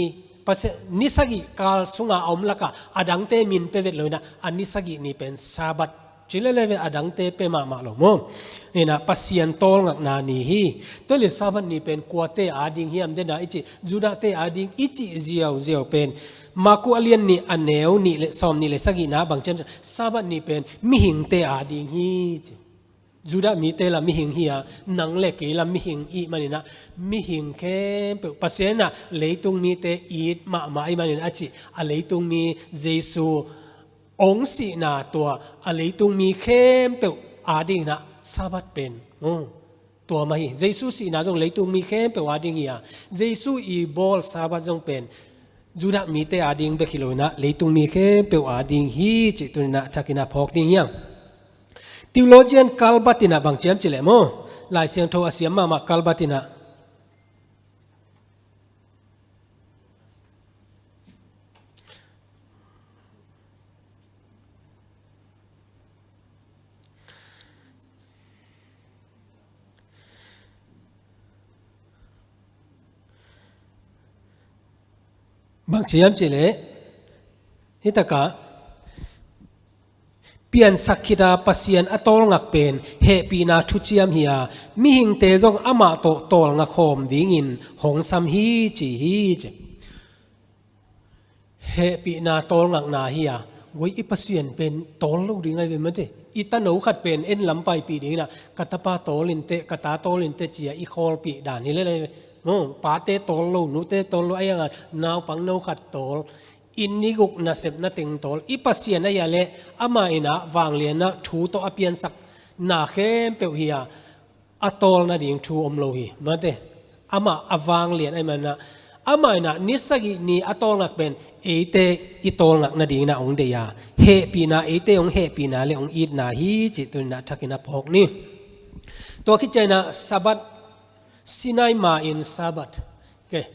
Pasian, ni sagih kal sung a a om lak ah a dangte min pia vet lo in ah, a ni sagih ni pen Sabbath ci lele ve, a dangte pia mahmah lo maw? In ah Pasian tawlngakna ni hi. Tua hi leh Sabbath ni pen kuate a ding hiam, den a i cih, Judah te a ding i cih ziauziau pen Marku a lian nih a neu nih le sawm nih le sagihna bang ci hiam, Sabbath ni pen mihingte a ding hi, ci. Judah mite lah mihing hi a, nang le kei lah mihing i hih manin ah, mihing khempeuh, Pasian in ah leitung mite it mahmah i hih manin ah, a cih, a leitung mi Jesu hong sihna tua, a leitung mi khempeuh a ding in ah Sabbath pen, oh, tua mah hi. Jesu sihna zong leitung mi khempeuh a ding hi a, Jesu i bawl Sabbath zong pen Judah mite a ding bek hi lo in ah, leitung mi khempeuh a ding hi, cih tuni in ah thakin ah phawk ding hi hang. Theologian Karl Barth in ah bang ci hiam cih leh maw? Lai Siangtho a siam mahmah Karl Barth in ah. Bang ci hiam cih leh, hih tak ah, piansak khit a Pasian a tawlngak pen hehpihna thuciam hi a, mihingte zong amah tawh tawlnga khawm dingin hong sam hi, ci hi, ci. Hehpihna tawlngakna hi a, guai, i Pasian pen tawl lo ding ahi ve, mete. I tano khat pen en lam paipih ding in ah, ka tapa tawl in teh, ka ta tawl in teh, ci a i khawlpih dan hi lele ve. Maw, pate tawl lo, nute tawl lo, ahi hang a naupang no khat tawl, i ni guk nasepna teng tawl, i Pasian ahi a leh, amah in ah vanglian ah thu tawh a piansakna khempeuh hi a, a tawl nading thu om lo hi, mate. Amah a vanglian ahih manin ah, Amah in ah ni sagih ni a tawlngak pen eite i tawlngak nadingin ah hong deih a, hehpihna, eite hong hehpihna le hong itna hi cih tuni-in ah thakin ah phawk ni. Tua khit ciangin ah Sabbath, Sinai ma-in Sabbath, okay.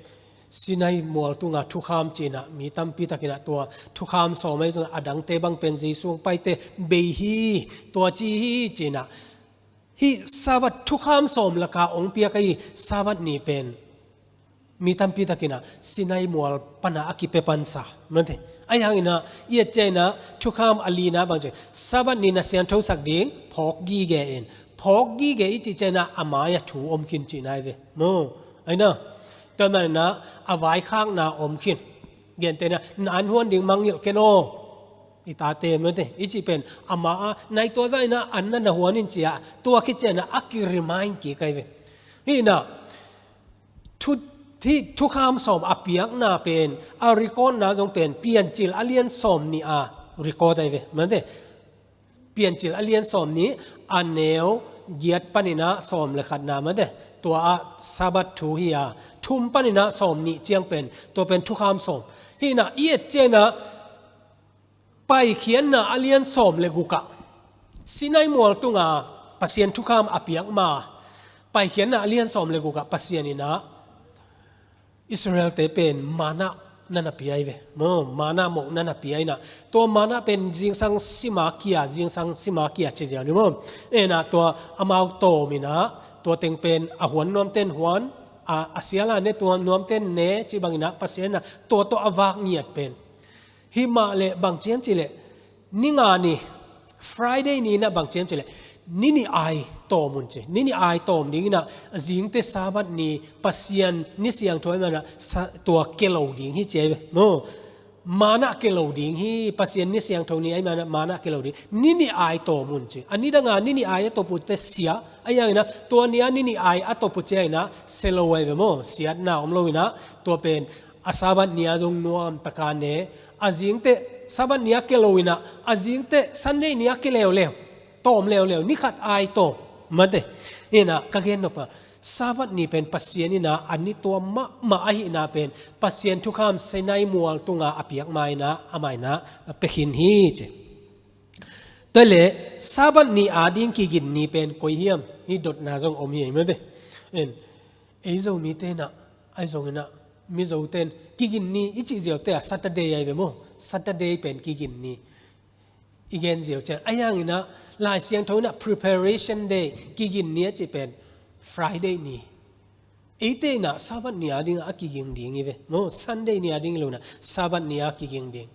Sinai mual tunga thukham ci-in ah mi tampi takin ah tua thukham sawm ahi zongin a dangte bang pen Jesu hong paite bei hi, tua ci hi ci-in ah, hih Sabbath thukham sawm laka hong piak ahi Sabbath ni pen mi tampi takin ah Sinai mual pana a kipia pansa, mate. Ahi hangin ah i et ciangin ah thukham a lina bang ci, Sabbath ni na siangthosak ding phawk gige in, phawk gige i cih ciangin ah a mai-ah thu om khin cihna hi ve maw. Ahi na, tua manin ah a vaikhakna om khin. Gentehna, na an huan ding mangngilh ken aw, i tate, mate, i cih pen a ma-ah nai tua zah in ah an na na huan in ci-a, tua khit ciangin ah a ki-remind kik ahi ve. Hih in ah thu, hih thukham sawm a piakna pen a record-na zong pen Piancil a lian sawm nih a record ahi ve, mate. Piancil a lian sawm nih a neu giat panin ah sawm le khatna, mate, tua ah Sabbath thu hi a, thum panin ah sawm nih ciang pen, tua pen thukham sawm. Hih in ah i et ciangin ah Paikhiatna a lian sawm le guk ah Sinai mual tunga Pasian thukham a piak ma, Paikhiatna a lian sawm le guk ah Pasian in ah Israel-te pen manna na na pia hi ve maw, manna mohna na pia in ah, tua manna pen zingsang sima kia, zingsang sima kia ci ziau ni maw. En ah tua amau tawm in ah, tua teng pen a huan nuamten huan, a, a sial a ne tua nuamten ne cih bangin ah Pasian in ah tua tawh a vak ngiat pen. Hih mah leh bang ci hiam cih leh, ni nga ni, Friday ni in ah bang ci hiam cih leh, ni nih ai tawm un ci. Ni nih ai tawm ding in ah, a zingte Sabbath ni, Pasian ni siangtho ahih manin ah sa-, tua kia lo ding hi ci ahi ve maw. Manna kia lo ding hi, Pasian ni siangtho ni ahih manin ah manna kia lo ding. Ni nih ai tawm un ci. A nidang a ni nih ai a tawp uh teh sia, ahi hangin ah tua ni a ni nih ai a tawp uh ci-in ah sia lo ahi ve maw. Siatna om lo in ah, tua pen a Sabbath ni a zong nuam taka ne. A zingteh Sabbath ni a kia lo in ah, a zingteh Sunday ni a kia leuleu, tawm leuleu, ni khat ai tawm, mate. In ah ka gen nop a, Sabbath ni pen Pasian in ah a ni tuam mahmah ahihna pen Pasian thukham Sinai mual tunga a piak ma in ah, amah in ah a pia khin hi ci. Tua leh Sabbath ni ading kigin ni pen koi hiam, hih dotna zong om hi, mate. En, ei Zomite in ah, ahi zongin ah Mizote in kigin ni i cih ziaute ah Saturday ahi ve maw. Saturday pen kigin ni i gen ziau ciang. Ahi hangin ah Lai Siangtho in ah Preparation Day, kigin ni a cih pen Friday ni. Eite in ah Sabbath ni ading a kiging ding hi ve maw. Sunday ni ading hi lo in ah Sabbath ni a kiging ding.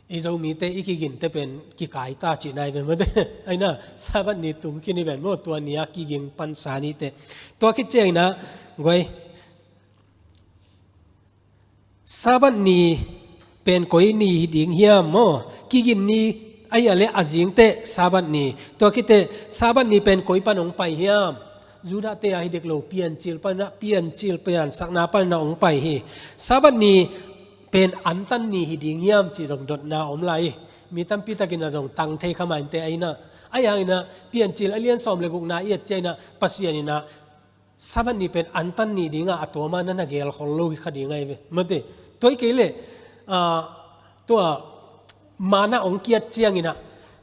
I Zomite i kiginte pen kikai ta cihna hi ve maw. Ahi na, Sabbath ni tung khin hi ven maw, tua ni a kiging pansa nite. Tua khit ciangin ah, guai, Sabbath ni pen koi ni hi ding hiam maw? Kigin ni ahi a leh a zingteh Sabbath ni. Tua khit teh Sabbath ni pen koi pan hong pai hiam? Judahte a hi dek lo, Piancil pan in ah, Piancil piansakna pan in ah hong pai hi. Sabbath ni pen antan ni hi ding hiam cih zong dotna om lai hi. Mi tampi takin ah zong tang thei kha mah inteh, ahi na. Ahi hangin ah Piancil a lian sawm le gukna i et ciangin ah Pasian in ah Sabbath ni pen antan ni ding a, a tuam a na na gel khol lo hi kha ding ahi ve, mate. Tua hi kei leh, ah, tua manna hong kiat ciangin ah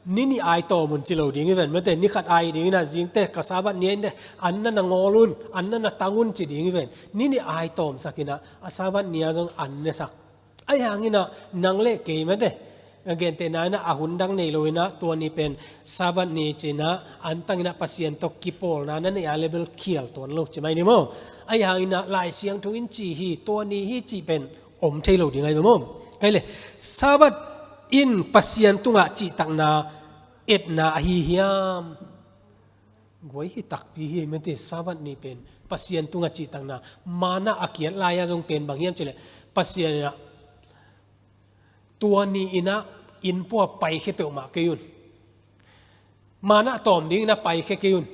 ni nih ai tawm un ci lo ding hi ven, mate. Ni khat ai ding in ah, zingteh ka Sabbath ni ahi inteh, an na na ngawl un, an na na tang un ci ding hi ven. Ni nih ai tawmsak in ah a Sabbath ni a zong an nesak. Ahi hangin ah nang le kei, mate, gentehna in ah a hun dang nei lo in ah tua ni pen Sabbath ni ci-in ah antang in ah Pasian tawh kipawlna na neih a leh bel khial tuan lo ci mai ni maw. Ahi hangin ah Lai Siangtho in ci hi, tua ni hi cih pen om thei lo ding ahi ve maw. Kei leh, Sabbath in Pasian tungah cihtakna etna ahi hiam? Guai, hi takpi hi, mate. Sabbath ni pen Pasian tungah cihtakna, manna a kiat lai-a zong pen bang hiam cih leh, Pasian in ah tua ni in ah innpua paikhia peuhmah kei un. Manna tawm ding in ah paikhia kei un.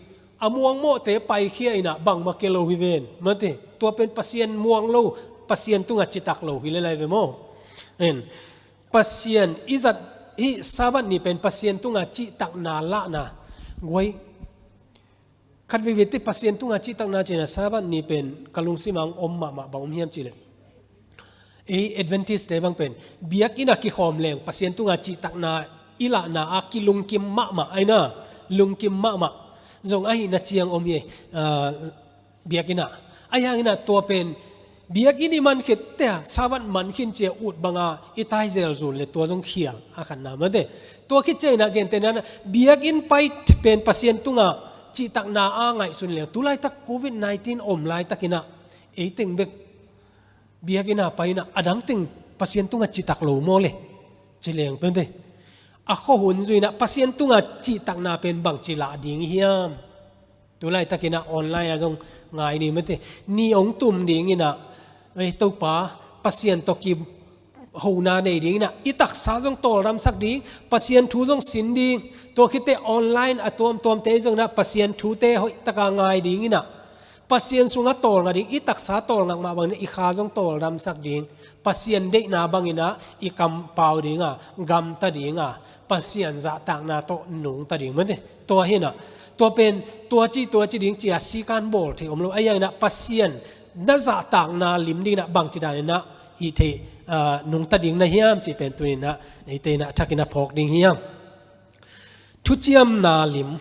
A muangmawhte paikhia in ah bangmah kia lo hi ven, mate. Tua pen Pasian muang lo, Pasian tungah citak lo hi lel ahi ve maw. En. Pasian i zat, hih Sabbath ni pen Pasian tungah cihtakna lahna. Guai, khat veivei teh Pasian tungah cihtakna ci-in ah Sabbath ni pen ka lungsim ah hong om mahmah bang om hiam cih leh, Ei Adventist te bang pen biakinn ah kikhawm leng Pasian tunga cihtakna i lahna a kilungkim mahmah aina, lungkim mahmah zong ahihna ciang om hi. Biakinn ah ahi hangin ah tua pen biakinn i man khit te a Sabbath man khin cia ut banga i taizel zun le tua zong khial a khatna mate. Tua khit ciangin ah gentehna biakinn pai pen Pasian tunga cihtakna a ngaihsun leng tulaitak covid nineteen om laitakin ah ei teng bek biakinn ah pai in ah adang teng Pasian tunga cihtak lo maw le ci leng pente. A khuahun zui in ah Pasian tunga cihtakna pen bangci lah ding hiam? Tulaitakin ah online ah zong ngai ni mate. Ni ong tum dingin ah ei Topa Pasian tawh kihona nei dingin ah i taksa zong tawldamsak ding, Pasian thu zong sin ding. Tua khit teh online a tuamtuamte zong in ah Pasian thute hoihtaka ngai dingin ah Pasian sungah tawlnga ding, i taksa tawlngak mah bangin i kha zong tawldamsak ding, Pasian deihna bangin ah i kampau dinga gamta dinga Pasian zahtakna tawh nungta ding mate. Tua hi in ah tua pen tua ci tua ci ding cia sikan bawl thei om lo. Ahi hangin ah Pasian na zahtakna lim dingin ah bangci danin ah hih thei nungta ding na hiam cih pen tunin ah eite in ah thakin ah phawk ding hiam? Thuciamna lim,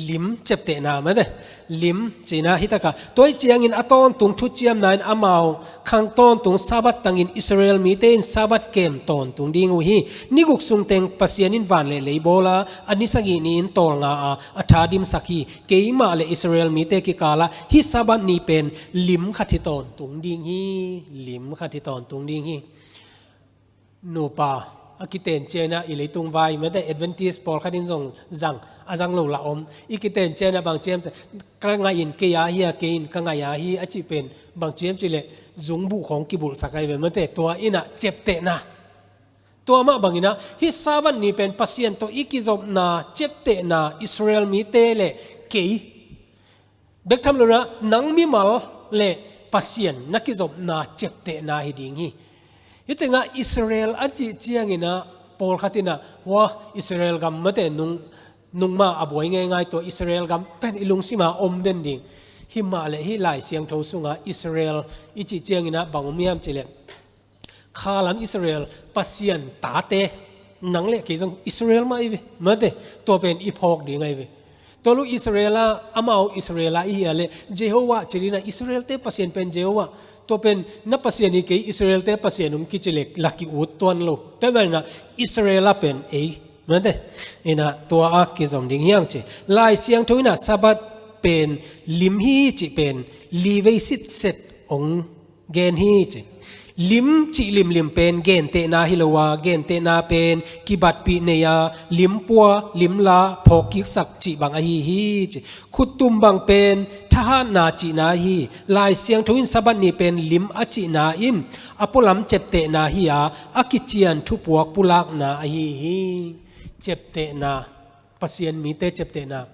lim ciaptehna mate. Lim cihna hi taka tua ih ciangin a tawntung thuciamna in amau khang tawntung Sabbath tangin Israel mite in Sabbath kem tawntung ding uh hi. Ni guk sungteng Pasian in van le lei bawla a ni sagih ni-in tawlnga a a tha dimsak hi. Keimah le Israel mite kikala hih Sabbath ni pen lim khat hi tawntung ding hi. Lim khat hi tawntung ding hi. Nupa a kiten ciangin ah i leitung vai mate Adventist pawlkhat in zong zang a zang lo la om. I kiten ciangin ah bang ciam ka ngaih in kei a hi a kei in ka ngaih a hi a cih pen bang ciam cih leh zungbuh khawng kibulhsak ahi ve mate. Tua in ah ciaptehna tua mah bangin ah hih Sabbath ni pen Pasian tawh i kizopna ciaptehna Israel mite le kei bek tham lo in ah nang mimal le Pasian na kizopna ciaptehna hi ding hi. Hih tengah Israel a cih ciangin ah pawlkhat in ah hua Israel gam mate nung nungma a buai ngeingai tua Israel gam pen i lungsima om den ding. Himah le hih Lai Siangtho sungah Israel i cih ciangin ah bang om hiam cih leh khalam Israel Pasian tate nang le kei zong Israel mah i ve mate. Tua pen i phawk ding ahi ve. Tua lu Israel a amau Israel a i hia le Jehovah ci dina Israel te Pasian pen Jehovah. Tua pen na Pasian i kei Israel te Pasian ung kici le la ki ut tuan lo. Tua pen na Israel a pen ei mate. Ina tua a kizom ding hiang ci. Lai Siangtho ina Sabbath pen lim hi ci pen li vei sitset ong gen hi ci. Lim cih limlim pen gentehna hi lo a gentehna pen kibatpih nei a lim pua lim la phawkkiksak cih bang ahi hi ci. Khuttum bang pen thahatna cihna hi. Lai Siangtho in Sabbath ni pen lim a cihna in a pualam ciaptehna hi a a kician thupuak pulakna ahi hi. Ciaptehna Pasian mite ciaptehna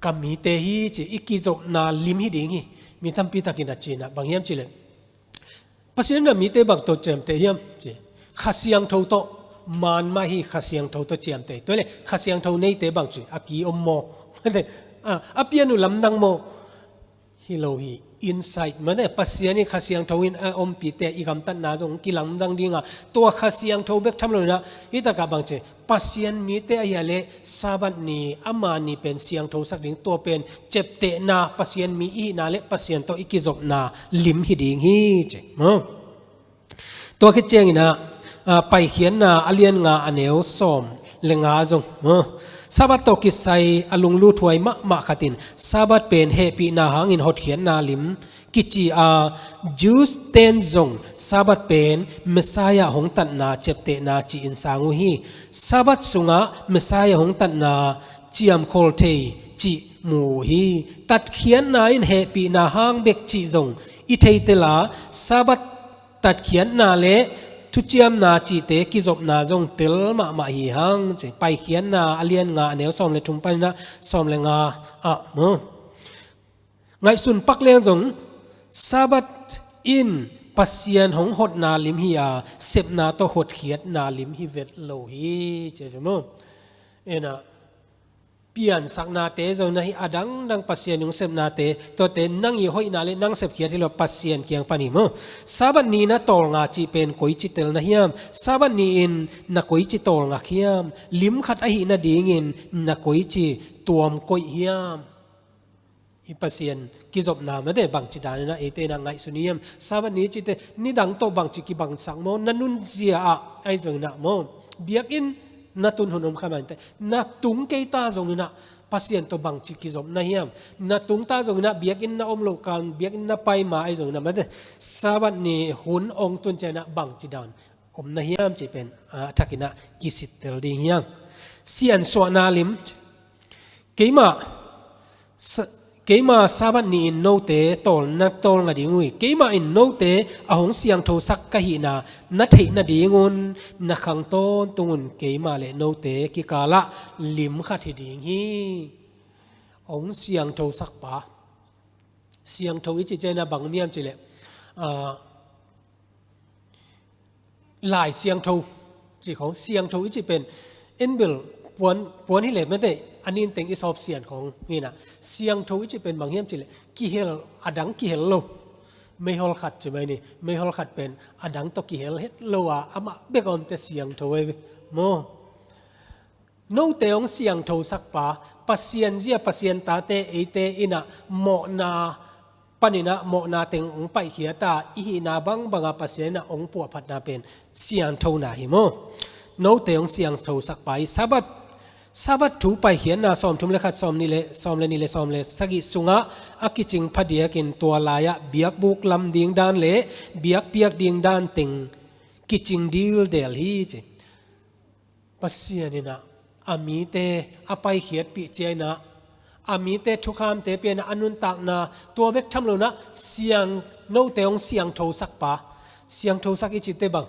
ka mite hi ci i kizopna lim hi ding hi. Mi tampi takin a cina bang hiam cileh Pasian na mite bang tawh ciamteh hiam ci. Kha Siangtho tawh man mah hi. Kha Siangtho tawh ciamteh tuai le Kha Siangtho neite bang ci a ki om maw? A pian uh lamdang maw? Hi lo hi. Insight mane Pasian in Kha Siangtho in a ompite i gamtatna zong kilamdang dinga tua Kha Siangtho bek tham lo ina hi takah bang ci Pasian mite ahi a le Sabbath ni ama ni pen siangtho sak ding tua pen ciaptehna Pasian mi ihihna le Pasian tawh i kizopna lim hi ding hi ci. Tua khit ciangin ah Paikhiatna a lian nga a neu sawm le nga zong Sabbath tawh kisai a lungluthuai mahmah khatin Sabbath pen hehpihna hangin hotkhiatna lim kici a Jews ten zong Sabbath pen Messiah hong tatna ciaptehna ci-in sang uh hi. Sabbath sungah Messiah hong tatna ciamkhol thei cih mu uh hi. Tatkhiatna in hehpihna hang bek cih zong i theitela Sabbath tatkhiatna le thuciamna cihte kizopna zong tel mahmah hi hang ci. Paikhiatna a lian nga a neu sawm le thum paninah sawm le nga ah mu. Ngaihsun pak leng zong Sabbath in Pasian hong hotna lim hi a sepna tawh hotkhiatna lim hi vet lo hi ci mu. Ena piansaknate zong na hi, a dangdang Pasian hong sepnate, tuate nang i hoihna le nang sepkhiat hi lo, Pasian kiang pan hi maw. Sabbath ni na tawlnga cih pen koici telna hiam? Sabbath ni-in na koici tawlngak hiam? Lim khat ahih nadingin na koici tuam koih hiam? I Pasian kizopna mate bangci daninah eite inah ngaihsun hiam? Sabbath ni cite nidang tawh bangci kibangsak maw? Na nunzia ah ahi zonginah maw, biakinn na tun hun om kha mah inteh, na tung kei ta zonginah Pasian tawh bangci kizopna hiam? Na tung ta zonginah biakinn na om loh kal, biakinn na pai ma ahi zonginah mate, Sabbath ni hun ong tun cianginah bangci dan omna hiam cih pen a thakinah kisittel ding hiang. Siansuahna lim. Keimah sa- keimah Sabbath ni-in note tawlna tawlnga ding uh hi. Keimah in note a hong siangthosak ka hihna na theih nadingun na khang tawntungun keimah le note kikalah lim khat hi ding hi. Hong siangthosakpa. Siangtho i cih cianginah bang om hiam cih leh, ah, Lai Siangtho cih khong, siangtho i cih pen, en bel puan, puan hi leh mate, a ninteng i sawp sian khong hinah. Siangtho i cih pen bang hiam cih leh, kihel, a dang kihel lo. Meihol khat ci mai ni, meihol khat pen, a dang tawh kihel het lo a, amah bek a omte siangtho ahi ve maw. Note hong siangthosakpa, Pasian zia, Pasian tate eite inah mawhna paninah mawhna teng hong paihkhiat a, i hihna bangbanga Pasian inah hong puahphatna pen siangthona hi maw. Note hong siangthosakpa hi. Sabbath, Sabbath thu paikhiatna sawmthum le khat, sawmnih le, sawm le nih le sawm le sagih sungah a kicing phadiakin tua lai-ah biakbuk lam ding dan le biakpiak ding dan teng kicing dildel hi ci. Pasian inah a mite a paikhiatpih cianginah, a mite thukhamte pianah a nuntakna, tua bek tham lonah siang, note hong siangthosakpa, siangthosak i cihte bang,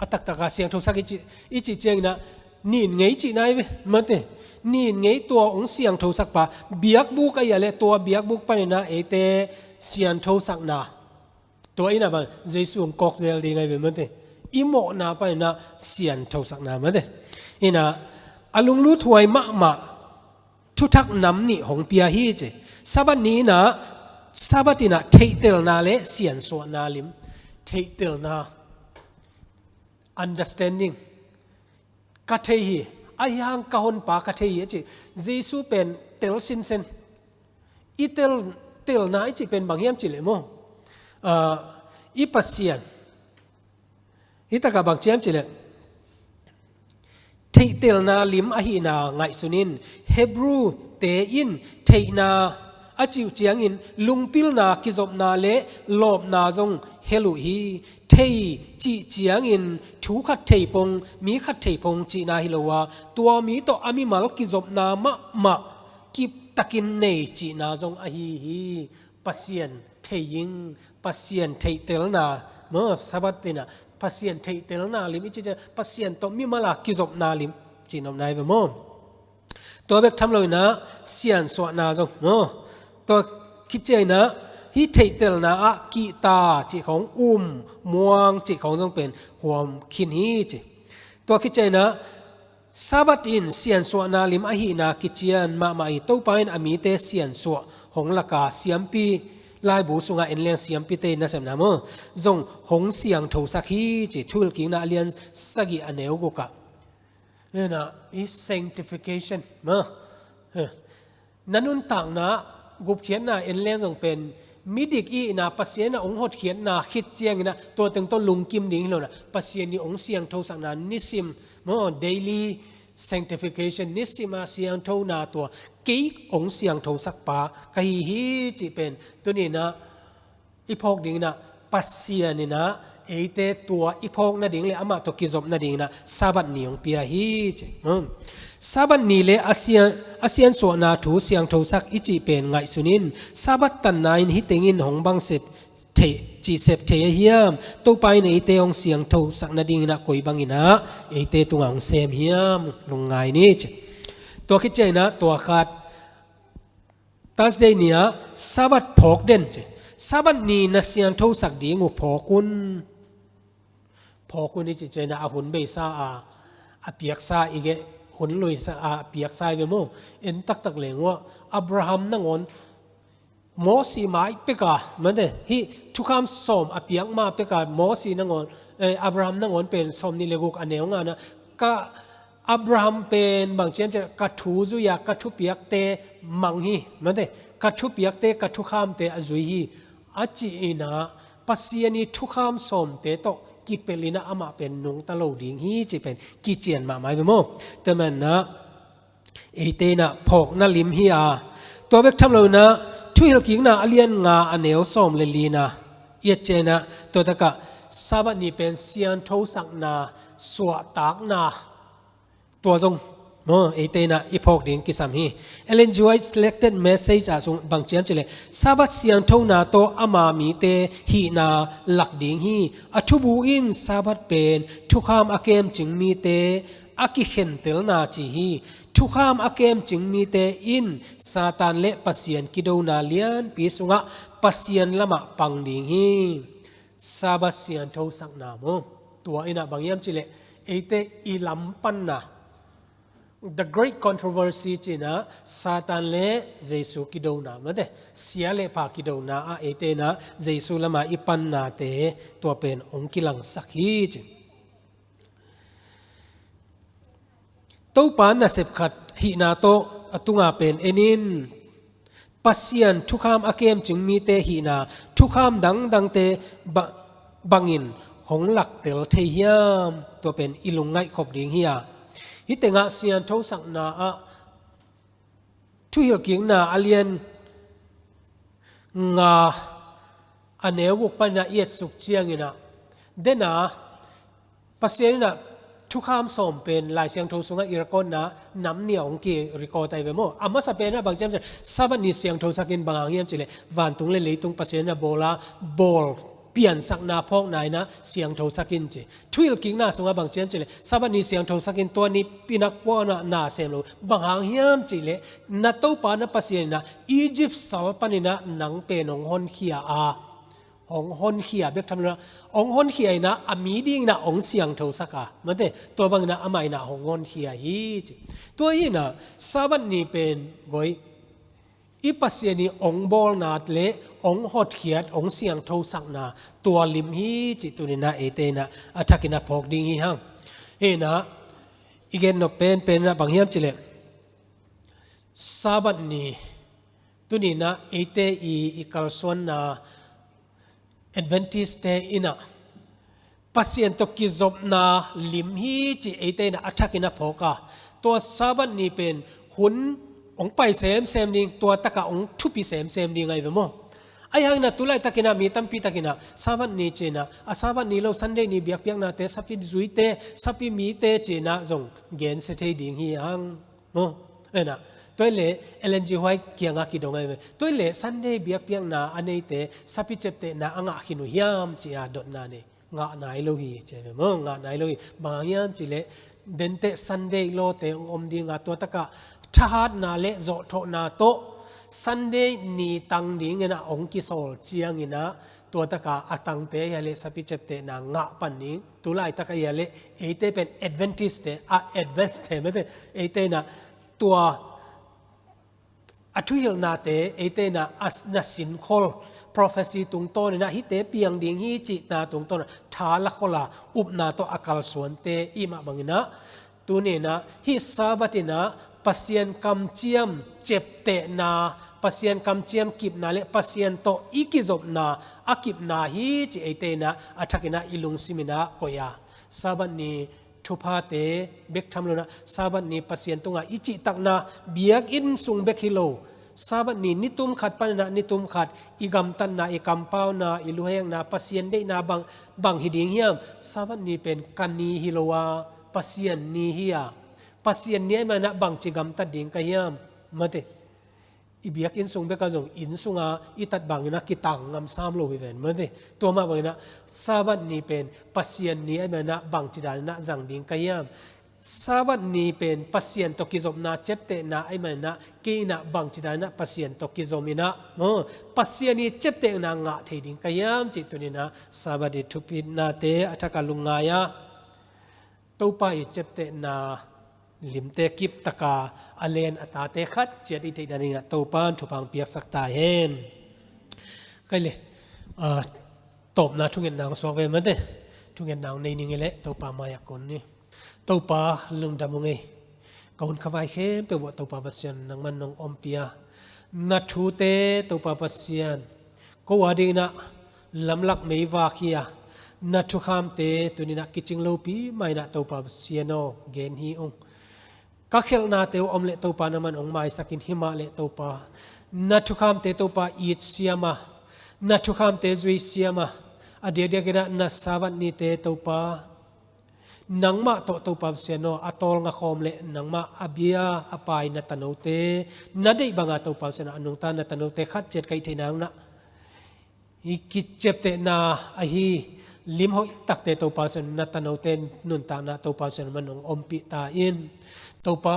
a taktaka siangthosak i cih, i cih cianginah nin ngei cihna hi ve mate. Nin ngei tua hong siangthosakpa, biakbuk ahi a leh tua biakbuk paninah eite sianthosakna. Tua inah bang Jesu hong kawk zel ding ahi ve mate. I mawhna paninah sianthosakna mate. Inah a lungluthuai mahmah thuthak nam nih hong pia hi ci. Sabbath ni inah, Sabbath inah theihtelna le siansuahna lim. Theihtelna, understanding. Ka thei hi, ahi hang ka honpa ka thei hi a ci. Jesu pen tel sinsen. I tel, telna i cih pen bang hiam cih leh maw, ah, i Pasian. Hi takah bang ci hiam cih leh, theihtelna lim ahihna ngaihsun in. Hebru-te in theihna a cih uh ciangin lungpilna, kizopna le lawpna zong hel uh hi. Thei cih ciangin thu khat thei pong, mi khat thei pong cihna hi lo a, tua mi tawh a mimal kizopna mahmah kiptakin nei cihna zong ahi hi. Pasian thei ing, Pasian theihtelna maw, Sabbath inah Pasian theihtelna lim i cih ciang Pasian tawh mimala kizopna lim cih nopna hi ve maw. Tua bek tham loinah siansuahna zong maw, tua khit cianginah hih theihtelna ah kihta cih khong, um, muang cih khong zong pen huam khin hi ci. Tua khit cianginah Sabbath in siansuahna lim ahihna kician mahmah hi. Topa in a mite siansuah hong laka siampi, laibu sungah en leng siampite in nasepna maw, zong hong siangthosak hi ci. Thuhilhkikna a lian sagih a neu gukah, hih sanctification maw, na nuntakna gupkhiatna en leng zong pen midik i hihna Pasian inah hong hotkhiatna khit cianginah tua teng tawh lungkim ding hi lonah Pasian nih hong siangthosakna nisim maw, daily sanctification, nisim a siangthona tua kei hong siangthosakpa ka hi hi cih pen tuninah i phawk dinginah Pasian inah eite tua i phawk nading le amah tawh kizop nadinginah Sabbath ni hong pia hi ci. Sabbath ni le a sian, a siansuahna thu siangthosak i cih pen ngaihsun in. Sabbath tanna in hih tengin hong bang sep thei, cih sep thei ahi hiam? Topa in eite hong siangthosak nadinginah koi banginah eite tungah hong sem hiam? Lungngai ni ci. Tua khit cianginah tua khat Thursday ni-ah Sabbath phawk den ci. Sabbath ni na siangthosak ding uh phawk un. Phawk un i cih cianginah a hun beisa a, a piaksa i geh hun lui sa a piak sa hi ve maw. En taktak leng uah Abraham nangawn Mosi mai peka mate, hih thukham sawm a piak ma peka Mosi nangawn, eh, Abraham nangawn pen sawm nih le guk a neu ngana ka Abraham pen bang ciam ciam ka thu zui a ka thupiakte mang hi mate, ka thupiakte ka thukhamte a zui hi a ci inah Pasian i thukham sawmte tawh kipel inah amah pen nungta lo ding hi ci pen kician mahmah hi ve maw. Tua manah eite inah phawkna lim hi a, tua bek tham lo inah Thuhilhkikna a lian nga a neu sawm le lina i et cianah tua takah Sabbath ni pen siangthosakna, suahtakna, tua zong maw eite inah i phawk ding kisam hi. Ellen G. White selected message ah sung bang ciam cileh Sabbath siangthona tawh ama mite hihna lak ding hi. A thubu in Sabbath pen thukham a kemcing mite a kikhentelna ci hi. Thukham a kemcing mite in Satan le Pasian kidona lianpi sungah Pasian lamah pang ding hi. Sabbath sianthosakna maw. Tua inah bang hiam cileh eite i lam panna, the great controversy cinah Satan le Jesu kidona mate, sia le pha kidona ah eite inah Jesu lamah i pannate tua pen hong kilangsak hi ci. Topa nasep khat hihna tawh a tunga pen en in. Pasian thukham a kemcing mite hihna thukham dangdangte ba- bangin hong laktel thei hiam? Tua pen i lungngaih khop ding hi a. Hih tengah sianthosakna ah Thuhilhkikna a lian nga a neu guk panah i etsuk cianginah dena Pasian inah thukham sawm pen Lai Siangtho sungah i recordna nam nih a hong ki record ahi ve maw. A masa penah bang ciam ciam Sabbath ni siangthosak in bang hang hiam cileh vantung le leitung Pasian inah bawla bawl piansakna phawkna inah siangthosak in ci. Thuhilhkikna sungah bang ciam cileh Sabbath ni siangthosak in tua ni pinah kua na sem lo bang hang hiam cileh na Topa na Pasian inah Egypt sal paninah nang pen hong honkhia a hong honkhia bek tham lo inah hong honkhia inah a mi dinginah hong siangthosak a mate tua banginah amah inah hong honkhia hi ci. Tua inah Sabbath ni pen goi i Pasian i hong bawlna le hong hotkhiat hong siangthosakna tua lim hi ci tuninah eite inah a thakinah phawk ding hi hang. Inah i gen nop penpen inah bang hiam cileh Sabbath ni tuninah eite i i kalsuanna Adventist-te inah Pasian tawh kizopna lim hi ci eite inah a thakinah phawk a. Tua Sabbath ni pen hun hong pai semsem ding tua takah hong thupi semsem ding ahi ve maw. Ahi hanginah tulaitakinah mi tampi takinah Sabbath ni cinah a Sabbath ni lo Sunday ni biakpiaknate sapi zuite sapi mite cinah zong gensia thei ding hi hang. Maw. Enah tua ileh Ellen G. White kiangah kidong ahi ve. Tua ileh Sunday biakpiakna a neite sapi ceptehna a ngah khin uh hiam ci-a dotna nei. Ngah nai lo hi ci ahi ve maw. Ngah nai lo hi. Bang hang hiam cileh denteh Sunday lawte hong om dinga tua takah thahatna le zawhthawhna tawh Sunday ni tang dinginah hong kisawl cianginah tua takah a tangte hia le sapi ceptehna ngah pan ding. Tulaitak a hia le eite pen Adventist-te a Adventist-te mate eite inah tua a thuhilhnate eite inah a na sinkhol prophecy tungtawninah hihte piang ding hi cihna tungtawnah tha lakhola upna tawh a kalsuante i mah banginah tuninah hih Sabbath inah Pasian kamciam ceptehna Pasian kamciam kipna le Pasian tawh i kizopna a kipna hi ci eite inah a thakinah i lungsim inah koih a. Sabbath ni thuphate bek tham lo inah Sabbath ni Pasian tungah i cihtakna biakinn sung bek hi lo. Sabbath ni nitum khat paninah nitum khat i gamtatna i kampauna i luhekna Pasian deihna bang bang hi ding hiam? Sabbath ni pen ka ni hi lo a Pasian ni hi a Pasian ni ahi manah bangci gamtat ding ka hiam? Mate i biakinn sung beka zong inn sunga i tat banginah kitang ngam sam lo hi ven mate. Tua mah banginah Sabbath ni pen Pasian ni ahi manah bangci daninah zang ding ka hiam? Sabbath ni pen Pasian tawh kizopna ceptehna ahi manah kei inah bangci daninah Pasian tawh kizominah maw Pasian i ceptehna ngah thei ding ka hiam cih tuninah Sabbath i thupitnate a thaka lungngai a Topa i ceptehna limte kip taka a len a tate khat ciat i theih nadingah Topa in thupha piaksak ta hen. Kai le, ah, tawpna thungetna hong suak ve mate. Thungetna hong nei ning i leh Topa mai-ah kun ni. Topa lungdam ung ei. Ka hun khavai khempeuh uah Topa Pasian nangman nong ompih a, na thute Topa Pasian ko a dinginah lamlak meivak hi a, na thukhamte tuninah kicing lopi mainah Topa Pasian aw gen hi ung. Ka khelhnate uh om leh Topa nangman hong maisakin himah leh Topa na thukhamte Topa it siam a, na thukhamte zui siam a, a diakdiakinah na Sabat nite Topa nangmah tawh Topa Pasian aw a tawlnga khawm leh nangmah a bia a pai na tanote na deih banga Topa Pasian aw a nungta na tanote khat ciat ka hih theih nadinah i kiciaptehna ahi lim hoih takte Topa Pasian na tanote nuntakna Topa Pasian man hong ompih ta in. Topa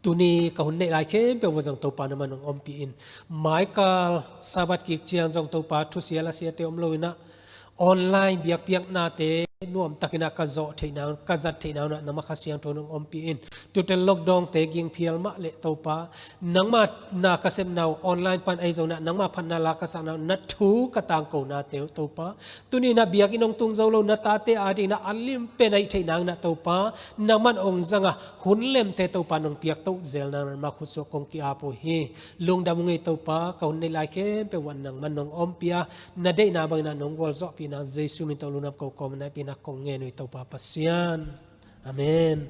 tuni ka hun neih lai khempeuh uah zong Topa nangman hong ompih in. Maikal Sabat kik ciang zong Topa thusia lasiate om loinah online biakpiaknate nuamtakinah ka zawh theih nadinah ka zat theih nadinah nangmah Kha Siangtho nong ompih in. Tutel lockdownte gingphial mah leh Topa nangmah na ka sepna uh online pan ahi zonginah nangmah phatna la ka sakna uh na thu ka tangkonate uh Topa tuninah biakinn hong tung zo lo na tate a dinginah a lim pen a hih theih nadinah Topa nangman hong zanga hun lemte Topa nong piakto zel nadinah nangmah khutsuah kong ki-ap uh hi. Lungdam ung ei Topa, ka hun neih lai khempeuh uah nangman nong ompih a, na deihna banginah nong gualzawhpih nadinah Jesu min tawh lungdam ko kawm a na hehpihna kong ngen uh hi Topa Pasian. Amen.